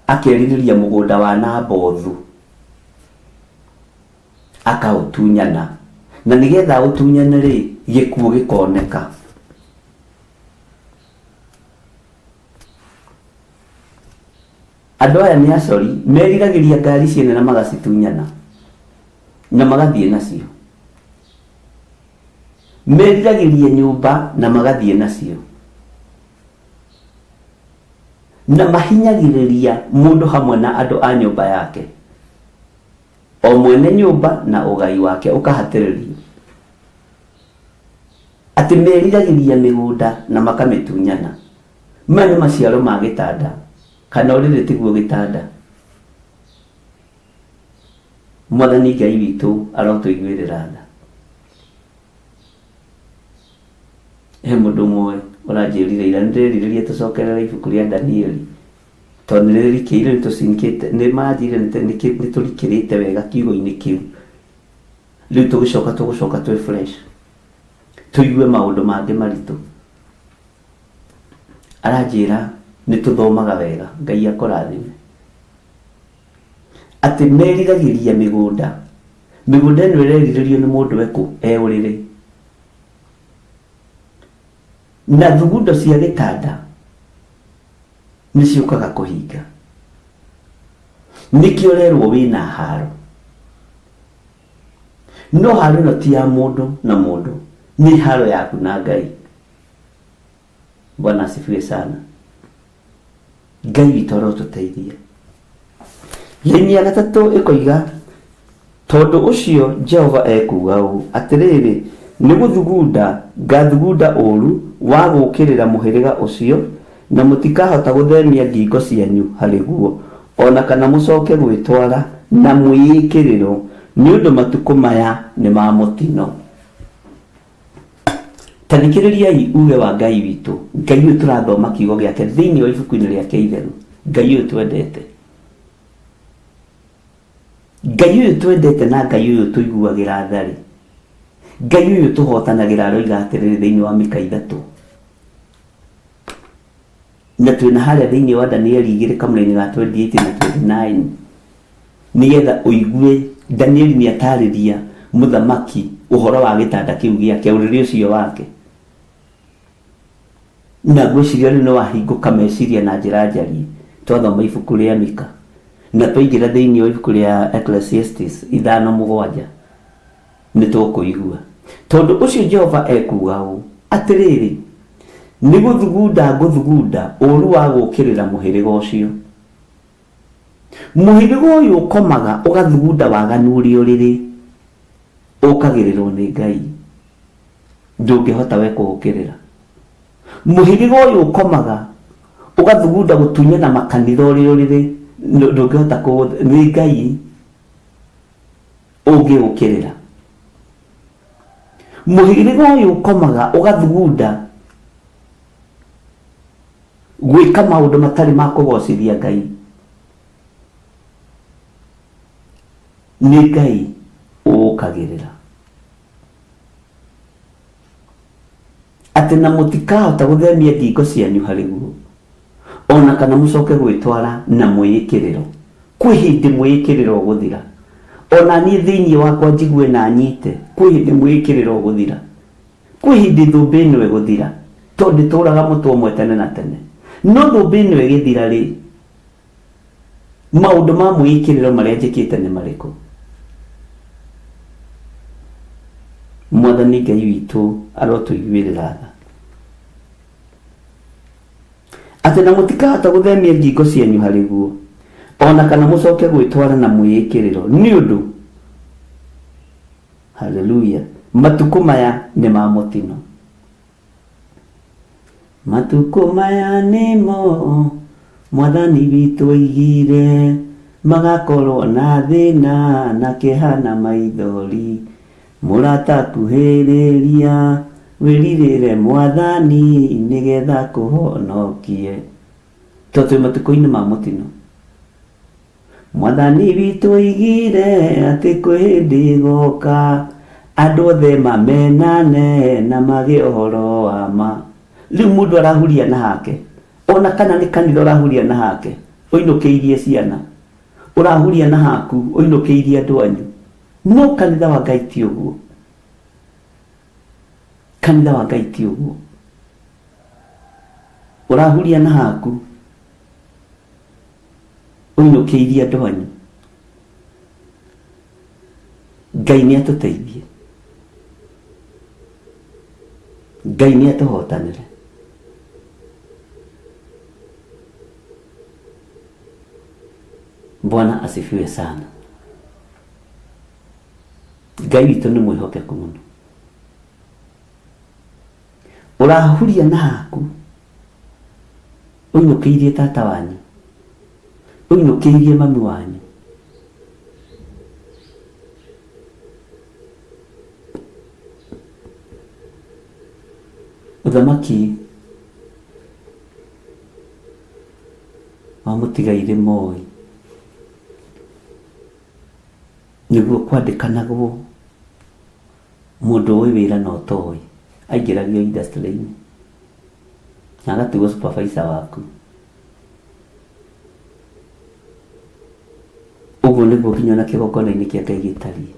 Akerirĩria mũgũnda wa Nabothu. Akaũtunyana. Na nĩgetha aũtunyane-rĩ, gĩkuũ gĩkoneka. Andũ aya nĩ acori, meriragĩria ngari ciene na magacitunyana na magathiĩ nacio. Meriragĩria nyũmba na magathiĩ nacio. Na mahinyagĩrĩria mũndũ hamwe na andũ a nyũmba yake, o mwene nyũmba na ũgai wake ũkahatĩrĩrio, atĩ meriragĩria mĩgũnda na makamĩtunyana. Maya nĩ maciaro ma gĩtanda, kana ũrĩrĩ tiguo gĩtanda. Mwathani Ngai witũ arotũiguĩrĩra tha. He mũndũ ũmwe ũranjĩrire ira, nĩndĩrerirĩria tũcokerere ibuku rĩa Danieli, tondũ nĩrĩrikĩire nĩtũcinkĩte, nĩmanjĩrire nĩtũrikĩrĩte wega kiugo-inĩ kĩu. Rĩu tũgĩcoka tũgũcoka twĩ fresh, tũigue maũndũ mangĩ maritũ. Aranjĩra nĩtũthomaga wega, Ngai akũrathime. Atĩ meriragĩria mĩgũnda, mĩgũnda ĩno ĩrerirĩrio nĩ mũndũ ekũ? E ũrĩrĩ. Na thugundo cia gĩtanda nĩ ciũkaga kũhinga. Nĩkĩo ũrerwo wĩna haro. No haro ĩno ti ya mũndũ na mũndũ, nĩ haro yaku na Ngai. Bwana asifiwe sana. Ngai witũ arotũteithia. Raini ya gatatũ ĩkoiga, Tondũ ũcio Jehova ekuuga ũũ, Atĩrĩrĩ, nĩ gũthugunda ngathugunda ũũru wa gũũkĩrĩra mũhĩrĩga ũcio, na mũtikahota gũthemia ngingo cianyu harĩ guo, o na kana mũcoke gwĩtwara na mwĩĩkĩrĩro, nĩ ũndũ matukũ maya nĩ ma mũtino. Ta thikĩrĩriai uuge wa Ngai witũ, Ngai ũyũ tũrathoma kiugo gĩake thĩinĩ wa ibuku-inĩ rĩake itheru, Ngai ũyũ twendete. Ngai ũyũ twendete na Ngai ũyũ tũiguagĩra tha-rĩ, Ngai ũyũ tũhotanagĩra aroiga atĩrĩrĩ thĩinĩ wa Mika ithatũ, na twĩna harĩa thĩinĩ wa Danieli igĩrĩ kamũra-inĩ ga 28 na 29, nĩgetha ũigue Danieli nĩ atarĩria mũthamaki ũhoro wa gĩtanda kĩu gĩake, ũrĩrĩ ũcio wake. Na ngwĩciria rĩu nĩ wahingũka meciria na njĩra njariĩ twathoma ibuku rĩa Mika na twaingĩra thĩinĩ wa ibuku rĩa Ecclesiastes 5:7 nĩ tũkũigua. Tondũ ũcio Jehova ekuuga ũũ, Atĩrĩrĩ, nĩ gũthugunda ngũthugunda ũũru wa gũũkĩrĩra mũhĩrĩga ũcio. Mũhĩrĩga ũyũ ũkomaga ũgathugunda waganu ũrĩa ũrĩrĩ, ũkagĩrĩrwo nĩ Ngai. Ndũngĩhota we kũũkĩrĩra. Mũhĩrĩga ũyũ ũkomaga ũgathugunda gũtunyana makanitha ũrĩa ũrĩrĩ, ndũngĩhota kũ, nĩ Ngai ũngĩũkĩrĩra. Mũhĩrĩga ũyũ ũkomaga ũgathugunda gwĩka maũndũ matarĩ ma kũgocithia Ngai, nĩ Ngai ũũkagĩrĩra. Atĩ na mũtikahota gũthemia ngingo cianyu harĩ guo, o na kana mũcoke gwĩtwara na mwĩĩkĩrĩro. Kwĩ hĩndĩ mwĩĩkĩrĩro ũgũthira. O na niĩ thĩinĩ wakwa njigue na nyite, kwĩ hĩndĩ mwĩĩkĩrĩro ũgũthira. Kwĩ hĩndĩ thũmbĩ ĩno ĩgũthira, tondũ ndĩtũũraga mũtwe ũmwe tene na tene. No thũmbĩ ĩno ĩgĩthira-rĩ, Maũndũ ma mwĩĩkĩrĩro marĩa njĩkĩte nĩ marĩkũ? Mwathani Ngai witũ arotũiguĩrĩra tha. Atĩ na mũtikahota gũthemia ngingo cianyu harĩ guo, o na kana mũcoke gwĩtwara na mwĩĩkĩrĩro, nĩ ũndũ, haleluya, matukũ maya nĩ ma mũtino. Matukũ maya nĩmo Mwathani witũ oigire magakorwo na thĩna na kĩeha na maithori. Mũrata kuhĩrĩria wĩrirĩre Mwathani nĩgetha akũhonokie. Tondũ twĩ matukũ-inĩ ma mũtino. Mwathani witũ oigire atĩ kwĩ hĩndĩ ĩgoka andũ othe mamenane na mage ũhoro wa ma. Rĩu mũndũ arahuria na hake, ona kana nĩ kanitha ũrahuria na hake, ũinũkĩirie ciana, ũrahuria na haku, ũinũkĩirie andũ anyu. No kanitha wa Ngai ti ũguo. Kanitha wa Ngai ti ũguo. Ũrahuria na haku, ũinũkĩirie andũ anyu. Ngai nĩ atũteithie. Ngai nĩ atũhotanĩre. Bwana asifiwe sana. Ngai witũ nĩ mwĩhokeku mũno. Ũrahuria na haku ũinũkĩirie tata wanyu, ũinũkĩirie mami wanyu. Ũthamaki wa mũtigairĩ Moi nĩguo kwandĩkanagwo Mũndũ ũĩ wĩra na ũtoĩ aingĩragio industry-inĩ na agatuo supervisor waku. Ũguo nĩguo nginya ona kĩgongona-inĩ kĩa Ngai gĩtariĩ.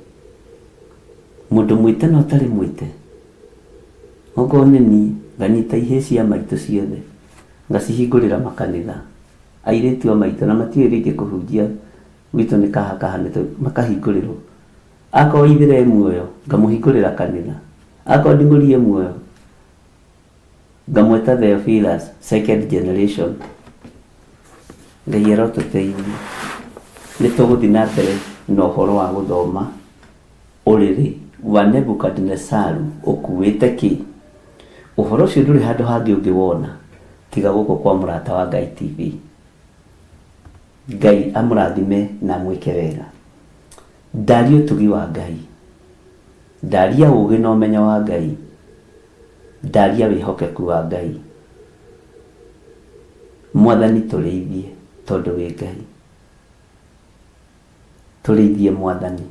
Mũndũ mwĩte na ũtarĩ mwĩte, okorwo nĩ niĩ nganyita ihĩĩ cia maitũ ciothe ngacihingũrĩra makanitha, airĩtu a maitũ na matiũĩ rĩngĩ kũhunjia gwitũ nĩ kaha kaha makahingũrĩrwo. Akorwo Ithira e muoyo, ngamũhingũrĩra kanitha. Akorwo Nding'ũri e muoyo, ngamwĩta Theophilus, second generation. Ngai arotũteithia. Nĩ tũgũthiĩ na mbere na ũhoro wa gũthoma ũrĩrĩ wa Nebukadinesaru ũkuĩte kĩ. Ũhoro ũcio ndũrĩ handũ hangĩ ũngĩwona tiga gũkũ kwa Mũrata wa Ngai TV. Ngai amũrathime na amwĩke wega. Ndaria ũtugi wa Ngai. Ndaria ũgĩ na ũmenyo wa Ngai. Ndaria wĩhokeku wa Ngai. Mwathani tũrĩithie tondũ wĩ Ngai. Tũrĩithie Mwathani.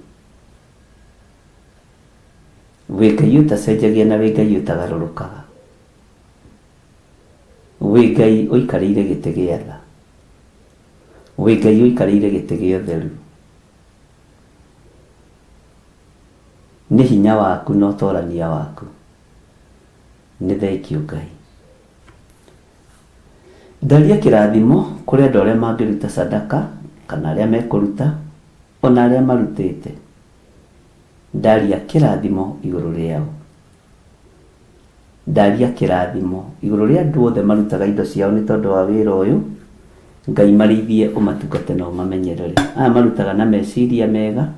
Wĩ Ngai ũtacenjagia na wĩ Ngai ũtagarũrũkaga. Wĩ Ngai ũikarĩire gĩtĩ gĩa tha. Wĩ Ngai ũikarĩire gĩtĩ gĩa ũtheru. Nĩ hinya waku na ũtorania waku. Nĩ thengiũ Ngai. Ndaria kĩrathimo kũrĩ andũ arĩa mangĩruta sadaka kana arĩa mekũruta ona arĩa marutĩte. Ndaria kĩrathimo igũrũ rĩao. Ndaria kĩrathimo igũrũ rĩa andũ othe marutaga indo ciao nĩ tondũ wa wĩra ũyũ. Ngai marĩithie ũmatungate na ũmamenyerere. Aya marutaga na meciria mega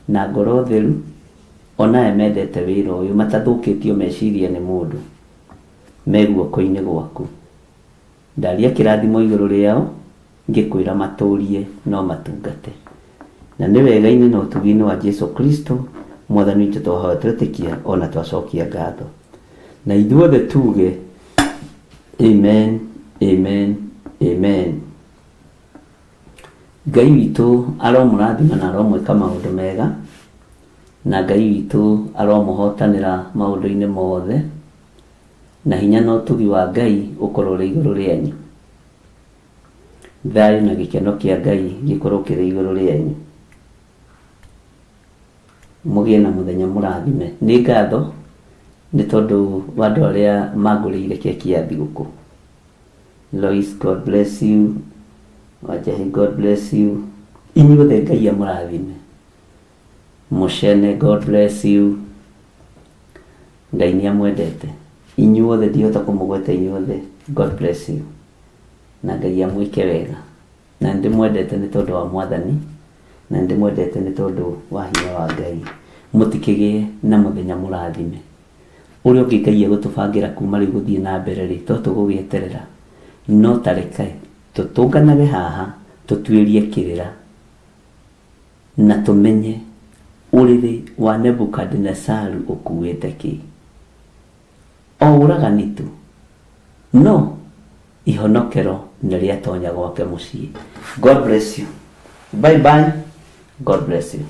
na ngoro theru ona aya mendete wĩra ũyũ matathũkĩtio meciria nĩ mũndũ me guoko-inĩ gwaku. Ndaria kĩrathimo igũrũ rĩao ngĩkwĩra matũrie no matungate. Na nĩ wega-inĩ na ũtugi-inĩ wa Jesu Kristo Mwathani witũ twahoya twetĩkia ona twacokia ngatho. Na ithuothe tuge amen, amen, amen. Ngai witũ aromũrathima na aromwĩka maũndũ mega, na Ngai witũ aromũhotanĩra maũndũ-inĩ mothe, na hinya na ũtugi wa Ngai ũkorwo ũrĩ igũrũ rĩanyu. Thayũ na gĩkeno kĩa Ngai gĩkorwo kĩrĩ igũrũ rĩanyu. Mũgĩe na mũthenya mũrathime. Nĩ ngatho nĩ tondũ wa andũ arĩa mangũrĩire keki ya thigũkũ. Lois, God bless you. Wanjahi, God bless you. Inyuothe Ngai amũrathime. Mũcene, God bless you. Ngai nĩ amwendete. Inyuothe ndihota kũmũgweta inyuothe. God bless you. Na Ngai amwĩke wega. Na nĩ ndĩmwendete nĩ tondũ wa Mwathani, na nĩ ndĩmwendete nĩ tondũ wa hinya wa Ngai. Mũtikĩgĩe na mũthenya mũrathime. Ũrĩa ũngĩ Ngai egũtũbangĩra kuma rĩu gũthiĩ na mbere rĩ, to tũgũgĩeterera. No ta reke tũtũnganage haha tũtuĩrie kĩrĩra na tũmenye ũrĩrĩ wa Nebukadinesaru ũkuĩte kĩ. O ũragani tu. No ihonokero nĩ rĩatonya gwake mũciĩ. God bless you. Bye bye. God bless you.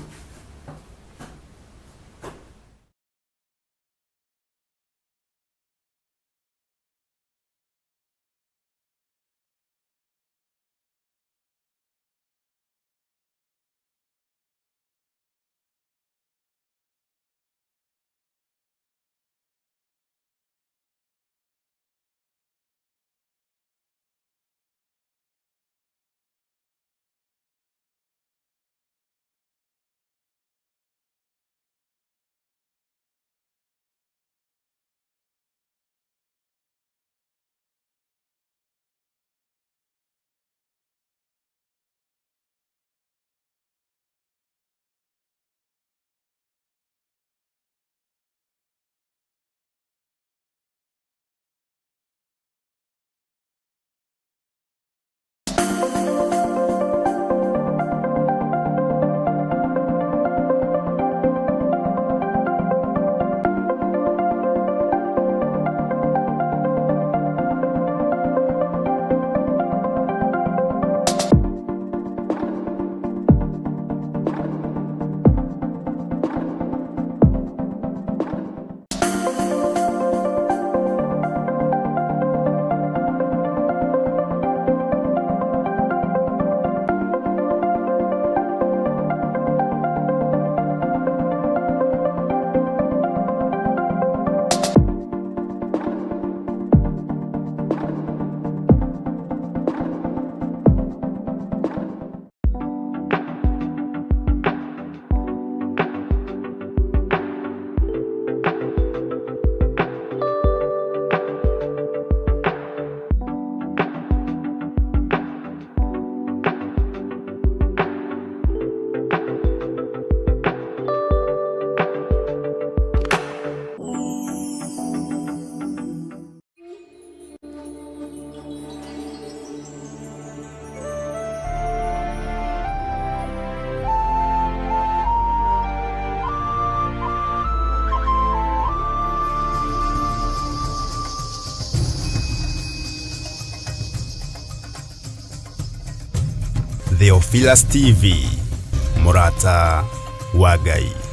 Theophilus TV, mũrata wa Ngai.